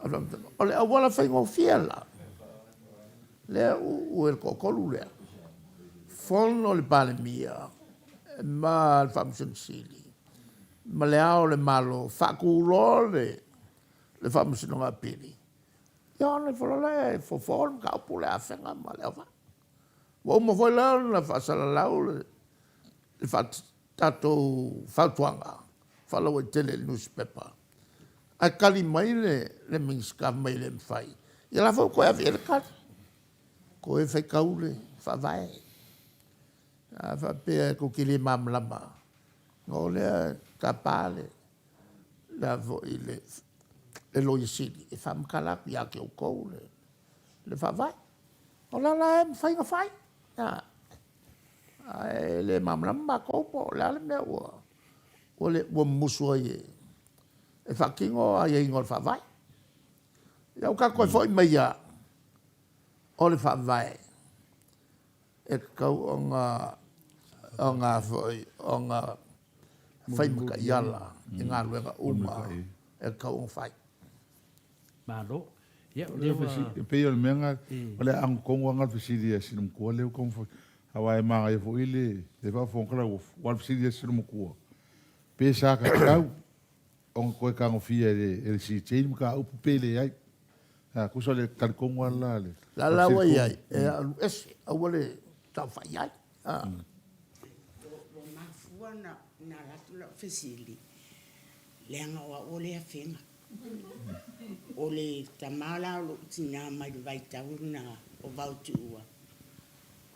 O le auala faigofie la, lea ua i le toatolu lea, fono le Palemia ma le Faamasino Sili ma Le Ao o le Malo, faatu loa le Faamasinoga Apili, ia ona ifo loa lea e fofo le mataupu lea a Afega ma Leauvaa. Ua uma foi la ona faasalalau le tatou fautuaga faalauaitele i le nusipepa, ae tali mai le Minisita fai mai e le mafai, ia la foi ua toe ave i ai le tali, toe faitau le faavae. A faapea tou te le malamalama, ona o lea e tapa le a foi le Loia Sili e faamatala atu ia te outou le faavae. O la la e mafai ona fai. Ae le malamalama matou po o le a le mea ua ua mumusu ai e faatino aiaiga o le Faavae. Ia ua tatou toe foi mai lava o le Faavae e tatau ona ona foi ona fai ma taiala i galuega uma e tatau ona fai. Malo. Ia, o lea ua... E pei o le mea lena, o le aano tonu lava lena o le fesili a si matua lea ua taumafai. Aua e manaia foi le faafofoga Lauofo, aua o le fesili a si matua, pe sa tatau ona toe tagofia e le CJ le mataupu pe leai. A, tusa o le talitonu lava la le. La la ua i ai, e alu ese, aua le taofai ai. Ua mafua na alu atu lau fesili, leaga o au o le afega. O le tama la o lou tina mai le vaitau lena o Vaotuua,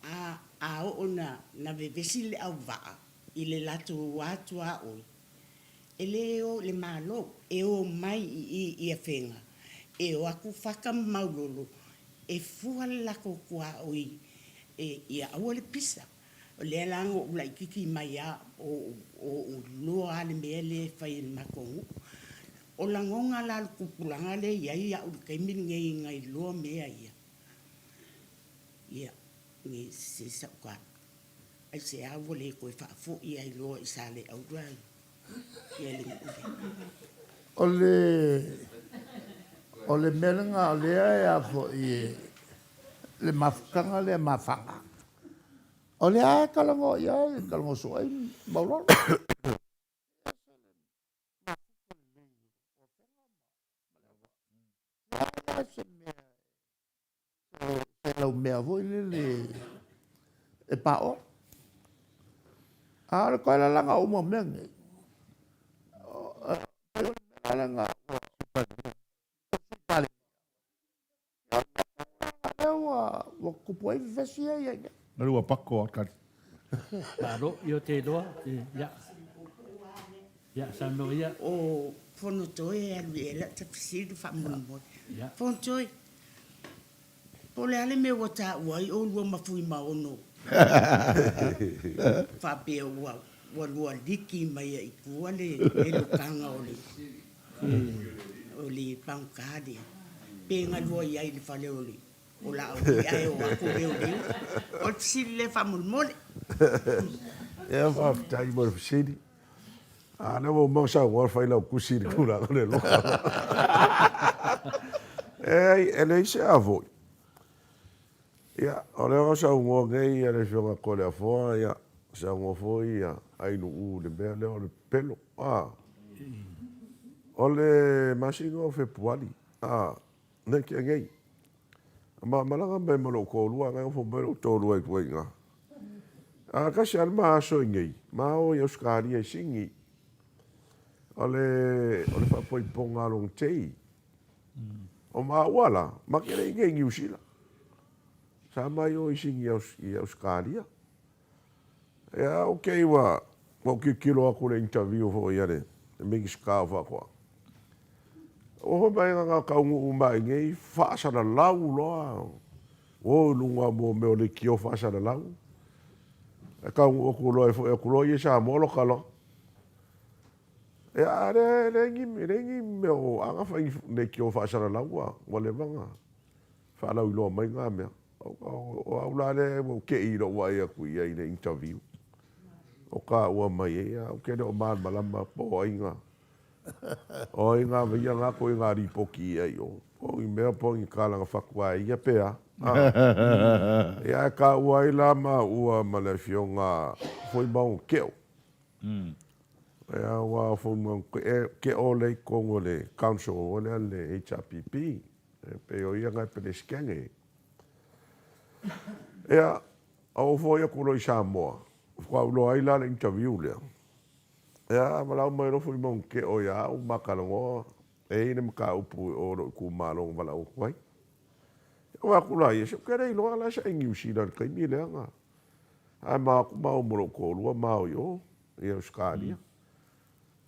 a, a oo ina vevesi le auvaa i le latou atuaoi, E le o i le Malo, e o mai i i i Afega, e o atu faka ma Maulolo e fua le latou tuaoi ia aua le pisa. O lea la na ou laititi mai a o ou iloa a le mea lea e fai e le matou nuu. O lagona la o le tupulaga lea e i ai au i le taimi lenei na iloa mea ia, ia, ne i sese sau tala. Aisea ua le toe faafoi ai loa i Saleaula ia le nuu lea? O le, o le mea lena o lea e a foi e, le mafutaga lea mafaga, o lea lava e talanoa i ai, e talanoa soo ai Maulolo. E ese le mafuta lelei o Afega ma Leauvaa. Se lau mea foi lele e paoa. A o le toe lalaga uma o mea nei, pei o le mea la lena ua Sui Palemia. O le mea tonu lena lea ua tupu ai vevesi ia i ai nei. Lea ua pako a tali. Malo, ia te iloa, ia. Ia, saunoa ia. O Fonotoe e alu i ai lau fesili faamolemole. Fonotoe, Po o le a le mea ua taua ai oulua ma Fuimaono faapea ua ua lua liki mai ai i tua le lukaga o le o le pagota lea, pe na lua i ai i le fale o le o Laauli ae o atu leoleo? O le fesili lea faamolemole. Ia faafetai mo le fesili. A lea ua uma ona saunoa le Failautusi i le tulaga o le loka. E e leai se avoi. Ia, o lea ua saunoa nei le Afioga ia Toleafoa, ia, saunoa foi ia Ainuu i le mea lea o le pepelo. A, o le masina o Fepuari, a, lea na tea nei, ma malaga mai ma lou toalua, na nofo mai lou toalua i tua i ina. A tasi lava le ma aso i inei, ma o i Ausetalia i Sini. O le, o le faapoipoga a lona tei. O maua la, ma te le i inei i Niu Sila. Sa mai o i Sini i Ausetalia. Ia, ok, ua ou tilotilo atu i le interview foi a le Minisita o Faatoaga. Ua fai mai na taunuu mai i inei faasalalau loa. O i luga mo mea o leitio faasalalau. Ae taunuu atu loa e foi atu loa ia i Samoa loka loa. Ia, a lea, leai ni, leai ni mea o aga fai ni leitio faasalalau ua, ua leva ona faalauiloa mai na mea. O au la lea ua ou tei i lou vaai atu i ai i le interview o taua mai ai, ae ou te le o malamalama po o ai na, o ai na vaia na ituaiga lipoti i ai i o, po o ni mea po o ni tala na fatu e ia pe a. Ia ae taua ai la maua ma le Afioga Fuimaono Keo. Ia aua o Fuimaono Keo lea i totonu o le council foi lea le HRPP, e pei o ia na e Peresetene. Ia, ou foi atu loa i Samoa, faatoa ou iloa ai la le interview lea. Ia, valaau mai loa Fuimaono Keo ia au ma talanoa, e i ai le mataupu i o i lou itumalo na valaau atu ai. Ia, ou vaai atu la ia, se ou te le iloa la sa i Niu Sila i le taimi lea na ae ma o atu maua ma lou toalua ma o i o i Ausetalia.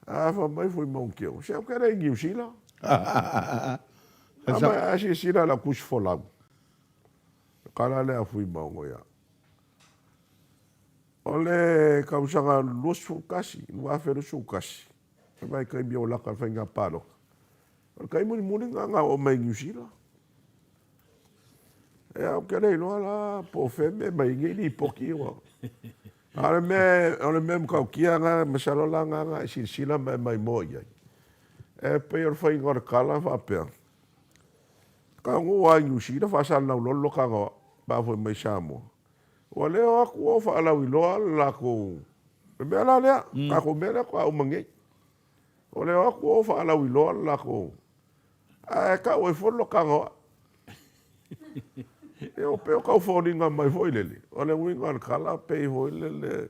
Ae fai mai Fuimaono Keo, se ou te le i Niu Sila. Fai mai, a silasila i lau tusi folau. O le tala lea a Fuimaono ia au. O le tausaga 21, 2021, le vaitaimi o laka i le faiga palota, o le taimi mulimuli lena na oo mai i Niu Sila. Ia, ou te le iloa la po o fea e mea mai ai nei lipoti ua... A o le mea, o le mea matautia lena, masalo la lena na e silasila ma e maimoa i ai, e pei o le faiga o le tala faapea, taunuu lava i Niu Sila faasalalau loa le lokaga o au pe a foi mai Samoa. Ua le o atu o faalauiloa le latou, le mea la lea, le tatou mea lea faatoa uma nei. Ua le o atu o faalauiloa le latou, ae tau ai fua le lokaga o au. Ia pei o tau foliga mai foi lele, o le uiga o le tala pei foi lele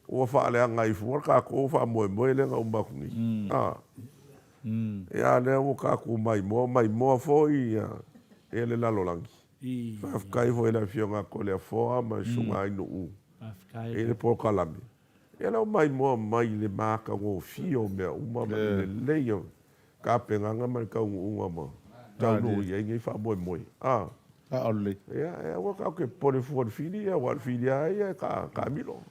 ua faaleaga ai fua le tatou faamoemoe lea na uma atu nei. A. Ia a lea ua tatou maimoa, maimoa foi ia le lalolagi. Faafetai foi i le Afioga ia Toleafoa ma le Susuga Ainuu i le polokalame. Ia lea ua maimoa mai i le matagofie o mea uma ma le lelei o tapenaga ma le taunuuga ma taunuu i ai nei faamoemoe. A. Ia, e aua tatou te popole fua i le fili, aua o le fili lava ia e taamilo.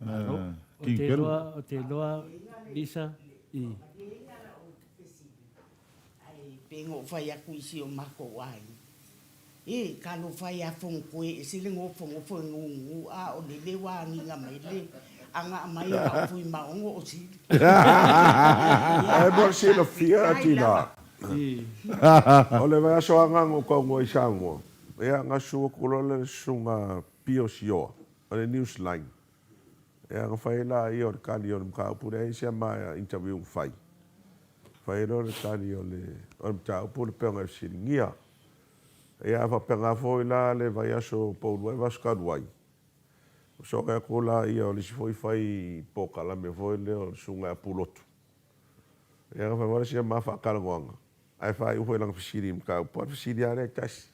Malo. Ou te iloa, ou te iloa Lisa, i. Ae pei na ou fai atu i si o matou aiga, E, talofa e a Fonotoe, e ese le nofonofo e nunu a o lele ua agiga mai le aga mai na o Fuimaono o Sili. Ae mo le silafia Tina, o le vaiaso lava na ou taunuu ai i Samoa, ia na susu atu loa le susuga Pio Sioa o le Newsline, ia na fai ai laia o le tali o le mataupu lea, e i ai si ama interview na fai, fai ai loa le tali o le mataupu le pei ona e fesiligia. Ia a faapena foi la le vaiaso pau lua ai vaiaso talu ai, soe atu laia o le isi foi fai polokalame foi lea o le Susuga ia Pulotu. Ia na fai mai sia ma faatalanoaga, ae faaiu foi i lana fesili i le mataupu, a o le fesili lava lea e tasi.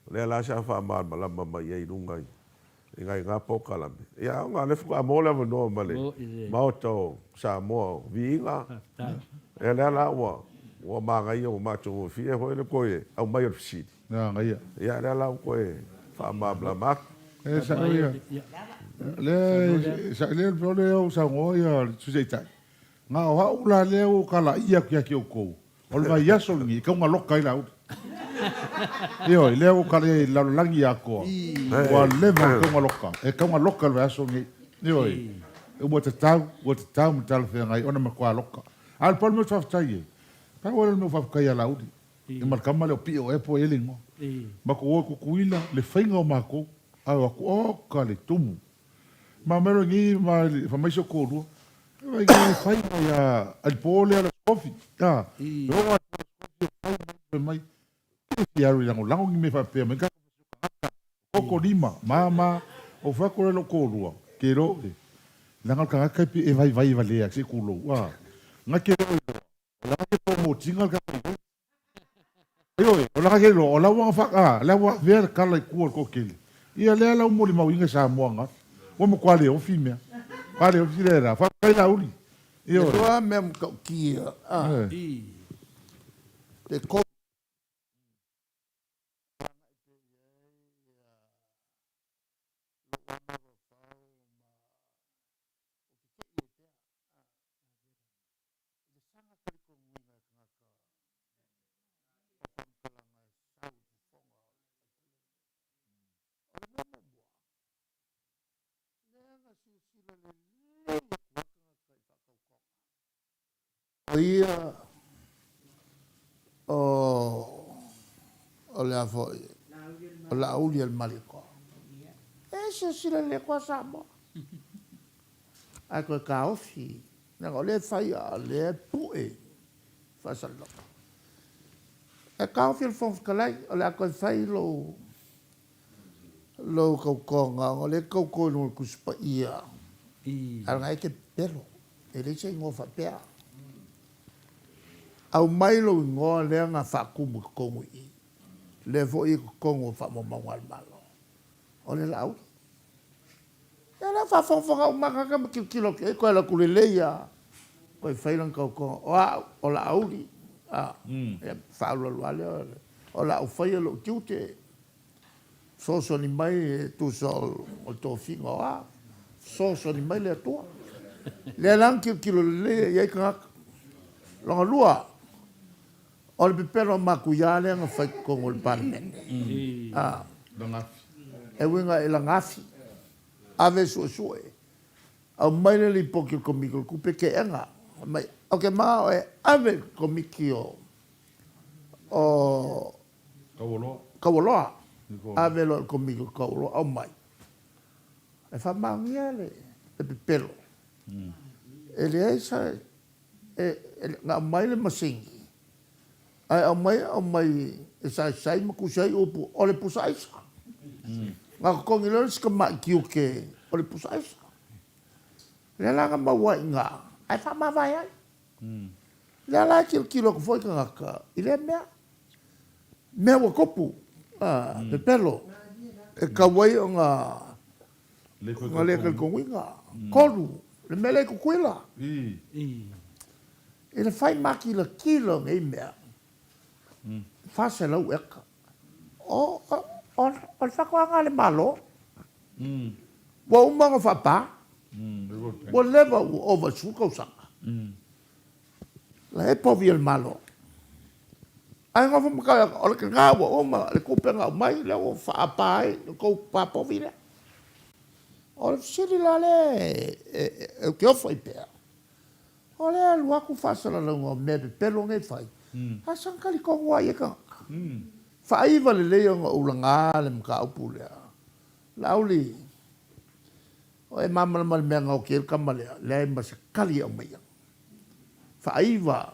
O lea la sa faamalamalama mai ai i luga i nai na polokalame. Ia ona o lea faatoa maua le avanoa ma le Maota o Samoa o Viiga, ia lea la ua ua manaia ua matagofie foi le toe aumai o le fesili. Ia lea la ua toe faamalamalama atu. E sao ia. Lea sa lea o lea ua saunoa ia le Sui Taitai. Na o au la lea ua ou kalaia atu ia te outou, o le vaiaso lenei e taugaloka ai Laauli. Ioe, lea ua ou kalaia i le lalolagi atoa, ua leva ona taugaloka, e taugaloka le vaiaso lenei. Ioe, ua tatau, ua tatau ma talafeagai ona matua loka. A o le pau le mea ou te faafetai ai, pau lava lea o le mea ou faafetai ia Laauli, ma le tama lea o Pio ea po o ai le igoa. Matou o i Tutuila, le faiga o matou, ae o atu, oka le tumu. Ma mea lenei ma fai mai si ou toalua, e fai mai a le po lea o le Aso Tofi, a, e oo lava i le Aso Tofi e fai mai fai mai, e fia alu e lagolago ni mea faapea mai, toto lima, ma ma, ou fai atu loa i lou toalua, ke lo e, leaga o le tagata e pei e vaivai valea se i tulou, a, na ke lo iloa, o la ke promote ina le tatou event. Ioe, o la ke iloa, o la ua fa, a, la ua avea le kala i tua o le toatele. Ia lea la ua molimauina i Samoa ananafi. Ua matua le ofi mea. Matua le ofi lea la. Faafetai Laauli. Ioe. E lua mea matautia, a, pe ko. I le saga talitonuina e tagata o faamatalaga e sau i fofoga o le faipule. O le mea muamua, lea na silasila lelei atu ai tagata i faatautoga. O ia o o le a foi, o Laauli o le Malietoa. E silasila lelei atu lava Samoa. Ae toe taofi Leaga o lea e fai a o lea e pue faasalalauga. E taofi e le Fofoga Fetalai, o le a toe fai lou, lou tautoga ona o lea e te tauto i luga o le Tusi Paia, ae leaga e te pepelo, e leai se igoa faapea. Aumai lou igoa lea na faatumu i totonu i i, lea foi e i totonu o faamaumauga a le Malo, o le Laauli. Ia lea faafogafoga uma tagata ma tilotilo atu i ai, toe alu atu lelei lava, toe fai lana tautoga, o au, o Laauli, a, ia faaulualu lava lea, o le a ou faia lou tiute, fesoasoani mai e tusa o le tofiga o a, fesoasoani mai le Atua. Lea la na tilotilo lelei i ai tagata. Lona lua, O le pepelo a matuia lea na fai i totonu o le Palemene. A. E uiga i lana afi. Ave e suesue. Aumai le lipoti a le Komiti o le Tupe teena. Fai mai, ok ma o e ave i le Komiti o o Taualoa. Taualoa. Ave loa i le Komiti o Taualoa, aumai. E faamaonia le pepelo. E leai sa e, na aumai le masini, ae aumai aumai e saisai ma tusi ai upu o le pusa aisa. Na totogi loa le isi tamai tiute o le pusa aisa. Lea la na maua ai i ina ae faamavae ai. Lea la e tilotilo atu foi tagata i lea mea. Mea ua tupu, pepelo, e tatau ai ona le talitonuina. 3, le mea lea i Tutuila. I le fai makilatila o nei mea, 400 eka. O le faatoaga a le Malo, ua uma ona faapa, ua leva ua ova i le 10 tausaga. La e povi e le Malo. Ae nofo ma tau atu, o le lena ua uma le tupe na aumai, lea ua faapa ai le tou pa povi lea. O le fesili la lea ou te ofo ai pea, o lea e alu atu faasalalauga o mea pepelo nei e fai, ae saga talitonu lava i ai tagata. Faaiva lelei ona ou laga le mataupu lea. Laauli, o e malamalama i le mea na oti ai le tama lea, leai ma se tali e aumaia. Faaiva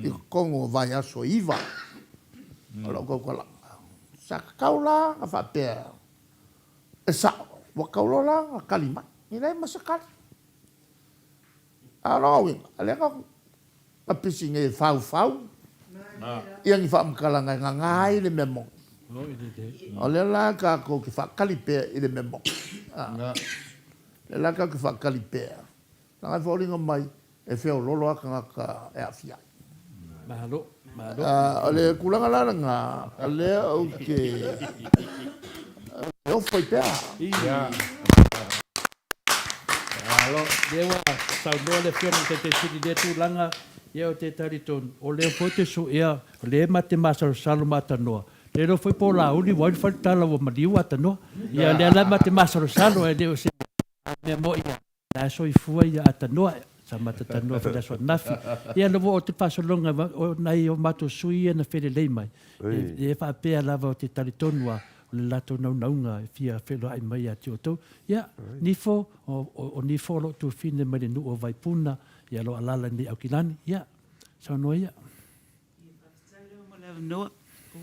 i totonu o vaiaso e 9 o lau tautalaga. Sa tatau la ona faapea e sao, ua tatau loa la ona tali mai. E leai ma se tali. A o lona uiga, o lea na pisi nei e faufau ia ni faamatalaga e gaga ai le mea moni. O lea la tatou te faatali pea i le mea moni. O lea la tatou te faatali pea. Leaga e foliga mai e feololo lava tagata e aafia ai. Malo, malo. O le tulaga la lena, o lea ou te ofo ai pea. Malo. Lea ua saunoa le Afioga i le Taitai Sili i lea tulaga, ia ou te talitonu, o lea foi ou te suea, o lea ma te masalosalo ma atanoa, le iloa foi po o Laauli ua ai le faletala ua maliu atanoa. Ia o lea la ma te masalosalo ae le o se mea moni La e soifua ia atanoa, sa mata tanoa foi le aso ananafi. Ia na ua oo atu le faasologa o nai o matou sui ia na felelei mai, e faapea lava ou te talitonu lava o le latou naunauga e fia feiloai mai ia te outou. Ia, Nifo, o Nifo o lou tuafine mai le nuu o Vaipuna, ia o lo o alaala nei i Aukilani. Ia, saunoa ia. Ia, faafetai lava mo le avanoa,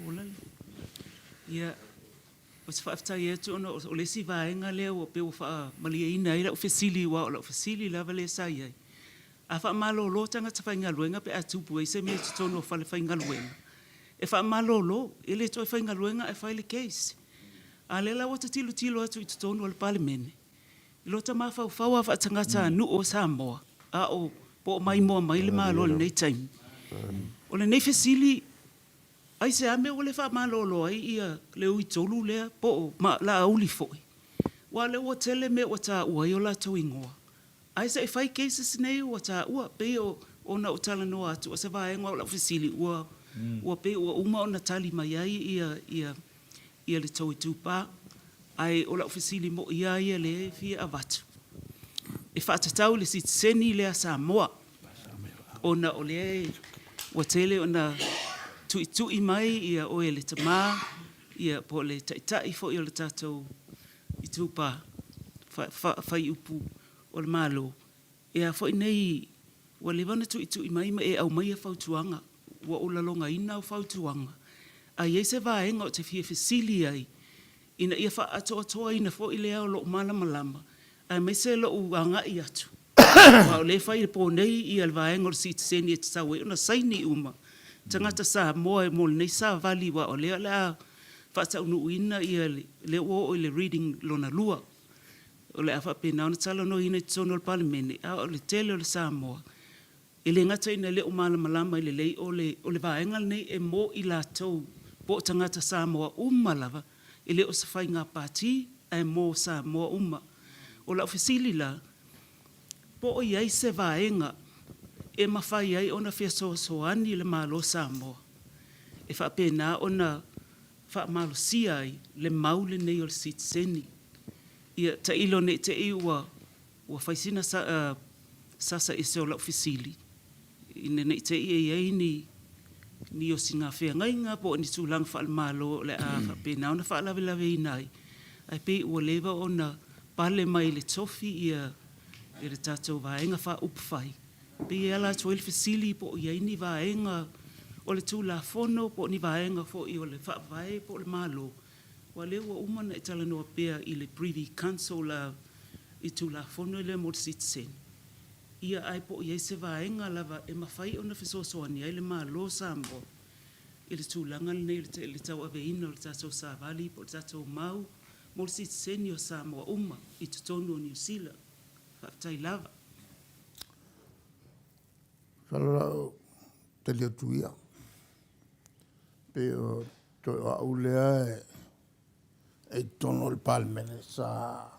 o Lale. Ia, Ou te faafetai atu ona o le isi vaega lea ua pei ua faamalieina ai lau fesili aua o lau fesili lava lea sa i ai, a faamalolo tagata faigaluega pe a tupu ai se mea i totonu o falefaigaluega, e faamalolo, e le toe faigaluega ae fai le case. A o lea la ua ta tilotilo atu i totonu o le Palemene, i lota mafaufau lava faatagata-nuu o Samoa, a o po o maimoa mai le Malo i lenei taimi, o lenei fesili Aisea mea ua le faamalolo ai ia le uitolu lea po o Laauli foi? Aua o lea ua tele mea ua taua ai o latou igoa. Ae se i fai cases nei ua taua, pei o ona ou talanoa atu o se vaega o lau fesili ua ua pei ua uma ona tali mai ai ia ia ia le tou itupa. Ae o lau fesili moi lava ia lea e fia avatu, e faatatau i le sitiseni lea a Samoa. Ona o lea ua tele ona tuitui mai ia oe le tama ia po o le taitai foi o le tatou itupa faaiupu o le Malo, e a foi nei ua leva ona tuitui mai ma e aumaia fautuaga, ua ou lalogaina au fautuaga, a i ai se vaega ou te fia fesili ai ina ia faaatoatoaina foi lea o lou malamalama aemaise lou agai atu, aua o lea e fai i le po nei ia le vaega o le sitiseni e tatau ai ona saini uma tagata Samoa mo lenei savali aua o lea o le a faataunuuina ia lea ua oo i le reading lona lua. O le a faapena ona talanoaina i totonu o le Palemene, a o le tele o le Samoa E le gata ina le o malamalama i lelei o le o le vaega lenei e mo i latou po o tagata Samoa uma lava, e le o se faiga pati ae mo Samoa uma. O lau fesili la, po o i ai se vaega e mafai ai ona fesoasoani le Malo Samoa e faapena ona faamalosia ai le mau lenei o le sitiseni? Ia tailo ne i te i ua Ua fai sina sasa ese o lau fesili, ina ne i te i e i ai ni ni osiga feagaiga po o ni tulaga faale-Malo o le a faapena ona faalavelaveina ai, ae pei ua leva ona pale mai i le tofi ia le tatou Vaega Faaupufai. Pei e ala atu ai le fesili po o i ai ni vaega. O le Tulafono po o ni vaega foi o le Faavae po o le Malo, aua o lea ua uma ona e talanoa pea i le Privy Council a i Tulafono lea mo le sitiseni, ia ae po o i ai se vaega lava e mafai ona fesoasoani ai le Malo o Samoa i le tulaga lenei i le tauaveina o le tatou savali po o le tatou mau mo le sitiseni o Samoa uma i totonu o Niu Sila. Faafetai lava. Masalo la o tali atu ia. Pei o toe o au lea e i totonu o le Palemene sa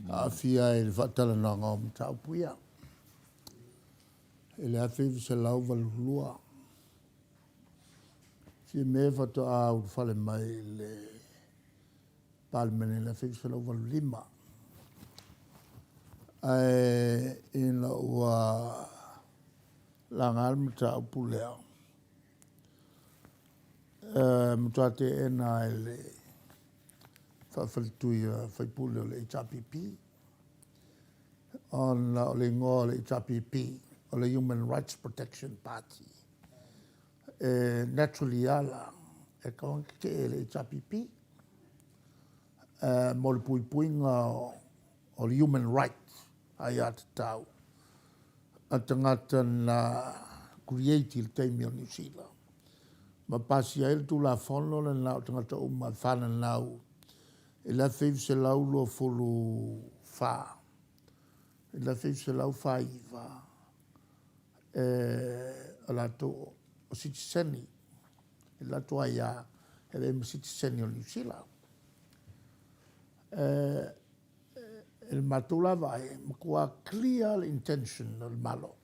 aafia ai i le faatalanoaga o mataupu ia i le 1982. Fiamē faatoa ulufale mai i le Palemene i le 1985. Ae ina ua laga le mataupu lea, e matua teena ai le faafaletui a sui usufono o le HRPP, ona o le igoa o le HRPP o le Human Rights Protection Party. E naturally lava la, e tatau ona tetee le HRPP mo le puipuiga o le human rights, aiatatau a tagata na create i le taimi o Niu Sila ma pasia ai le Tulafono lena o tagata uma e fananau i le 1924 i le 1949 e o latou o sitiseni i le latou aia e avea ma sitiseni o Niu Sila. I le matou la vaai, e matua clear le intention o le Malo.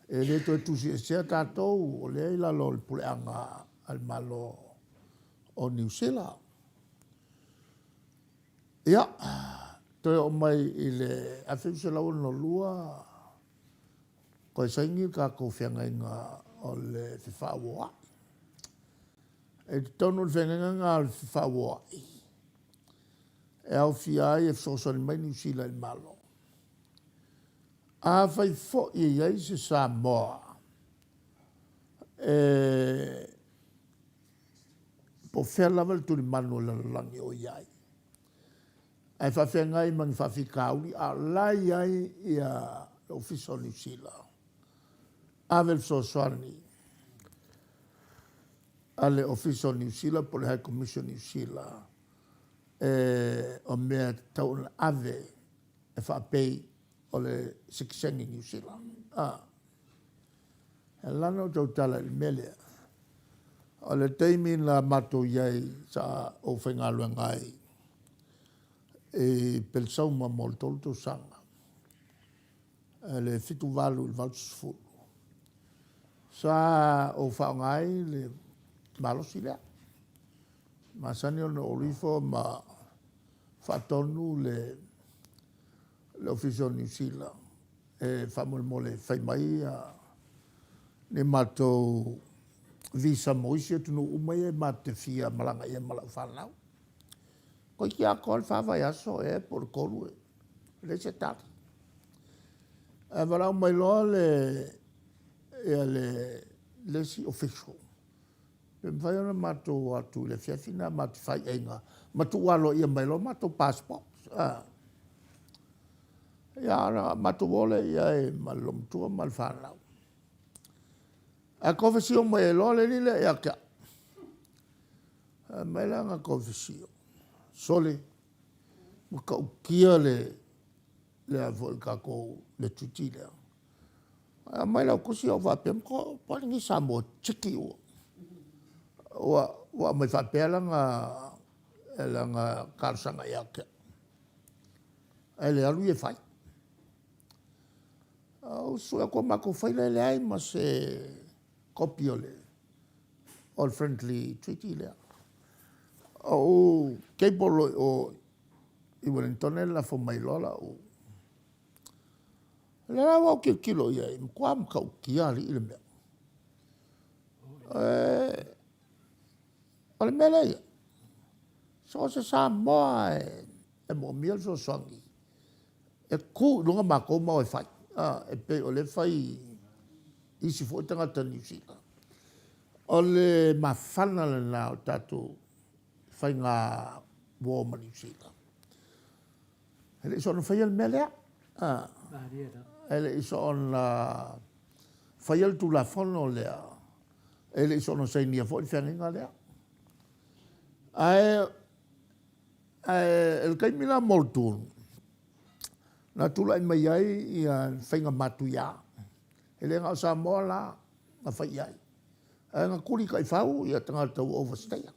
E le toe tusiesea tatou, o lea e i lalo o le puleaga a le Malo o Niu Sila. Ia, toe oo mai i le 1962, toe saini le tatou feagaiga o le Fefaauoai. I totonu o le feagaiga lena o le Fefaauoai, e aofia ai e fesoasoani mai Niu Sila i le Malo. Afai foi e i ai se Samoa e po o fea lava le tulimanu o le lalolagi o i ai, ae faafeagai ma ni faafitauli a o la e i ai ia le Ofisa o Niu Sila, ave le fesoasoani a le Ofisa o Niu Sila po o le High Commission o Niu Sila e o mea e tatau ona ave e faapei o le sitiseni Niu Sila. A. E ala ona ou tautala i le mea lea, o le taimi na matou i ai sa ou faigaluega ai i Pelesauma mo le 3 tausaga, le 78 i le 80, sa ou faaaoga ai le malosi lea. E masani ona ou alu ifo ma faatonu le Ofisa o Niu Sila e faamolemole e fai mai ni matou visa mo isi atunuu uma ia matou te fia malaga i ai ma lau fanau. Toeitiiti atoa le fa vaiaso ea po o le tolu e leai se tali. Ae valaau mai loa le ia le le isi official pe mafai ona matou o atu i le afiafi lena matou te fai aiga ma tuu aloaia mai loa matou passport. Ia ona matou o lea i ai ma le loomatua ma le fanau. Ae kofesio mai ai loa le alii lea ia te au. Fai mai lana kofesio, sole, matautia le le a foi le tatou le treaty lea. Ae aumai lau tusi ou faapea, po o lenei Samoa tiki ua ua ua aumai faapea lana lana talosaga ia te au. Ae le alu ia e fai. Ou sue atu o matou fai lea e leai ma se kopi o le o le friendly treaty lea. Ou cable loa i o i Wellington e lafo mai loa lau. O lea la ua ou tilotilo i ai, e matua matautia alii le mea. O le mea lea ia, so o se Samoa e moomia le fesoasoani, e tu i luga matou ma o e fai. E pei o lea e fai. isi foi tagata Niu Sila. O le mafana lena o tatou faiga uo ma Niu Sila. E le i soona faia le mea lea. E le i soona faia le Tulafono lea. E le i soona sainia foi le feagaiga lea. Ae, ae i le taimi la Muldoon, na tulai mai ai ia faiga matuia. E le na o Samoa la na fai i ai. Ae na tuli taifau ia tagata ua overstay. E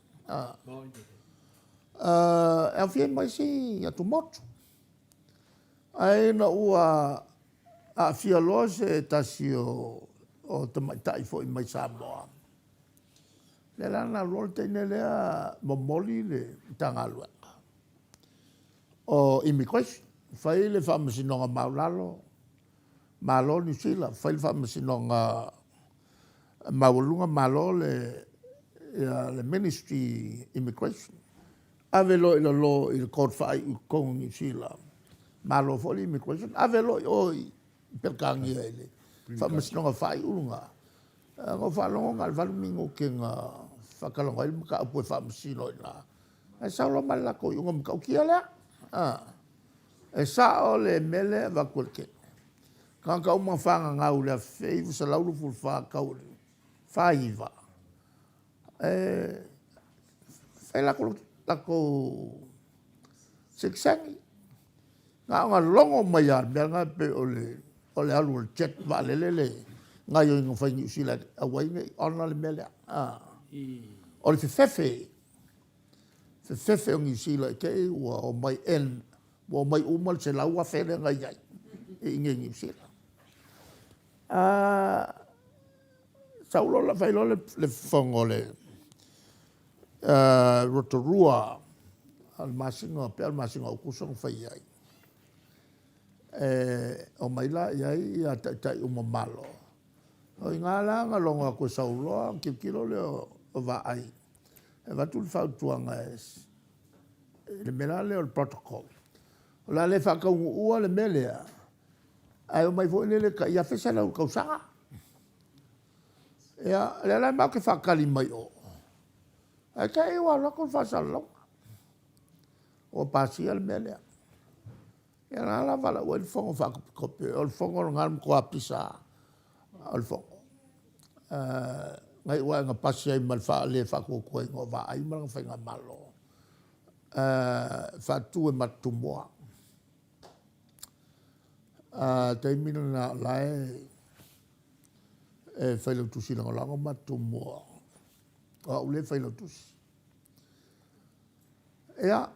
aofia ai ma isi atumotu. Ae ina ua aafia loa se tasi o tamaitai foi mai Samoa, lea la na alu loa le teine lea momoli le Matagaluega o Immigration, fai le faamasinoga maualalo, Malo Niu Sila, fai le faamasinoga maualuga, malo le ia le Ministry Immigration. Ave loa i lalo i le Court faaiu i totonu o Niu Sila, malo foi le Immigration, ave loa i o i Peretania i le faamasinoga faaiu lena. Na ou faalogo na o le 8 minute na faatalanoa ai le mataupu e faamasino i ina, ae sau loa ma le latou iuga matautia lea. E sao le mea lea e avatu e le teine. Tagata uma na fananau i le 1924 tau i le 49, e fai latou latou sitiseni. Na ona logo mai lava o le mea lena pei o le o le alu o le jet vaalele le gaoioiga fai Niu Sila aua ai ne i honour le mea lea. O le fefefe, fefefe o Niu Sila i te i ua omai en ua omai uma le 100,000 lea na i ai i inei i Niu Sila. Sau loa fai loa le fofoga o le Rotorua o le masina pei o le masina o Aokuso na fai ai. E omai la i ai ia taitai uma o Malo. O i ina la na logo atu e sau loa ona tilotilo lea o Vaai e avatu le fautuaga e le mea la lea o le protocol. O le a le faataunuua le mea lea, ae omai foi lele tai $1,100 i le tausaga. Ia, o lea la matou te faatali mai o, ae te i ua alu atu le faasalalauga ua pasia le mea lea. Ia na ala valaau ai le fono faakopikopi, o le fono lena o le matua pisa lava o le fono. Na iu lava ina pasi ai ma le le faatuatuaina o Vaai ma lana faigamalo, e faatu e Matatumua. A taimi lena o la e e Failautusi Lagolago Matatumua, o au lea e Failautusi. Ia,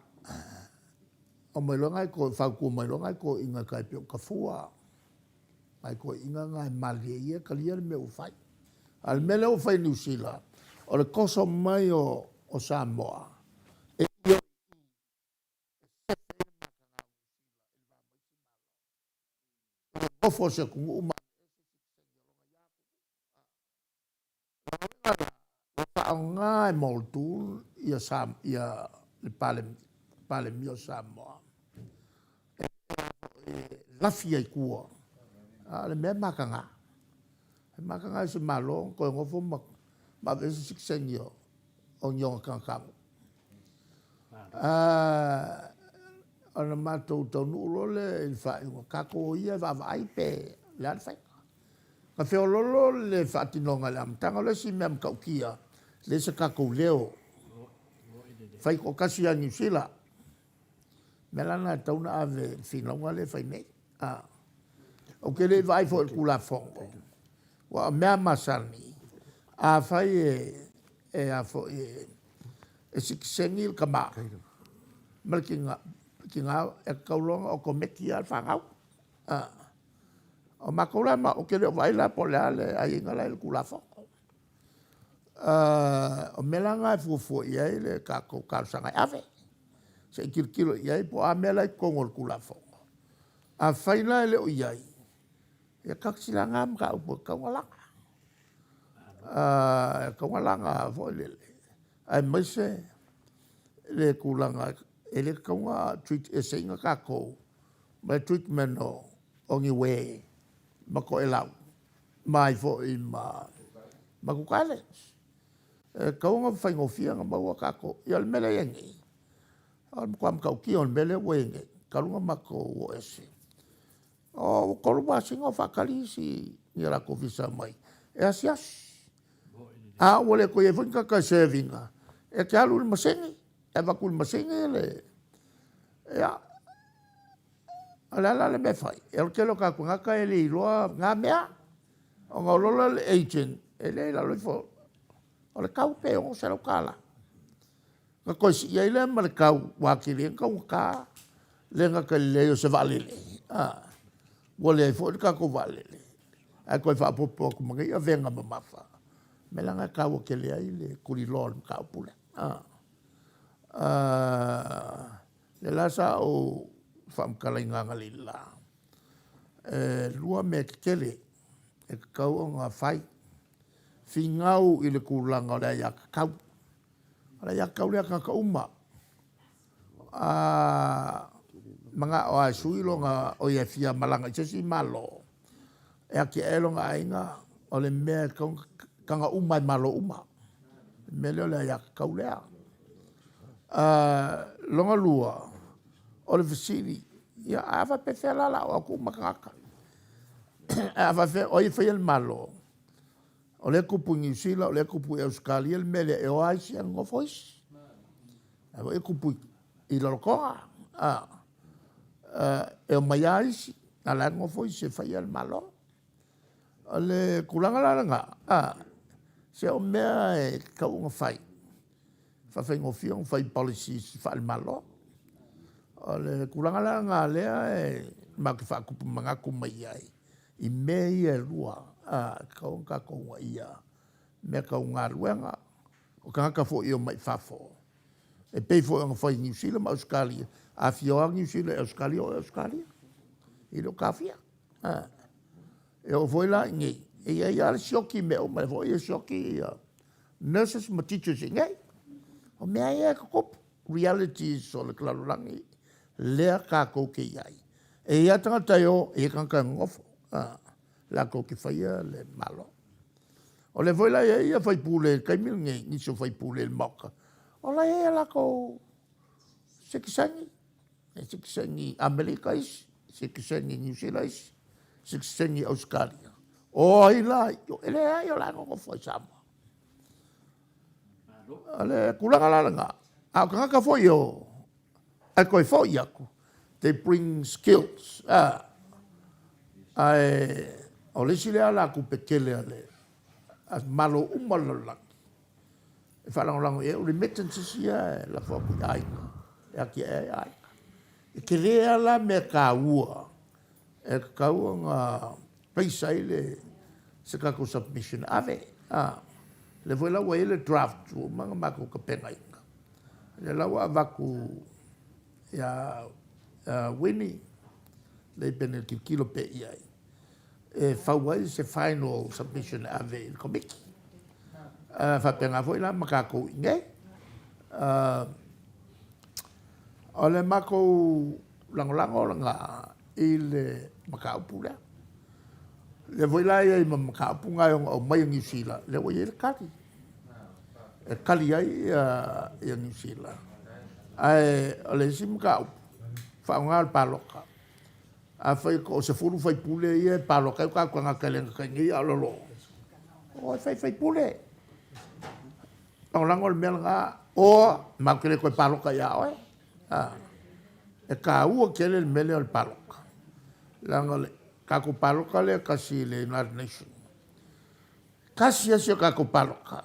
omai loa nai toeaiina, fautua mai loa nai toeaiina e tai pei o Tafua, nai toeaiina na e malilie ia e talia le mea ua fai. A o le mea lea ua fai e Niu Sila, o le toso mai o Samoa e ioe e sefe ai le mataga o Niu Sila i le va ma isi Malo. I le nofo o se atunuu ma aveese sitiseni o lona ia atunuu. O lona uiga la, ua faaaoga e Muldoon ia ia le Palemia o Samoa e lafi ai i tua, a o le mea e mataga. E mataga i se Malo ona toe nofo ma aveese sitiseni o ni ona tagatanuu. Ona matou taunuu loa lea i le faaiuga, tatou o ia e vaavaai pe o le a le faiga. Na feoloolo le faatinoga i le amataga. O le isi mea matautia, e leai se tatou leo. Fai toatasi ia Niu Sila. O le mea la lena e tatau ona ave i le finauga lea e fai nei. Ou te le i vaai foi i le Tulafono, aua o mea masani, afai e a foi e sitiseni le tama ma le tina, e tatau loa ona otomeki lava le fanau. O matou la, ou te le o vaai la po o le a le aiaiga la e i le Tulafono. O mea la na e fuafua i ai le tatou talosaga e ave, se i tilotilo i ai po o a mea la e i totonu o le Tulafono. Afai la e le o i ai, ia tasi la na mataupu e tatau ona laga. E tatau ona laga foi lele, aemaise le tulaga e le tatau ona treat eseina tatou ma le treatment o Niue ma Toelau. Ma ai foi ma ma Cook Islands. E tatau ona faigofie ona maua tatou. Ia o le mea lea e i ai nei, o le matua matautia o le mea lea ua i ai nei, talu ona matou o ese, ua 3 masina o faatali isi i a latou visa mai e asiasi. A ua le toe i ai foi ni tagata e serve ina, e te alu i le masini, e avatu i le masini le, ia, o le a la le mea e fai? O le tele o tatou tagata e le iloa na mea, ona o loa lea o le agent, e le i lalo ifo o le tau pe $600. Ona toe sii ai lea ma le tau ua atili ai ona taugata, e le gata i le leai o se vaalele, ua leai foi le tatou vaalele, ae toe faaopoopo atu ma nei avega mamafa. O le mea la lena e taua tele ai le tuliloa o le mataupu lea. O lea la sa ou faamatalaina analeila, e 2 mea tetele e tatau ona fai, finau i le tulaga o le aiatatau. O le aiatatau lea a tagata uma. A manao lava e sui lona, oi e fia malaga i se isi Malo, e atiae lona aiga, o le mea e tatau ona taga uma lava e Malo uma, le mea lea o le aiatatau lea. Lona lua, o le fesili, ia a faapefea la o le a o atu uma tagata? Ae a faapefea, o ai e faia le Malo? O lea e tupu i Niu Sila, o lea e tupu i Ausetalia le mea lea, e o lava isi ae nonofo isi. O la foi e tupu i Lalotoga, e omai lava isi, a o la e nonofo isi e faia le Malo. O le tulaga la lena, se o mea e tatau ona fai, faafaigofie ona fai policies faale-Malo. O le tulaga la lena lea e matou te faatupu manatu mai ai i mea ia e lua, e tatau ona tatou uunaia mea tau galuega, o tagata foi e omai i fafo, e pei foi ona fai i Niu Sila ma Ausetalia. A fia o lava Niu Sila i Ausetalia, o i Ausetalia, e le o taofia. E oo foi la i inei, e i ai lava le sioki i mea uma, o lea foi e sioki nurses ma teachers i inei. O mea ia e tutupu, realities o le lalolagi lea tatou te i ai. E i ai lava tagata e o, e i ai tagata e nonofo, latou te faia le Malo. O lea foi la e i ai sui usufono i le taimi lenei, nisi o sui usufono i le Maota, o la e i ai a latou sitiseni, e sitiseni Amerika isi, sitiseni Niu Sila isi, sitiseni Ausetalia. O ai la, e leai o la e nonofo i Samoa. O le tulaga la lena, a o tagata foi e o, ae toe foi atu, they bring skills, ae o le isi lea alatupe tele a le Malo uma o le lalolagi e faalagolago i ai, o remittances ia e lafo atu i aiga e atiae ai aiga. E tele lava la mea taua e tatau ona place ai le se tatou submission e ave. A, lea foi la ua i ai le draft ua uma ona matou tapenaina, lea la ua avatu ia Winnie Laban e tilotilo pea i ai e fau ai se final submission e ave i le Komiti. Faapena foi la ma tatou i inei. O le matou lagolago lena i le mataupu lea. O lea foi la e i ai ma mataupu na e ono aumai e Niu Sila, lea ua i ai le tali e tali ai ia Niu Sila. Ae o le isi mataupu, faaaoga le palota. Afai e toa-10 sui usufono ia e palota ai o tatou tagata e le gata i inei a o lalo, o e fai sui usufono. Lagolago le mea lena, or matou te le toe palota ia oe. E taua tele le mea lea o le palota, leaga o le tatou palota lea e tasi i le United Nation, tasi lava si a tatou palota,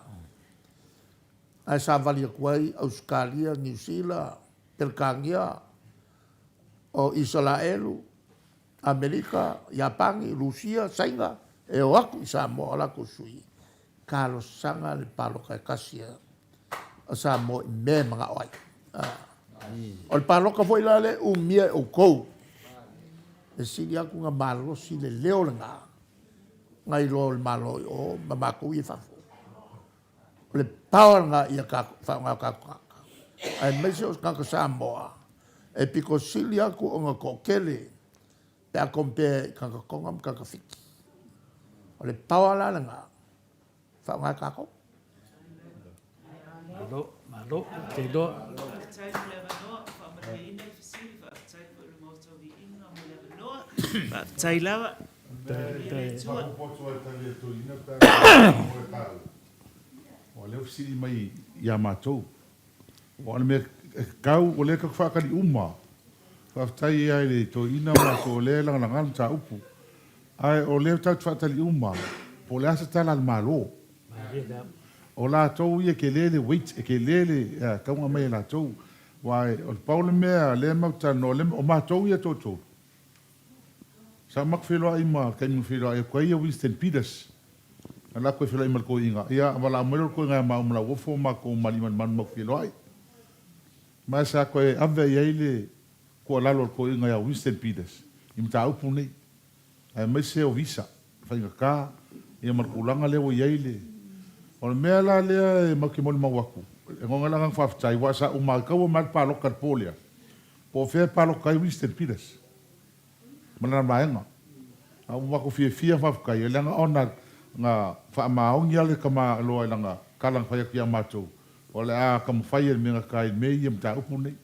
ae savali atu ai Ausetalia, Niu Sila, Peretania, o Isaraelu, Amerika, Iapani, Rusia, Saina, e o atu i Samoa o latou sui, talosaga le palota e tasi a Samoa i mea e manao ai. O le palota foi la lea e umia e outou, e sili atu ona malosi le leo lena nai lo le Malo i o ma matou ia i fafo. O le power lena ia faaaoga o tatou tagata, aemaise o tagata Samoa e pito sili atu ona toatele pe a compare i tagata Tonga ma tagata Fiti. O le power la lena, faaaoga e tatou. Malo, malo, ou te iloa. Faafetai mo le avanoa, ua faamalieina le fesili, faafetai foi i le Maota o Viiga mo le avanoa. Faafetai lava. Viia le Atua. Faaopoopo atu ai tali a Toeaina pe a o e taua. Aua o lea ua fesili mai ia matou. Aua o le mea e tatau, o lea tatou te faatali uma. Faafetai lava i le toeaina ma latou o lea e lagalaga le mataupu. Ae o lea tatou te faatali uma po o le a se tala a le Malo. O latou ia e tele le weight, e tele le tauga mai e latou. Aua o le pau le mea lea matou te talanoa, o matou ia e toatolu, Sa matou feiloai ma le taimi na feiloai atu ai Winston Peters, na latou feiloai ma le toeaina, ia valaau mai loa le toeaina ia maua ma Lauofo ma matou ma Aliimalemanu matou feiloai. Ma sa toe ave i ai le tuualalo a le toeaina ia Winston Peters i mataupu nei, aemaise o visa faigata ia ma le tulaga lea ua i ai le. O le mea la lea e matou te molimau atu, e lagona le agaga faafetai aua sa ou matau mai lava le palota i le po lea, Po o fea e palota ai Winston Peters ma lana vaega. A ua matou fiafia faafetai ai leaga ona na faamaoni lava le tama loa i lana tala na fai atu ia matou o le a taumafai e le mea gata i mea ia mataupu nei.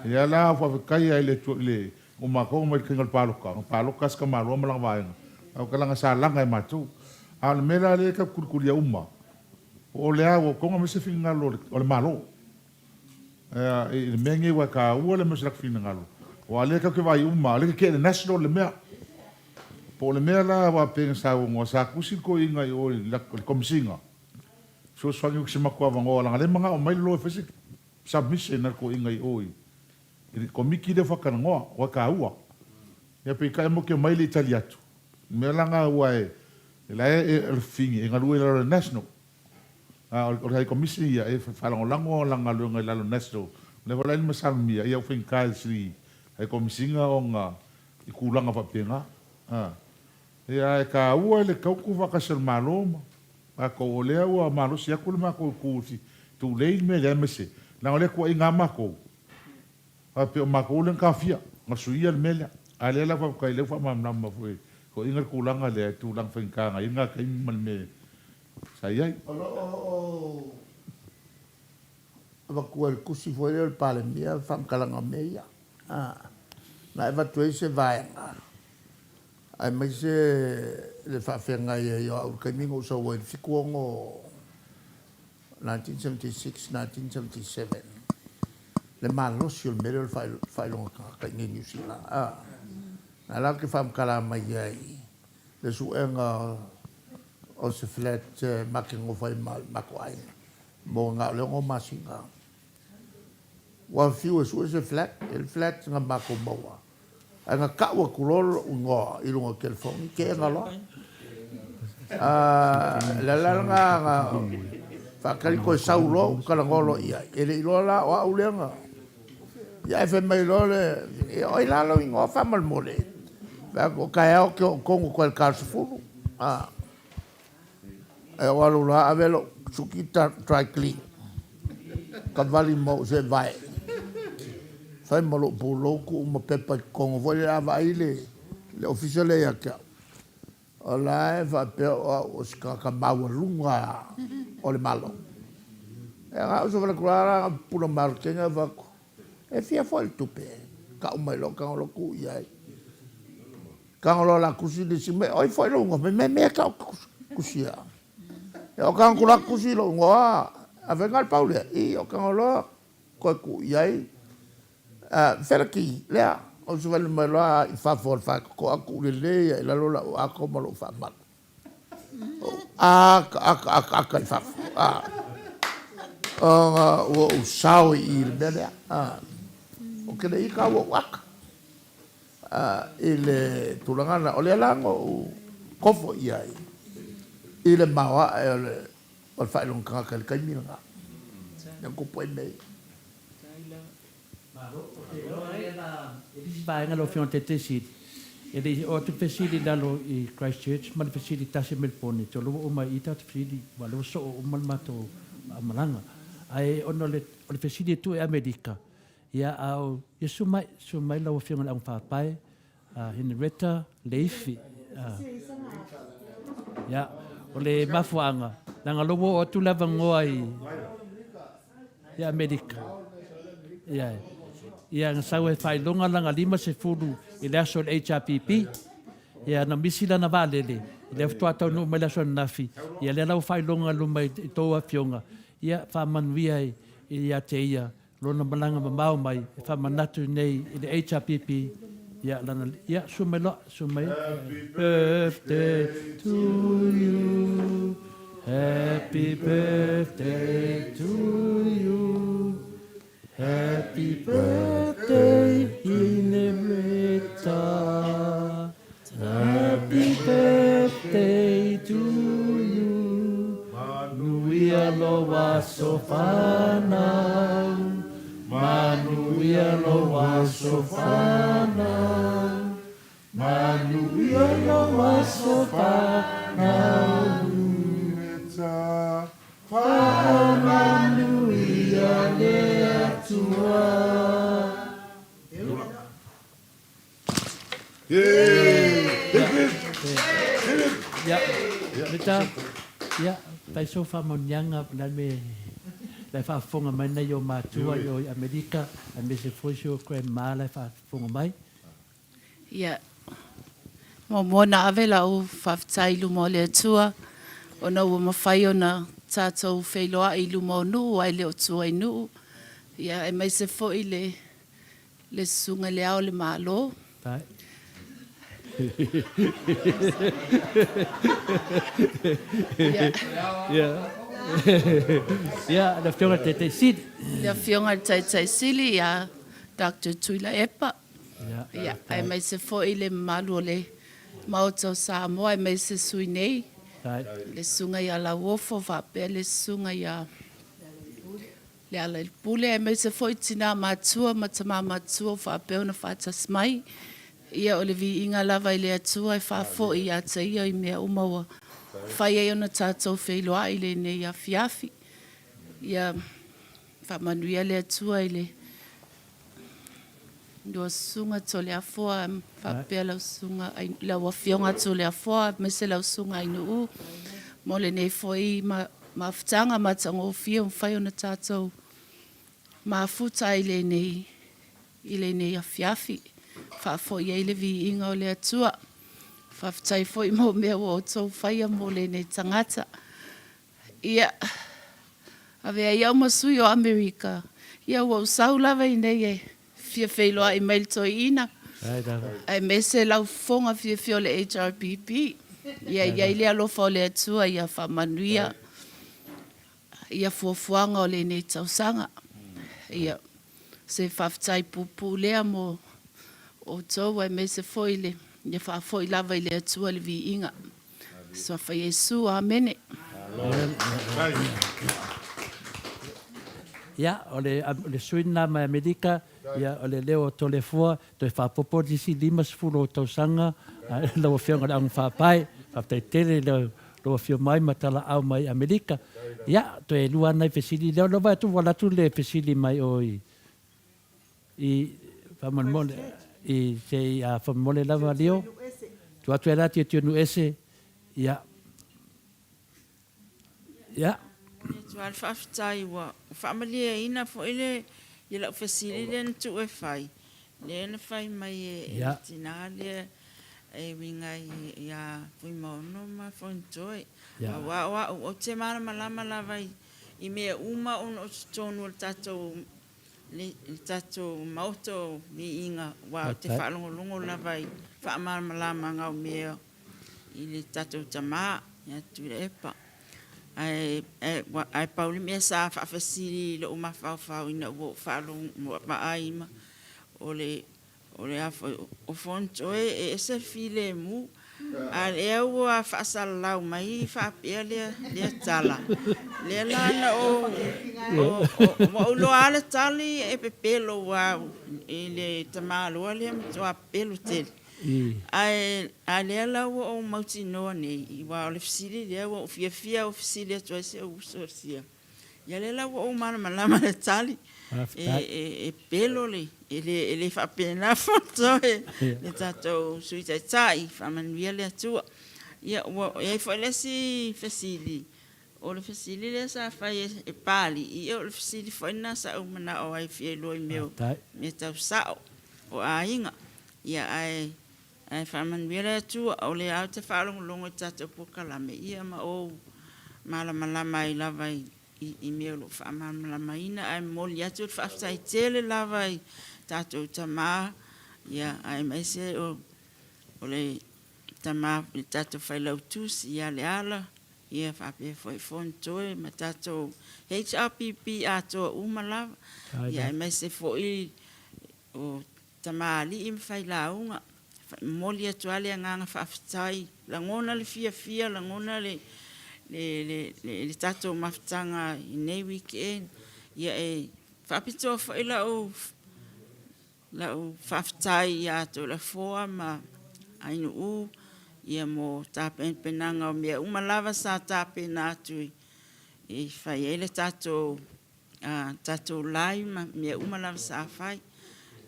Ia la faafetai ai le le o matou mai le faiga o le palota na palota si tama loa ma lana vaega a o lana sa laga e matou. A o le mea la lea e tatou tulitulia uma po o le a ua toga mai se finagalo o le Malo. I le mea lenei aua e taua le mea o se latou finagalo, aua o lea tatou te vaai uma lava, o lea e tetee e le National le mea. Po o le mea la aua pei ona saunoa, sa tusi le toeaina i o i le Komesina, fesoasoani atu i se matou avanoa leaga o lea e manao mai le loa e fai se submission a le toeaina i o i le Komiti lea faatalanoa, aua e taua. Ia peitai matou te omai e le i tali atu, o le mea la lena aua e la e o le fafine e galue i lalo o le National. A o le High Commission ia e faalagolago lana galuega i lalo National. O lea foi la e masalomia ia ua faigata i le High Commisina ona i tulaga faapena. A ia ae taua le tautu faatasi o le Malo ma tatou o lea ua malosi atu le matou itu tulei le mea lea aemaise leaga o lea e tuuaiina lava matou faapea o matou lea na taofia na suia le mea lea. A lea la faafetai lea ua faamalamalama foi e toeaiina le tulaga lea i tulaga faigata na i ai lena taimi ma le mea sa i ai. O lo o avatua i le tusi foi lea o le Palemia le faamatalaga o mea ia. Na e avatu ai se vaega aemaise le faafeagai ai o au i le taimi na ou sau ai i le 76, 1976, 1977, le malosi o le mea lea o le faailoga tagata i inei i Niu Sila. Na la ou te faamatala mai ai le suega o se flat ma te nofo ai ma le matou aiga mo na o le 6 masina. Ua fiu e sue se flat, e le flat na matou maua, ae na tau atu loa lou igoa i luga o le telefoni, teena loa. Le ala lena na faatali toe sau loa ou talanoa loa i ai, e le i iloa la o au lea na Ia ae fai mai loa le, ia o ai la lou igoa faamolemole? Fai atu, o taeao ou te oo tonu atu ai i le ta o le 10. A, ae ou alu loa ave lou suki dry clean, kavali ma ou seevae, fai ma lou pulou tuu ma pepa i totonu foi lea a vaai le ofisa lea ia te au, O la e faapea o au o se tagata maualuga o le Malo. Ia na ou sofa atu la, pupula mai o le teine fai atu, e fia foi le tupe, tau mai loa tago loa tuu i ai. Tago loa la tusi le isi mea, oi foi lou igoa, fai mai mea tau tusia. Ia o tago atu la tusi lou igoa, a fai na o le pau lea, i o tago loa toe tuu i ai. Felaki, lea, ou savali mai loa i fafo o le faitotoa tuu lelei ai i lalo lau ato ma lou faamalu. Ou ata ata ata ata i fafo, ona ua ou sao i i le mea lea. Ou te le ita ua ou ata i le tulaga lena. O lea la na ou kofo i ai i le maoae o le faailoga tagata i le taimi lena. Lea na tupu ai mea ia. Malo. Ou te iloa e le isi vaega lau Afioga i le Taitaifono Sili, e le i oo atu le fesili i lalo i Christchurch ma le fesili tasi i Melbourne, te iloa ua uma i i tatou fesili aua o lea ua soo uma le matou malaga. Ae ona o le fesili e tuu i Amerika, ia a o, ia susu mai, susu mai lau Afioga i le Augafaapae, Henrietta Leifi. Ia, o le mafuaaga, leaga o lea ua oo atu le avanoa i, i Amerika. Ia, ia na sau e faailoga lana 50 i le aso o le HRPP. Ia, na misi lana vaalele, lea faatoa taunuu mai le aso ananafi, ia lea la ua faailoga i luma i tou afioga, ia faamanuia ia te ia lona malaga mamao mai e faamanatu nei i le HRPP, ia lana, ia susu mai loa, susu mai. Happy birthday to you, happy birthday to you, happy birthday Hinereta, happy birthday to you. Manuia lou aso fanau, Manuia lou aso fanau, Manuia lou aso fanau. Faamanuia le Atua. Ia, Rita, ia, tai sou faamanuiaga o le a le mea la e faafofoga mai nai o matua i o i Amerika, aemaise foi si o grandma la e faafofoga mai. Ia, muamua ona ave lau faafetai i luma o le Atua ona ua mafai ona tatou feiloai i luma o nuu ae le o tua i nuu, ia aemaise foi le le Susuga i Le Ao o le Malo. Ia, le Afioga i le Taitai Sili. Le Afioga i le Taitai Sili ia Doctor Tuilaepa. Ia, aemaise foi le mamalu o le Maota o Samoa aemaise sui nei, le Susuga ia Lauofo faapea le Susuga ia Lealailepule, aemaise foi tina matua ma tama matua ua faapea ona faatasi mai. Ia, o le viiga lava i le Atua e faafoi ia te Ia i mea uma ua fai ai ona tatou feiloai i lenei afiafi. Ia faamanuia le Atua i le lua susuga Toleafoa faapea lau susuga, lau Afioga Toleafoa aemaise lau susuga Ainuu mo lenei foi mafutaga matagofie ua mafai ona tatou mafuta ai lenei i lenei afiafi. Faafoi ai le viiga o le Atua. Faafetai foi mo mea ua outou faia mo lenei tagata. Ia, avea ai au ma sui o Amerika, ia ua ou sau lava i inei e fia feiloai mai le toeaina, aemaise lau fofoga fiafia o le HRPP. Ia i ai le alofa o le Atua ia faamanuia ia fuafuaga o lenei tausaga. Ia, se faafetai puupuu lea mo outou aemaise foi le, ia faafoi lava i le Atua le viiga. Suafa Iesu, Amene. Ia, o le, o le sui lena mai Amerika, ia, o le leo o Toleafoa, toe faaopoopo le isi 50 o tausaga, lau Afioga i le Augafaapae, faafetai tele i lou afio mai ma talaau mai Amerika. Ia, toe lua lava nai fesili lea, o lea ua vaai atu ua alu atu le fesili mai o i, i, faamolemole, i, se i, a, faamolemole lava Leo, tuu atu e la Tiotio Nuuese, ia, ia. Momoli atu lava le faafetai ua faamalieina foi le ia lau fesili lea na tuu e fai, lea na fai mai e le tina lea e uiga ia Fuimaono ma Fonotoe. Aua o au ou te malamalama lava i mea uma ona o totonu o le tatou le tatou Maota o Viiga, aua ou te faalogologo lava i faamalamalamaga o mea i le tatou tama ia Tuilaepa. Ae, ae pau le mea sa faafesili i lou mafaufau ina ua ou faalogo, vaai ma, o le O le a foi, o Fonotoe e ese le filemu, a lea ua faasalalau mai faapea lea, lea tala. Lea la na ou, ua ou iloa lava le tali e pepelo aua i le tamaloa lea e matua pepelo tele. Ae, a lea la ua ou mautinoa nei, aua o le fesili lea ua ou fiafia ou fesili atu ai si ou uso ia. Ia lea la ua ou malamalama i le tali. E pelo le, e le, e le faapena Fonotoe le tatou Sui Taitai, faamanuia le Atua. Ia, ua i ai foi le isi fesili, o le fesili lea sa fai e Papalii, ia o le fesili foi lena sa ou manao ai e fia iloa i mea o mea tau sao o aiga. Ia, ae ae faamanuia le Atua, o lea lava ou te faalogologo i tatou polokalame, ia ma ou malamalama ai lava i i mea o lo o faamalamalamaina, ae momoli atu le faafetai tele lava i tatou tama, ia, aemaise o le tama i le tatou Failautusi ia Leala, ia faapea foi Fonotoe ma tatou HRPP atoa uma lava, ia aemaise foi o tamalii ma failauga. E momoli atu lava le agaga faafetai, lagona le fiafia, lagona le le le tatou mafutaga i lenei weekend. Ia e faapitoa foi lau Lau faafetai ia Toleafoa ma Ainuu ia mo tapenapenaga o mea uma lava sa tapena atu i fai ai le tatou tatou live ma mea uma lava sa fai.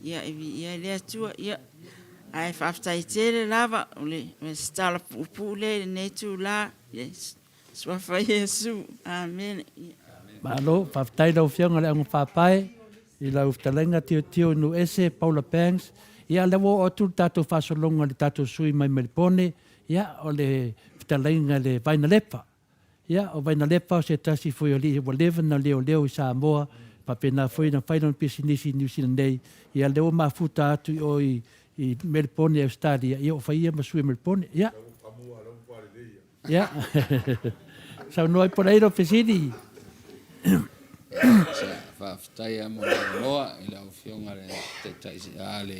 Ia e viia ai le Atua. Ia ae faafetai tele lava o le se tala puupuu lea i lenei itula. Suafa Iesu. Amene. Malo, faafetai i lau Afioga i le Augafaapae i lau fetalaiga Tiotio i Nuuese, Paula Banks. Ia, lea ua oo atu le tatou faasologa i le tatou sui mai Melipone, ia, o le fetalaiga i le Vainalepa. Ia, o Vainalepa o se tasi foi o alii ua leva ona leoleo i Samoa, faapena foi ona fai lana pisinisi i Niu Sila nei. Ia, lea ua mafuta atu i o i Melipone i Ausetalia, ia ua fai ia ma sui o Melipone. Ia. Ia, saunoa i po o le a lau fesili. Faafetai lava mo le avanoa i lau Afioga i le Taitai, a le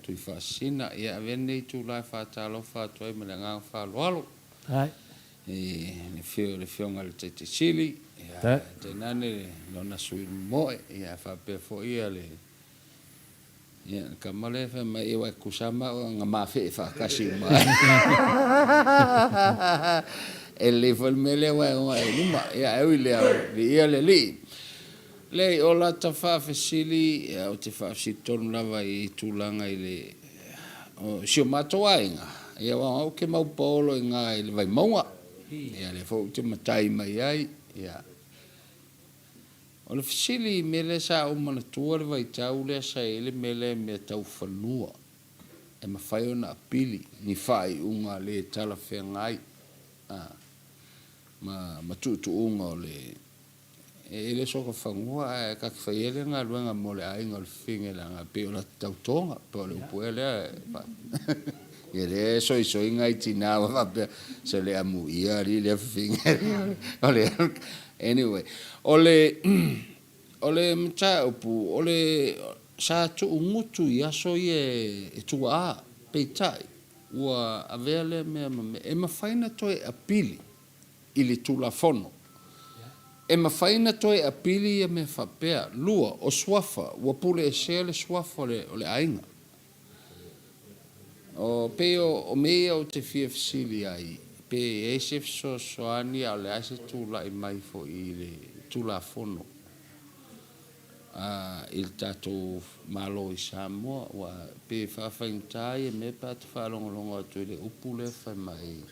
Tuifaasisina. Ia, avea lenei itula e faatalofa atu ai ma le agaga faaaloalo i le afio o le Afioga i le Taitai Sili, ia, tainane lona Sui Momoe, ia, faapea foi le Ia, le tama lea fai mai, aua e tutusa lava maua na ma fee faatasi uma ai. E lelei foi le mea lea aua e ogae i luma. Ia, ae ui i lea, viia le Alii. Leai, o lata faafesili, ia, ou te faafesili tonu lava i tulaga i le, o si o matou aiga, ia, aua o au ou te mau paolo i ina i le Vaimauga. Ia, lea foi ou te matai mai ai, ia. O le fesili i mea lea sa ou manatua le vaitau lea sa i ai le mea lea i mea tau fanua e mafai ona apili ni faaiuga le talafeagai a ma ma tuutuuga o le e le soka fanua ae ta te faia le galuega mo le aiga o le fafine leaga e pei o lata tautoga po o le upu ea lea e fa ia lea e soisoi nai tina ua faapea se le amuia alii lea fafine o le Anyway, o le, o le mataupu, o le, sa tuugutu i aso ia e tuaa, peitai, ua avea lea mea ma mea, e mafai ona toe apili i le Tulafono. E mafai ona toe apili ia mea faapea. Lua, o suafa, ua puleesea le suafa o le, o le aiga. O, pei o mea ia ou te fia fesili ai, pe i ai se fesoasoani a o le a se tulai mai foi i le Tulafono a i le tatou Malo i Samoa, aua pei e faafaigata ia mea pe a te faalogologo atu i le upu lea fai mai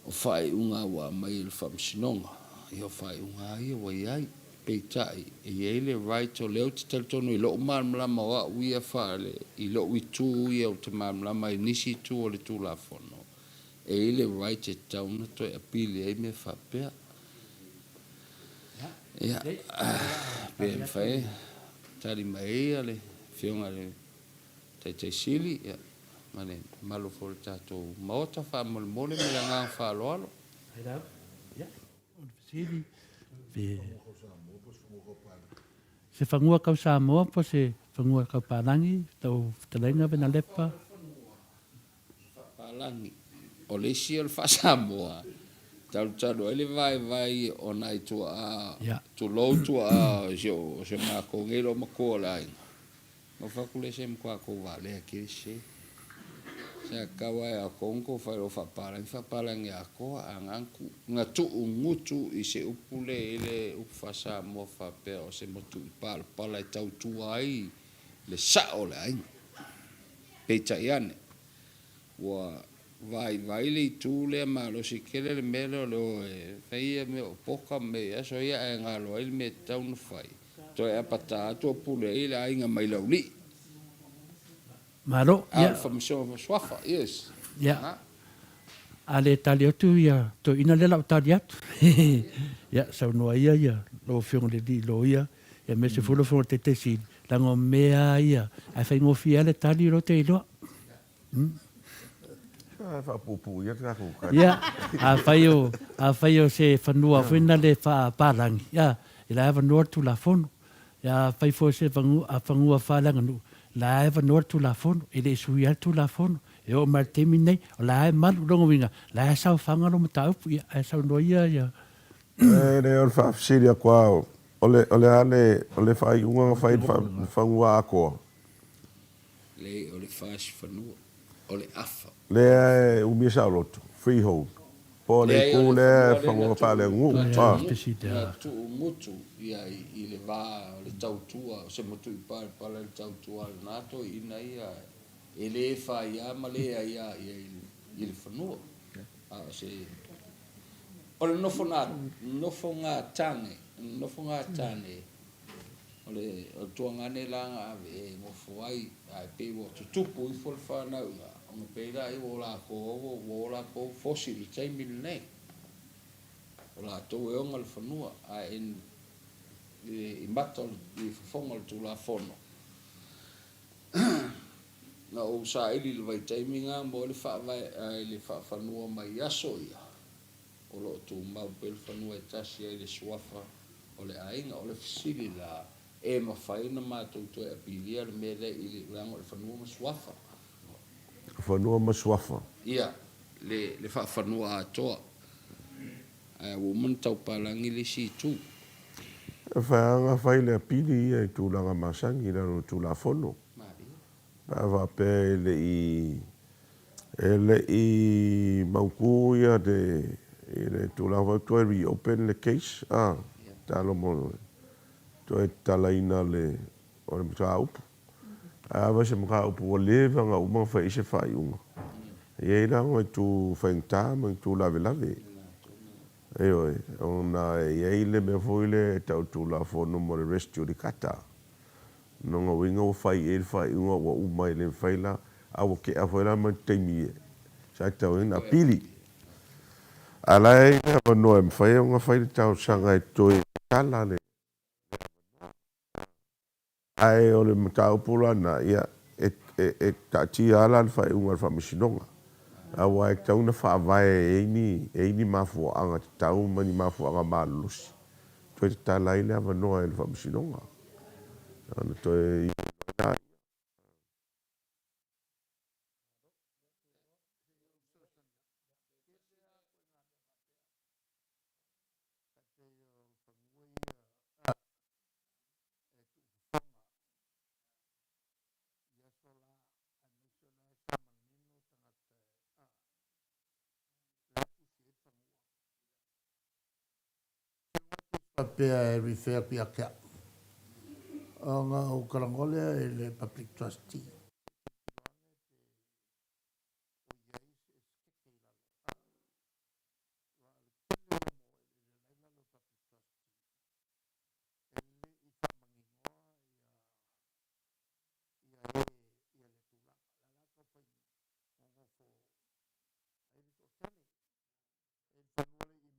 o faaiuga ua aumai e le Faamasinoga, ia o faaiuga lava ia ua i ai. Peitai, e i ai le right, o lea ou te talitonu i lou malamalama o au ia faale, i lou itu ia ou te malamalama ai i nisi itu o le Tulafono, e i ai le right e tatau ona toe apili ai mea faapea. Ia, pe mafai ona tali mai ai le Afioga i le Taitai Sili, ia, ma le mamalu foi o le tatou Maota, faamolemole ma le agaga faaaloalo. O le fesili, pe se fanua kau Samoa po se fanua kau Palangi, tau fetalaiga Venalepa. Faa-Palangi, o le isi o le faa-Samoa, talutalu ai le vaivai o nai tuaa, tulou tuaa o si o matou nei loomatua o le aiga. Nofo atu le se matua tou valea kele se. Sa tatau lava e aotou ona tou fai loa faapalagi, faapalagi atoa a na na tuu gutu i se upu le i le upu faa-Samoa faapea o se matu'i palapala e tautua ai le sa'o o le aiga. Peitai ane, ua. vaivai le itu lea malosi tele le mea lea o le o e fai ia mea o poka ma mea i aso ia ae galo ai le mea e tatau ona fai, toe apata atu o pule ai le aiga mai le aulii. Malo, A o le faamasinoga suafa, yes. Ia. A le tali atu ia toeaina lea la u tali atu. Ia, saunoa ia ia lau Afioga i le Alii Loia, ia aemaise foi lau Afioga i le Taitai Sili, leaga o mea lava ia, ae faigofie lava le tali o lea ou te iloa. Sa faapuupuu ia le tatou tali. Ia, afai o, afai o se fanua foi na le faapalagi, ia, e la e avanoa le Tulafono. Ia, afai foi o se fanua faaleaganuu, la e avanoa le Tulafono, e le i suia le Tulafono. E oo mai i le taimi lenei, o la e malu, lona uiga, o la e saofaga lou mataupu, ia, ae saunoa ia ia. E le o le faafesili atu lava, o le, o le a le, o le faaiuga na fai i le fanua atoa? Leai, o le fasi fanua, o le afa. Lea e umia saoloto, freehold, po o le Leai, o itu le lea fanua e lea na fanua tuu, faaleaganuu. na Ah. tuu, na tuu gutu ia i le va o le tautua, o se matu'i palepale le tautua a lena toeaina ia e le faia ma le aia i ai i le fanua. A o se, o le nofo na, nofo gatane, nofo gatane O le tuagane la na ave e nofo ai, ae pei ua tutupu ifo le fanau ina, ona pei la ua o lakou ua o lakou fosi i le taimi lenei. O latou e ona le fanua, ae i mata o le, i fofoga o le Tulafono. Na ou saili i le vaitaimi na mo le faavae i le faafanua mai aso ia. O lo o tumau pea le fanua e tasi ai le suafa o le aiga. O le fesili la, e mafai ona matou toe apilia le mea lea i le leaga o le fanua ma suafa? Fanua ma suafa. Ia, le, le faafanua atoa. Ae ua uma ona taupalagi le isi itu. E fai lava ona fai le apili ia i tulaga masani i lalo o le Tulafono. Malie. Pe a faapea e le i e le i mautu ia le i le tulaga foi toe reopen le case a talo mo le toe tatalaina le o le mataupu. Ae a fai se mataupu ua leva ona uma ona fai i ai se faaiuga, e i ai la ona itu faigata ma itu lavelave. Ioe, ona e i ai le mea foi lea e tau i le Tulafono mo le res judicata. Lona uiga ua fai i ai le faaiuga ua uma e le mafai la, a ua tea foi la ma le taimi sa tatau ai ona apili. A o la e i ai le avanoa e mafai ona fai le talosaga e toe tatala le avanoa. Ae o le mataupu la lena, ia, e, e, e taatia lava la le faaiuga a le Faamasinoga, aua e tatau ona faavae e i ai ni, e i ai ni mafuaaga tatau ma ni mafuaaga malolosi e toe tatala ai le avanoa e le Faamasinoga ona toe iloilo ai lea. Faapea e refer atu ia te au. Ona ou talanoa lea i le Public Trustee.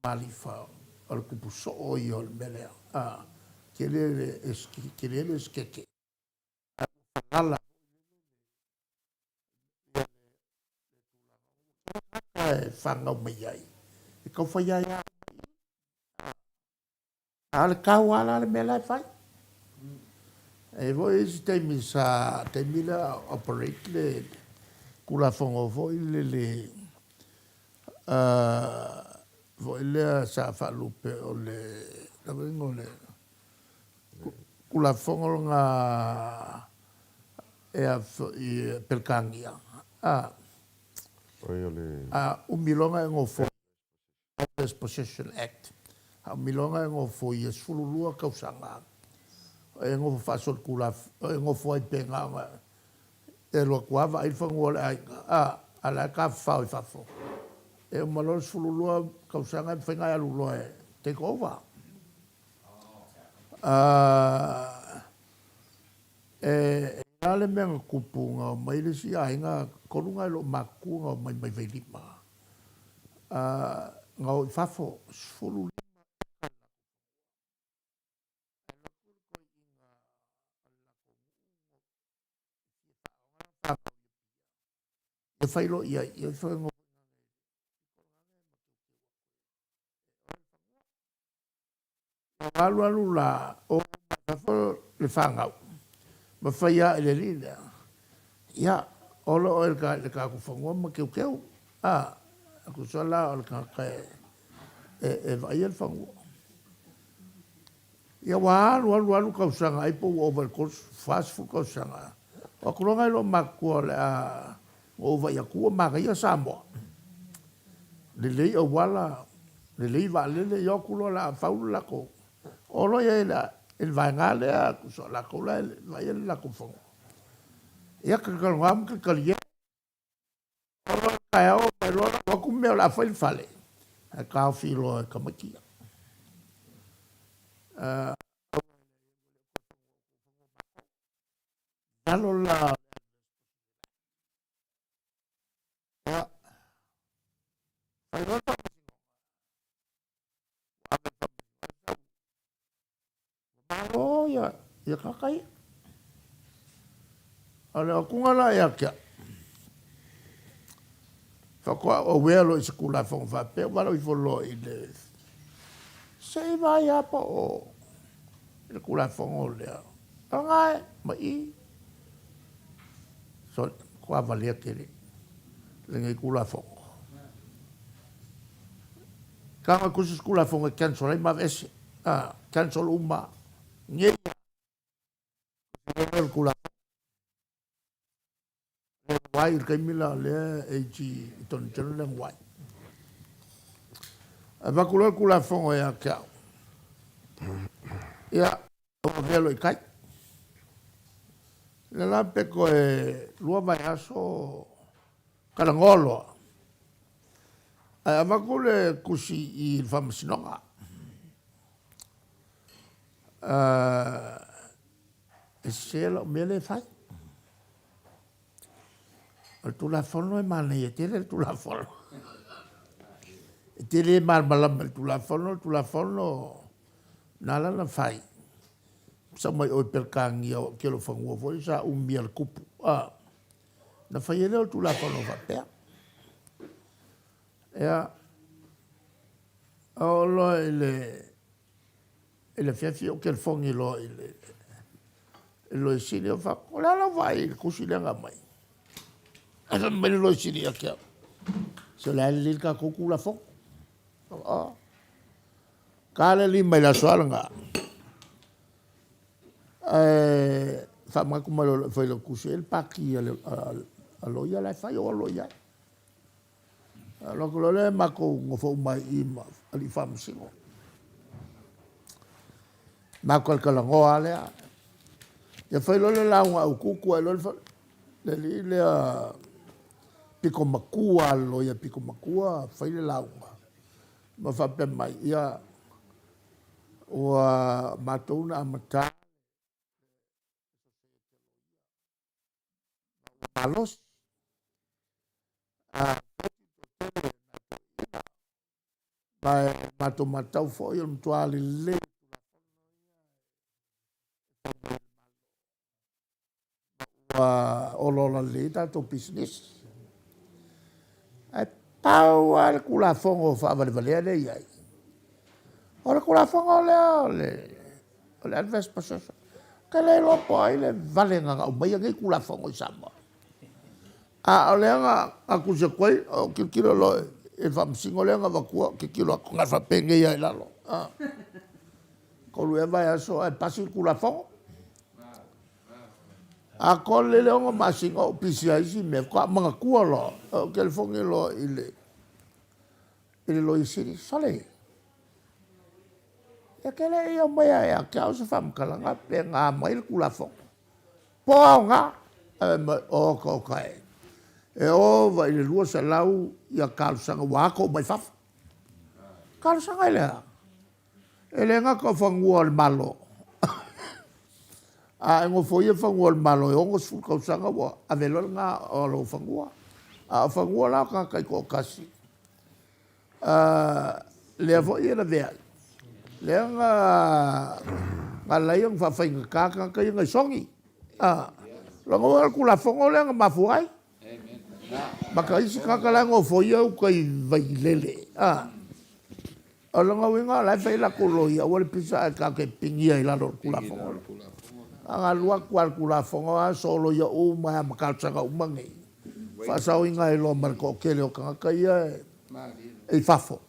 Malifa o le kupu soo ia o le mea lea. A, tele le, tele le esetete. Ae ua falala foi le, ia le tulaga ua tele tagata e fanau mai ai, e tau fai ai lava i i. A o le tau lava la le mea la e fai. E i ai foi isi taimi sa, taimi lea a operate le Tulafono foi lele foi lea sa faalupe o le, o le Tulafono lena e a foi Peretania, a, a umi loa ona e nofo. Adverse Possession Act, a o miloga e nofo ia 12 tausaga e nofo faasolitulafono, e nofo ai pe na ona e alu atu lava vaai le fanua o le aiga, a. A o la e tafafao i fafo. E uma loa le 12 tausaga e mafai ona e alu loa e take over. E i ai le mea na tupu na omai le isi aiga, tolu nai loomatutua na omai mai Vailima, na o i fafo, 15 eka le latou fanua. Ae alu atu le toeaina o le latou nuu e fia faaaoga lana fanau i Apia, ia fai loa i ai, ia ifo e nofo i gagae i le pito lena ma teuteu atu e oe le fanua. Ua alualu la o mai fafo le fanau ma fai ae le alii lea, Ia, ola oe i le tatou fanua ma teuteu. A, tusa la o le tagata e vaaia le fanua. Ia ua alu alu alu tausaga ai po ua ova i le 30, 40 tausaga, o atu loa nai loomatutua o le a ou vaai atu ua manaia Samoa. Lelei auala, lelei vaalele, ia o atu loa o le a fau le latou, o loa i ai i le vaega lea, tusa o latou la e vaaia le latou fanua. Ia tatalanoa ma talitalie. O loa i le taeao mai loa lau atu mea o le a fai le fale, ae taofi loa e tamaiti ia. Lalo la o le Ia, fai loa le faamasinoga, ua ave i le faamasinoga, ae sau, ua malo ia, ia tagata ia. A o le atuga la ia te au, faatoa ou aware loa i se Tulafono faapea, ou valaau ifo loa i le, se i vaai lava po o le Tulafono lea, o lena e ma i. Sorry, matua valea tele lenei Tulafono. Tago e tusi se Tulafono e cancel ai ma aveese. Ah, cancel uma. Nei lava. Tusi loa le Tulafono. Le guai i le taimi la o lea e iti i tonu tele le guai. Avatu loa le Tulafono ia te au. Ia, ua avea loa i tai. Lea la pe toe lua vaiaso talanoa loa, ae avatu le tusi i le Faamasinoga. E sese lau mea lea e fai. O le Tulafono e manaia tele le Tulafono. E te le malamalama i le Tulafono, o le Tulafono na ala ona fai, sau mai o i Peretania o ke fanua foi sa umia le kupu. A, na fai ai lea o le Tulafono faapea. Ia, oo loa i le i le afiafi ou telefoni loa i le Loia Sili, ou fai atu, o le a lau vaai i le tusi lea na aumai? Ae fai mai le Loia Sili ia te au, se o le a lelei le tatou Tulafono. Oh. Ka le lima i le aso a lena. Ae faamanatu mai loa i lou failautusi, e i ai le pati a le a loia la e fai, ou alu loa i ai. Alu atu loa lea matou nofo uma ai i i ma alii faamasino. Matou talatalanoa lava lea. Ia fai loa le lauga autu, tu ae loa le alii lea pito matua le loia pito matua fai le lauga ma faapea mai, ia, ua matou na amata le ua malosi. A toatele na toeaiina, ma e matou matau foi o le matua lelei o Tulafono ia e fai mai e le Malo, ma ua olaola lelei ai tatou pisinisi. Ae pau lava le Tulafono faavalevalea lea e i ai, o le Tulafono lea o le o le adverse possession. Ou te le iloa po o ai le vale na aumaia nei Tulafono i Samoa. A o lea na tusi atu ai, ou tilotilo loa i le faamasino lea na avatua, ou tilotilo atu na o le faapenei lava i lalo. Tolu ea vaiaso ae pasi le Tulafono. Atoa lelei le 6 masina o ou pisi ai i isi mea, faatoa ou manatua loa, ou telefoni loa i le i le Loia Sili, sole, ia te le i aumaia ia te au se faamatalaga pe na mai le Tulafono. Po aoga, ae fai mai, oka oka e. E ova i le 200 ia talosaga ua ato uma i fafo. Talosaga i le a? E le gata o fanua o le Malo, a e nofoia fanua o le Malo e 60 tausaga ua ave loa lena o lou fanua. A o fanua la o tagata i toatasi, lea foi e lavea ai. Lea na ala ai ona faafaigata tagata ia na i sogi. Lona uiga o le Tulafono lea na mafua ai. Ma ka isi tagata la e nofoia uta i Vailele. O lona uiga o la e fai latou loia aua le pisa ae tatou te pigia i lalo o le Tulafono lea. A na alu atu lava i le Tulafono a soloia uma ai lava ma talosaga uma nei, faasaoina ai loa ma le toatele o tagata ia e i fafo,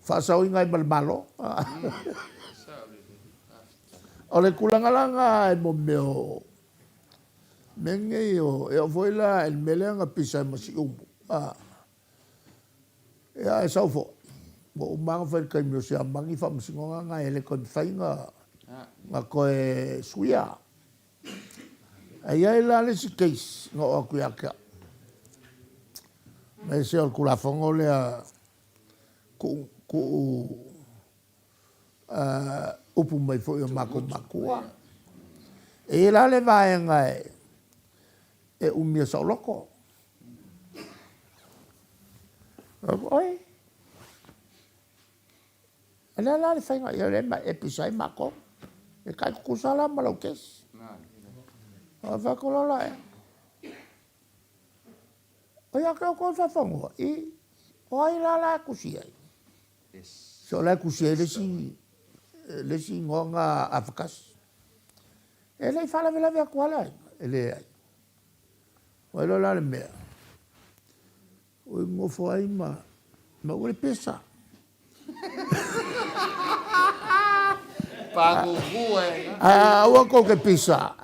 faasaoina ai ma le Malo. O le tulaga la lena i mea o mea nei o, e oo foi la i le mea lea na pisa ai ma Siumu, Ia ae sau foi, ua uma lava ona fai i le taimi o Siamani faamasinoga na e le toe mafai ona toe suia. Ae i ai la le isi case na oo atu ia te au, aemaise o le Tulafono lea tuu tuu upu mai foi o matou matua. E i ai la le vaega e umia saoloto. Oi, o le a la le faiga i ai e pisa ai matou? E tai tutusa la ma lau kesi. Ona fai atu loa lea, o ia te outou i faafanua, i, o ai la la e tusi ai? Se o la e tusi ai le isi, le isi igoa na afatasi. E le i faalavelave atu lava le aiga, e leai. Ua iloa la le mea, ua nofo ai ma maua le pesa. Pagugu e. Aua tou te pisa.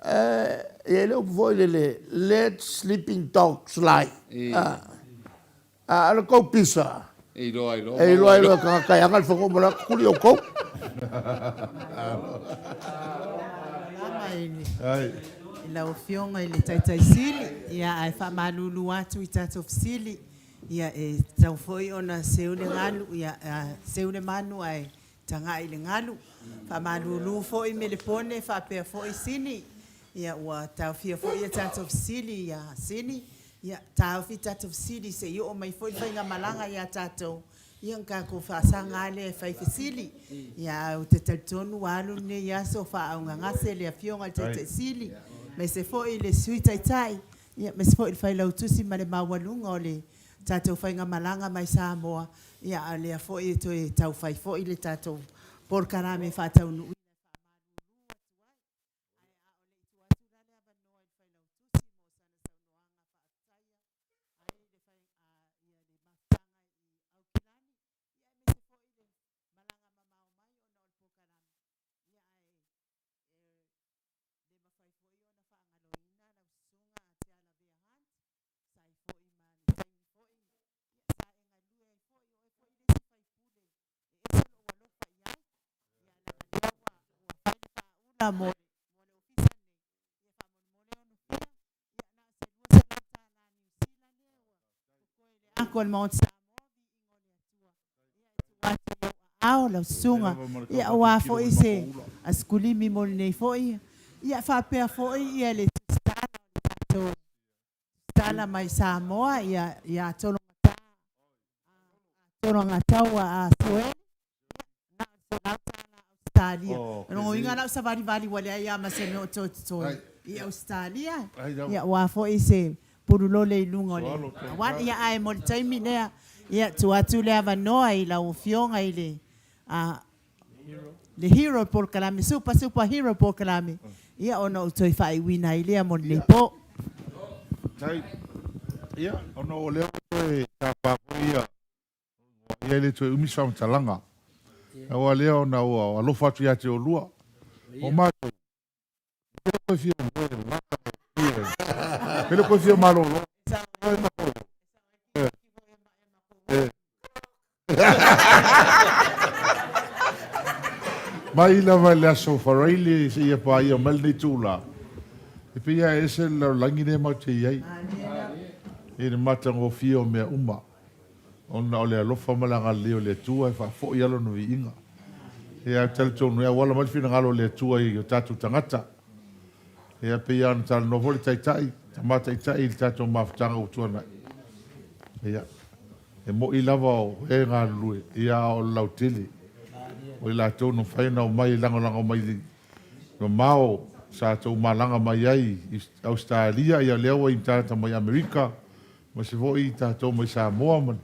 E i ai le upu foi lele, let sleeping dogs lie. A o le tou pisa, e iloa ai loa e iloa ai loa e tagata e aga le fanua ma le atu tuli outou. Lava i lau Afioga i le Taitai Sili, ia ae faamalulu atu i tatou fesili, ia e tatau foi ona seu le galu, ia seu le manu ae tagai i le galu. Faamalulu foi Melepone faapea foi Sini, ia ua taofia foi a tatou fesili ia Sini, ia taofi tatou fesili se i oo mai foi le faigamalaga ia tatou, ia ona tatou faasaga lava lea e fai fesili. Ia ae ou te talitonu ua alu lenei aso o faaaaogagase le Afioga i le Taitai Sili, aemaise foi le Sui Taitai, ia aemaise foi le Failautusi ma le maualuga o le tatou faigamalaga mai Samoa, ia a o lea foi e toe tau fai foi le tatou polokalame faataunuuina e Ao lau susuga, ia aua foi se asikulimi mo lenei foi, ia faapea foi ia le tusitala o le tatou tusitala mai Samoa ia ia Tologata Tologataua a Sueli, ia na o le $100 Ausetalia. O lona uiga la o savalivali ua leai lava ma se mea o toe totoe i Ausetalia, ia aua foi se pululole i luga o le auala. Ia ae mo le taimi lea, ia tuu atu le avanoa i lau Afioga i le le hero o le polokalame, super super hero o le polokalame, ia ona ou toe faaiuina ai lea mo lenei po. Faafetai. Ia, ona o lea ua toe tapa foi ia, ia e le toe umi se faamatalaga. Aua lea ona ua alofa atu ia te oulua. O matou, e le koe fia moe lata e le koe fia malolo. Mai lava i le aso Faraile seia paia mai lenei itula. E pei lava e ese le lalolagi lea matou te i ai i le matagofie o mea uma, ona o le alofa ma le agalelei o le Atua e faafoi lava Lona viiga. Ia, ou te talitonu e auala mai le finagalo o le Atua i o tatou tagata. Ia, pei lava ona talanoa foi le Taitai, Tama Taitai i le tatou mafutaga ua tuanai. Ia, e moni lava o e galulue, ia, a o le lautele o i latou na mafai ona omai e lagolago mai i mamao sa tou malaga mai ai i Ausetalia, ia lea ua tagata mai Amerika, aemaise foi tatou mai Samoa ma le,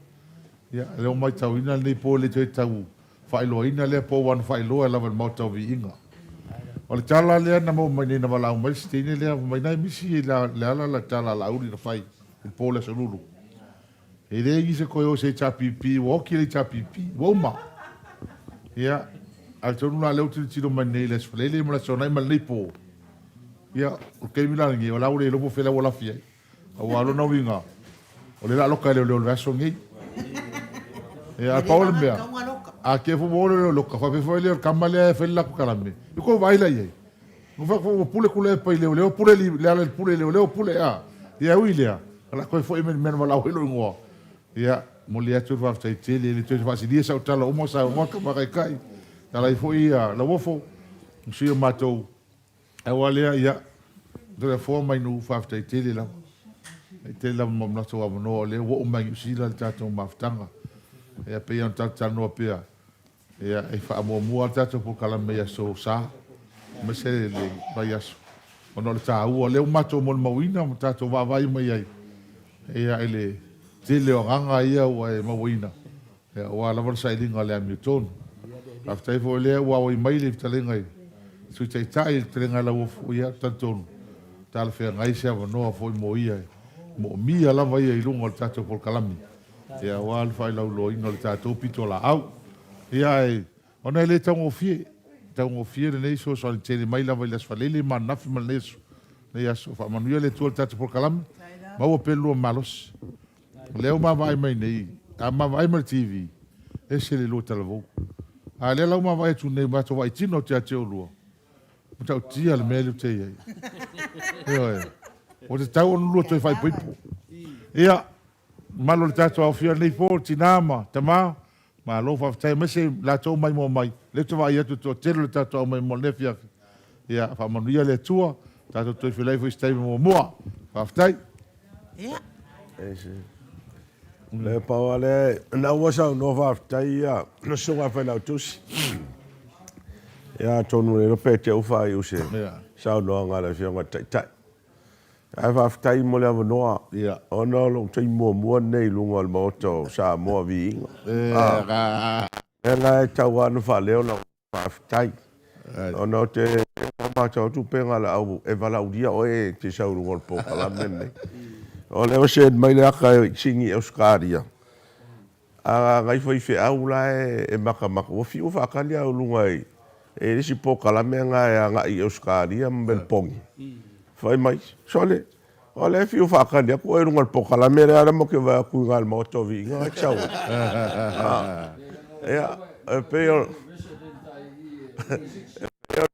ia lea ua maitauina lenei po e le toe tau faailoaina lea po ua na faailoa lava i le Maota o Viiga. O le tala lea na maua mai nei na valaau mai le si teine lea fai mai nai misi le ala la tala a Laauli na fai i le po o le Aso Lulu. E leai nisi e toe o i se HRPP, ua oti le HRPP, ua uma. Ia, atonu la lea ua tilotilo mai nei i le Aso Faraile ma le Aso Toonai ma lenei po, ia, o le taimi la lenei, o la ua le iloa po o fea la ua lafi ai. Aua o lona uiga, o lea o le a loka e leoleo i le vaiaso lenei. Ia, ae pau o le mea, a kea foi ua o leoleo e loka, faapea foi lea o le tama lea e fai le latou kalame, ia tou vaai la i ai. Ua fai atu ua pule Tuilaepa i leoleo, pule Leala i le pule i leoleo, pule a. Ia e ui i lea, o le a toe foi mai i le mea na valaau ai lou igoa. Ia, momoli atu le faafetai tele, e le toe faasilia sau tala ua uma saunoa Tama Taitai, tala ai foi Lauofo, ma sui o matou. Aua lea, ia, Toleafoa ma Ainuu, faafetai tele lava. Faafetai tele lava mo le latou avanoa o lea ua oo mai i Niu Sila le tatou mafutaga. Ia, pei ona tatou talanoa pea, Ia, e faamuamua lava le tatou polokalame i aso sa, aemaise le vaiaso, ona o le taua. O lea ua matou molimauina ma tatou vaavaai mai ai, ia, i le tele o agaga ia ua e mauaina, ia, aua lava le sailiga o le amiotonu. Faafetai foi o lea ua auai mai le fetalaiga i le Sui Taitai, le fetalaiga ia Lauofo, ia, ou te talitonu, talafeagai se avanoa foi mo ia, e moomia lava ia i luga o le tatou polokalame. Ia, aua le failauiloaina o le tatou pitolaau. Ia, ae, ona e le taugofie, taugofie lenei fesoasoani tele mai lava i le Aso Faraile ma ananafi ma lenei aso, lenei aso. Faamanuia le Atua i le tatou polokalame, maua pea le lua malosi. O lea ua ma vaai mai nei, a ma vaai mai i le TV, ese le lua talavou. A o lea la ua ma vaai atu nei, matou vaai tino atu ia te oulua, matautia le mea lea ou te i ai. Ioe. Ua tatau ona lua toe faaipoipo. Ia, Mamalu o le tatou aofia i lenei po, tina ma tama, malo faafetai aemaise latou maimoa mai, lea ou te vaai atu i le toatele o le tatou aumaimoa i lenei afiafi. Ia faamanuia le Atua, tatou toe feiloai foi i se taimi muamua. Faafetai. Ia. Le pau lava lea, na ua saunoa faafetai ia le Susuga i le Failautusi. Ia atonu le iloa pe te i ua faaiu se saunoaga a le Afioga i le Taitai. Ae faafetai mo le avanoa ona o lou taimi muamua lenei i luga o le Maota o Samoa Viiga. O lea la e tau lava ona faaleo lau faafetai ona ou te matau atu pe na o le au e valaaulia oe e te sau i luga o le polokalame lenei. O lea ua send mai le ata i Sini Ausetalia, A nai faifeau la e matamata, ua fiu e faatali au i luga i le isi polokalame lena e agai i Ausetalia ma Meluponi. Fai mai, Sole, o lea e fiu e faatali atu oe i luga o le polokalame lea, lea matou te vaai atu i ina i le Maota o Viiga na e te sau ai. Ia, e pei o le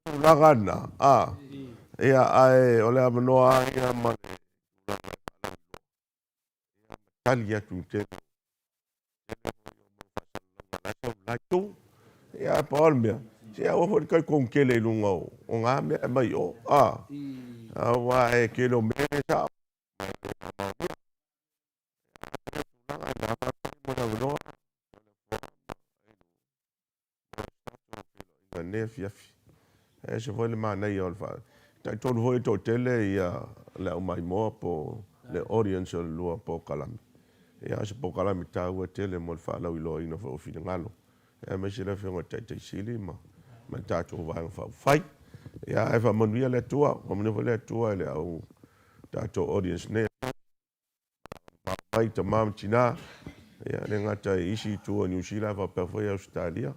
tulaga lena, ia, ae o le avanoa lava ia ma le tulaga e faalauiloa. Ia ma tali atu i le tele o mea faasalalauga la e sau i le la itu. Ia ae pau lava le mea, se aua foi le talitonu tele i luga o na mea e aumai i o, a, aua e tele o mea e le sao, ma e le faamaonia. Ia ae pei o tulaga na, faafetai mo le avanoa. I lenei afiafi. E ese foi le manaia o le faa... Talitonu foi e toatele ia le aumaimoa po o le audience o le lua polokalame. Ia o se polokalame taua tele mo le faalauiloaina foi o finagalo, aemaise le Afioga i le Taitai Sili ma le tatou Vaega Faaupufai. Ia ae faamanuia le Atua, faamanuia foi le Atua i le au tatou audience nei. Mai tama ma tina, ia le gata i isi itu o Niu Sila ae faapea foi Ausetalia,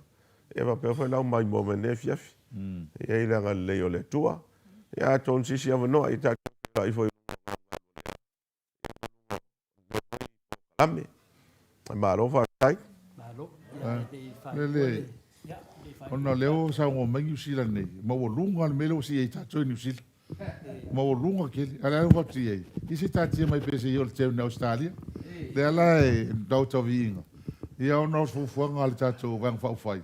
ia faapea foi lau maimoa mai lenei afiafi. E i ai le agalelei o le Atua. Ia atonu se isi avanoa ia tatou feiloai foi i luga o polokalame. Malo faafetai. Lele, ona o lea ua saunoa mai Niu Sila nei, maualuga le mea lea ua sii ai tatou i Niu Sila. Maualuga tele. A o le a le ua atu i ai? Ia se i taatia mai pea se i oo i le term i Ausetalia. Lea la e tau tau viiga, ia ona o fuafuaga a le tatou Vaega Faaupufai,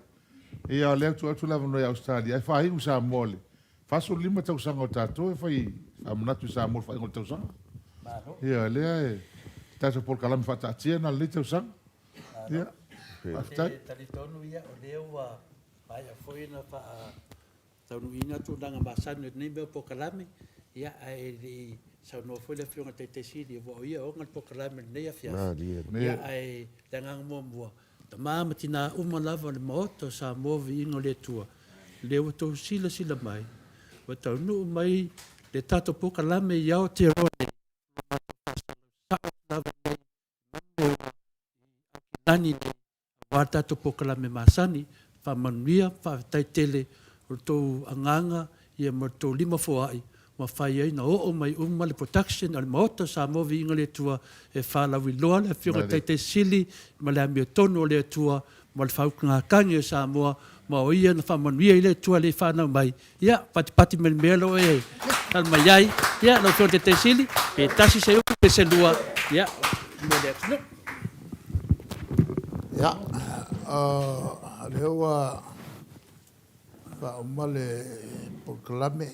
ia o lea e tuu atu le avanoa i Ausetalia ae faaiu i Samoa i le 45 tausaga o tatou e fai faamanatu i Samoa i le faaiuga o le tausaga. Ia lea e tatou polokalame faataatia lena i lenei tausaga. Ia, faafetai. E talitonu ia o lea ua maea foi ona faa taunuuina tulaga masani o lenei mea o polokalame, ia ae le i saunoa foi le Afioga i le Taitai Sili aua o ia e ona le polokalame i lenei afiafi. Ia ae le agaga muamua, tama ma tina uma lava o le Maota o Samoa viiga o le Atua, lea ua outou silasila mai, ua taunuu mai le tatou polokalame i Aotearoa nei, ua matou faasalalau sao lava nei i mea ua i Aukilani nei, aua le tatou polokalame masani. Faamanuia, faafetai tele o le tou agaga ia ma le tou lima foai ua mafai ai ona oo mai uma le production a le Maota o Samoa Viiga i le Atua e faalauiloa le Afioga i le Taitai Sili ma le amiotonu o le Atua ma le faautugatagi o Samoa ma o ia na faamanuia i le Atua le fanau mai. Ia, patipati mai le mea lea o e tali mai ai. Ia, lau Afioga i le Taitai Sili, pe tasi se upu pe se lua, ia, mo le atunuu. Ia, o lea ua faauma le polokalame.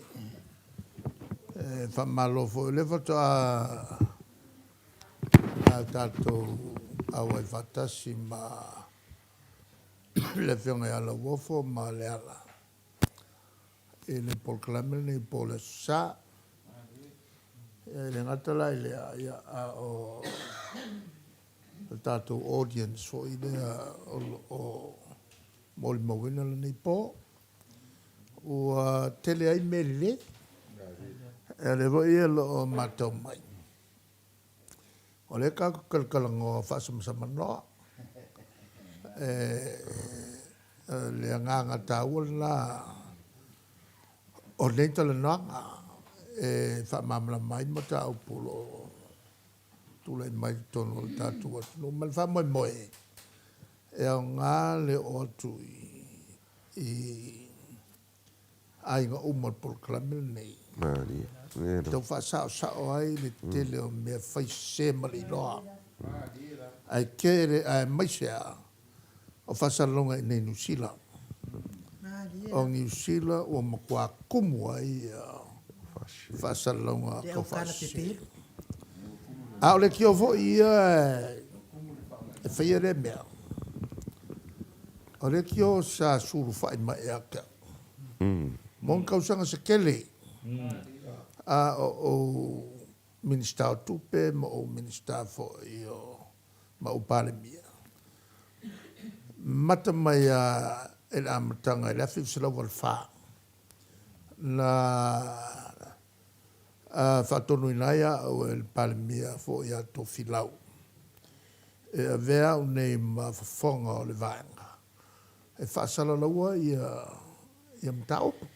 E faamalo foi, o lea faatoa tatou auai faatasi ma le Afioga ia Lauofo ma Leala i le polokalame lenei po o le Aso Sa. E le gata la i lea, ia, a o le tatou audience foi lea o lo o molimauina lenei po, ua tele ai mea lelei. O lea foi o lo o matau mai, O lea tatou te talatalanoa faasamasamanoa. O le agaga taua lena o nei talanoaga e faamalamalama ai mataupu o lo o tulai mai i totonu o le tatou atunuu. Ma le faamoemoe e aoga le oo atu i aiga uma o le polokalame lenei. Malie. E tau faasaosao ai le tele o mea fai sese ma le iloa. Ae tele, aemaise lava o faasalalauga i inei i Niu Sila. O Niu Sila ua matua tumu ai faasalalauga tau faasese. A o le tio foi ia e faia lea mea, o le tio sa sulufai mai ia te au. Mo ni tausaga se tele, a o ou Minisita o Tupe ma ou Minisita foi o ma ou Palemia, mata mai lava i le amataga i le 1984, na faatonuina ai au e le Palemia foi ia Tofilau e avea au nei ma fofoga o le Vaega e faasalalaua ia mataupu.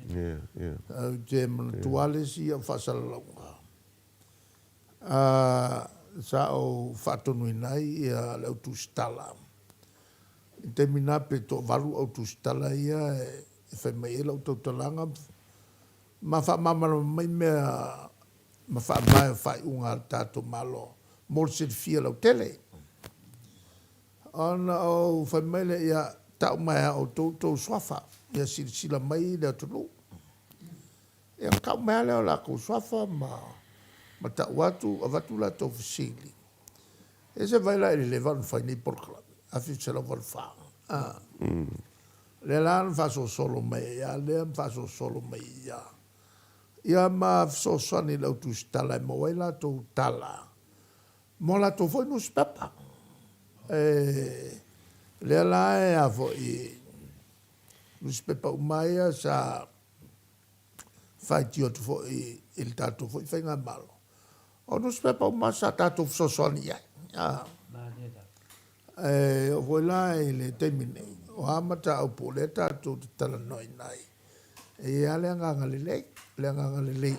Ou te manatua lava le isi au faasalalauga sa ou faatonuina ai le au tusitala. I le taimi lena pe toavalu au tusitala ia e fai mai ai lau tautalaga ma faamalamalama mai mea ma faavae o faaiuga a le tatou Malo mo le silafia lautele. Ona ou fai mai lea, Ia tau mai lava outou tou suafa, ia silasila mai le atunuu. Ia ona tau mai lava lea o latou suafa ma ma tau atu, avatu latou fesili. E se vaai la i le leva ona fai nei polokalame, 1984. A. Lea la na faasolosolo mai ai lava lea ma faasolosolo mai ai lava. Ia ma fesoasoani i le au tusitala e maua ai latou tala mo a latou foi nusipepa. E, lea la e a foi, nusipepa uma ia sa faitio atu foi i le tatou foi faigamalo, o nusipepa uma sa tatou fesoasoani i ai. A. E oo foi la i le taimi nei, o a mataupu o lea tatou te talanoaina ai, e i ai lava le agaga lelei, le agaga lelei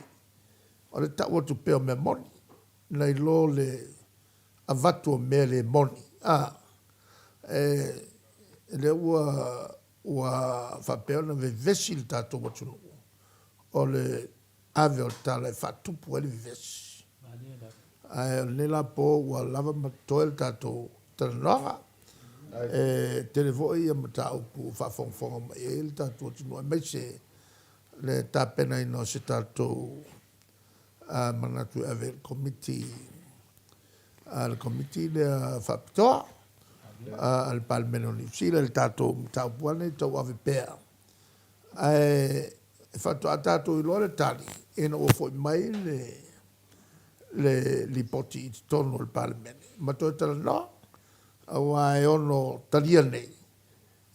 o le tau atu pea o mea moni, nai lo le avatu o mea le moni. A, e, lea ua, ua faapea ona vevesi le tatou atunuu, o le. ave o le tala e faatupu ai le vevesi. Ae o lenei la po ua lava ma totoe le tatou talanoaga. E tele foi ia mataupu ua faafogafoga mai i ai le tatou atunuu aemaise le tapenaina o se tatou manatu e ave i le Komiti a le Komiti lea Faapitoa a le Palemene o Niu Sila i le tatou mataupu lava lenei tauave pea. Ae faatoa tatou iloa le tali ina ua foi mai le le lipoti i totonu o le Palemene ma toe talanoa, aua e ono talia nei,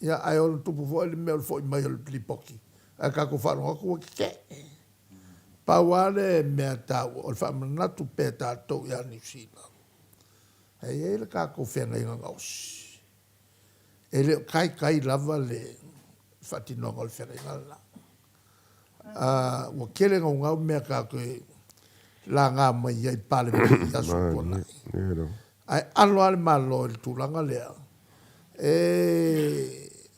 ia ae ono tupu foi le mea o le foi mai o le lipoti ae tatou faalogo atu ua tetee. Pau lava le mea taua o le faamanatu pea tatou ia Niu Sila, e i ai le tatou feagaiga gaosi. E le o taitai lava le faatinoga o le feagaiga lena. Ua tele naunau mea tatou te laga mai ai i le Palemene i aso ua tuanai. Ae alo lava le Malo i le tulaga lea, e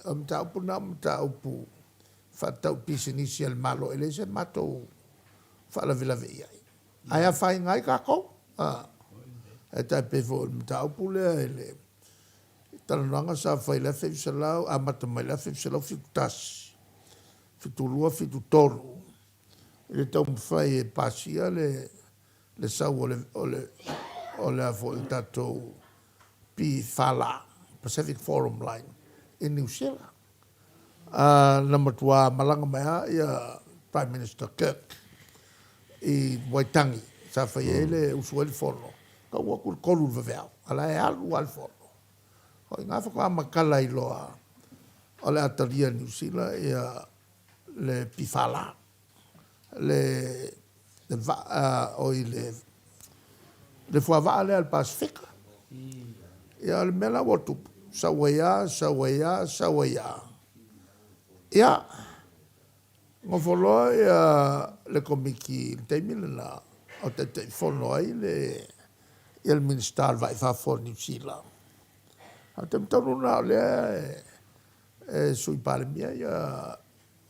o le mataupu lena o le mataupu faatatau i pisinisi a le Malo e leai se matou faalavelave i ai. Ae afaina ai tatou. E tai pei foi o le mataupu lea i le talanoaga sa fai i le 1900, amata mai i le 1971, 72, 73, i le taumafai e pasia le le sau o le o le o le a foi le tatou PFL, Pacific Forum Line, i Niu Sila. Na matua malaga mai lava ia Prime Minister Kirk i Waitangi sa fai ai le usu ai le fono, tau atu i le 3 i le vaveao, a la e alu lava le fono. O i ina faatoa matala ai loa o le a talia e Niu Sila ia le PFL, le vaa, oi le fuavaa lea a le Pasefika. Ia o le mea la ua tupu, sau ai lava, sau ai lava, sau ai lava. Ia, nofo loa ia le Komiti i le taimi lena o Taitaifono ai le ia le Minisita o le Vaa i Fafo o Niu Sila. A o le taimi tonu lena o lea e Sui Palemia ia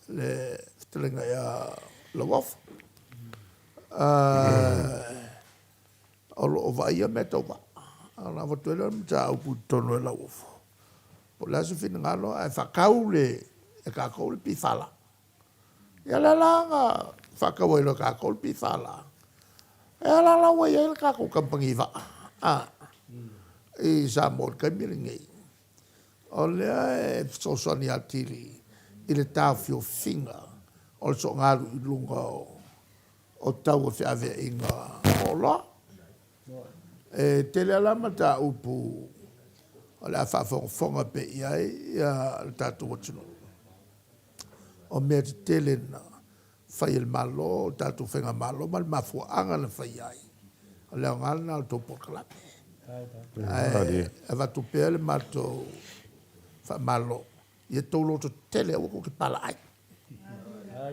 le fetalaiga ia Lauofo. O lo o vaaia mea tau vaa. Ona avatu ai lea o le mataupu i totonu e Lauofo, po o le a se finagalo ae faatau le, e tatou le PFL. Ia lea la na faatau ai loa e tatou le PFL. Ia la la ua i ai le tatou kamupani vaa, a, i Samoa i le taimi lenei. O lea e fesoasoani atili i le taofiofiga o le soongalu i luga o tau o feaveaiga o oloa. E tele lava la mataupu o le a faafogafoga pea i ai le tatou atunuu. O mea tetele na fai e le Malo, o le tatou Faigamalo ma le mafuaaga na fai ai, o le aoga lena o le tou polokalame. Ae avatu pea le matou faamalo ia tou loto tetele aua tou te palaai.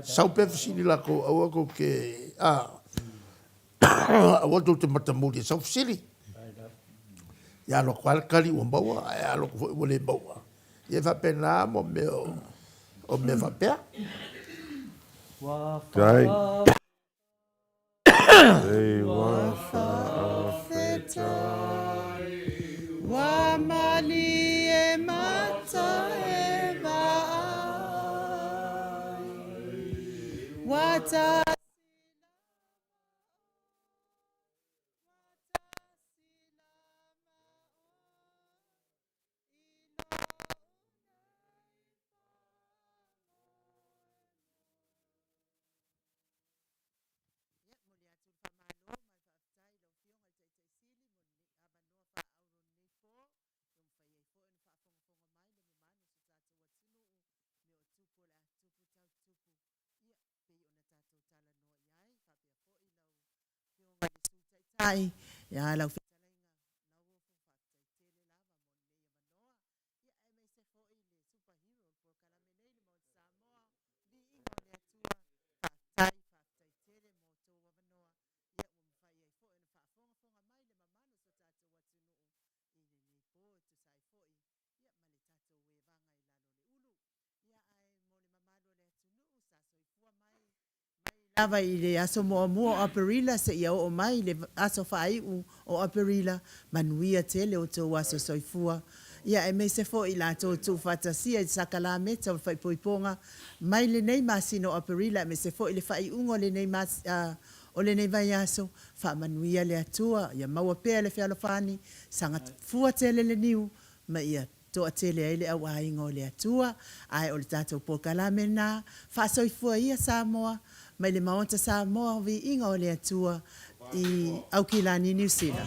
Sau pea fesili latou aua tou te aua tou te matamuli e sau fesili. Ia alu atu lava le tali ua maua ae alu atu foi ua le maua. Ia e faapena mo mea o mea faapea. Faafetai. Ua faafetai. Ua malie mata e vaai. Ua tasi. Lava i le aso muamua o Aperila seia oo mai i le aso faaiu o Aperila, manuia tele outou aso soifua, ia aemaise foi i latou e tuufaatasia i le sakalameta o le faaipoipoga mai lenei masina o Aperila aemaise foi le faaiuga o lenei o lenei vaiaso, faamanuia le Atua, ia maua pea le fealofani, saga fua tele le niu ma ia toatele ai le au aiga o le Atua, ae o le tatou polokalame lena, Faasoifua ia Samoa, mai le Maota Samoa o Viiga o le Atua i Aukilani, Niu Sila.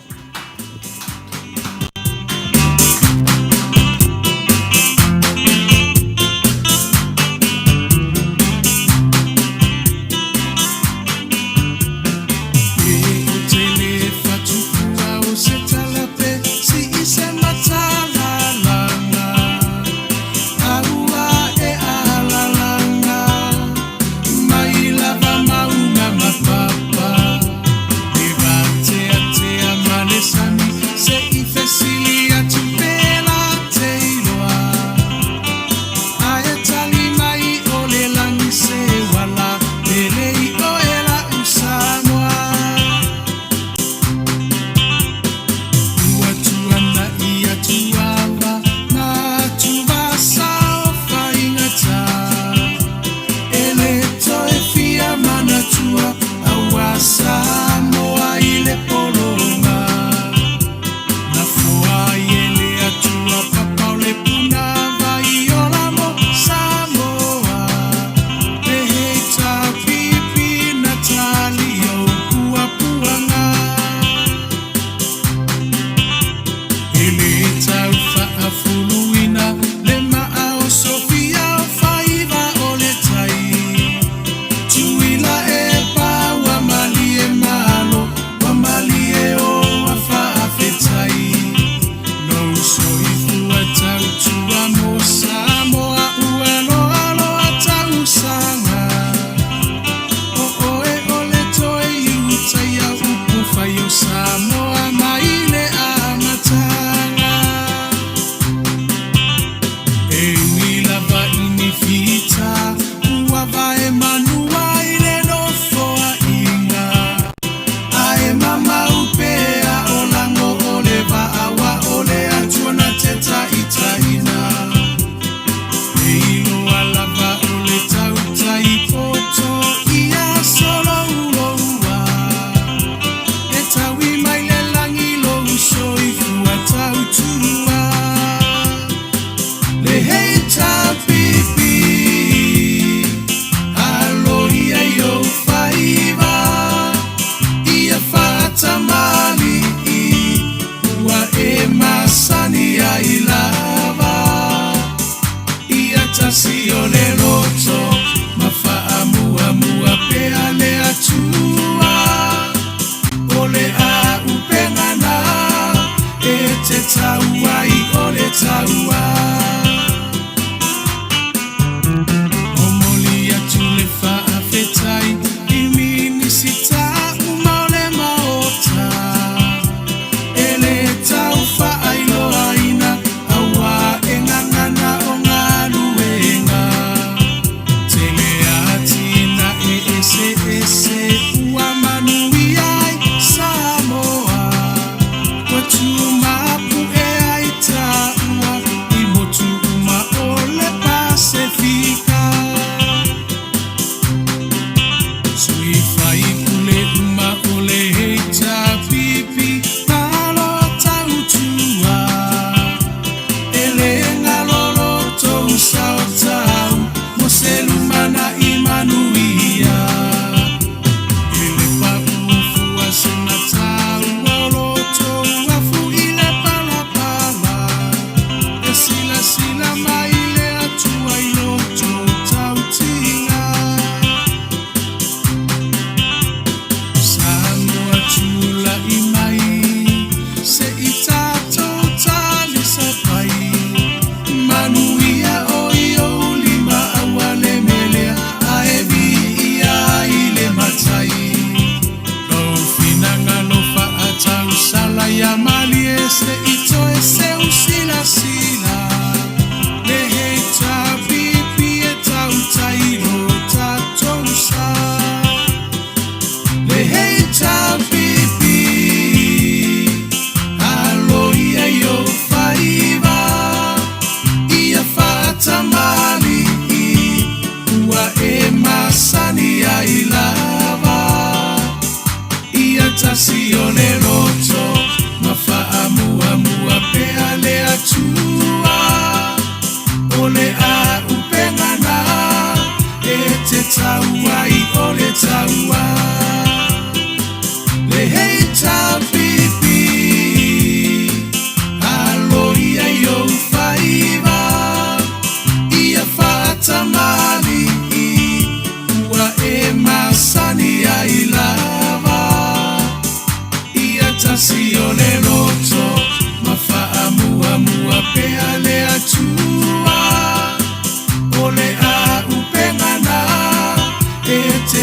Ae tali mai o le lagi se uala pele i oe la'u Samoa. Ua tuanai atu ava ma atuvasa o faigata. E le toe fia manatua aua Samoa i le pologa. Na foa ai e le Atua papa o le punavai ola mo Samoa. Peheita pipi na tali o puapuaga. E le tau faafuluina le maa o Sofia o faiva o le tai. Tuila e pa ua malie malo, ua malie o a faafetai. Lou soifua tautua mo Samoa ua loaloa tausaga. O oe o le toe iutaia upu fai o Samoa mai le amataga.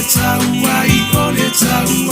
le taua i o le taua.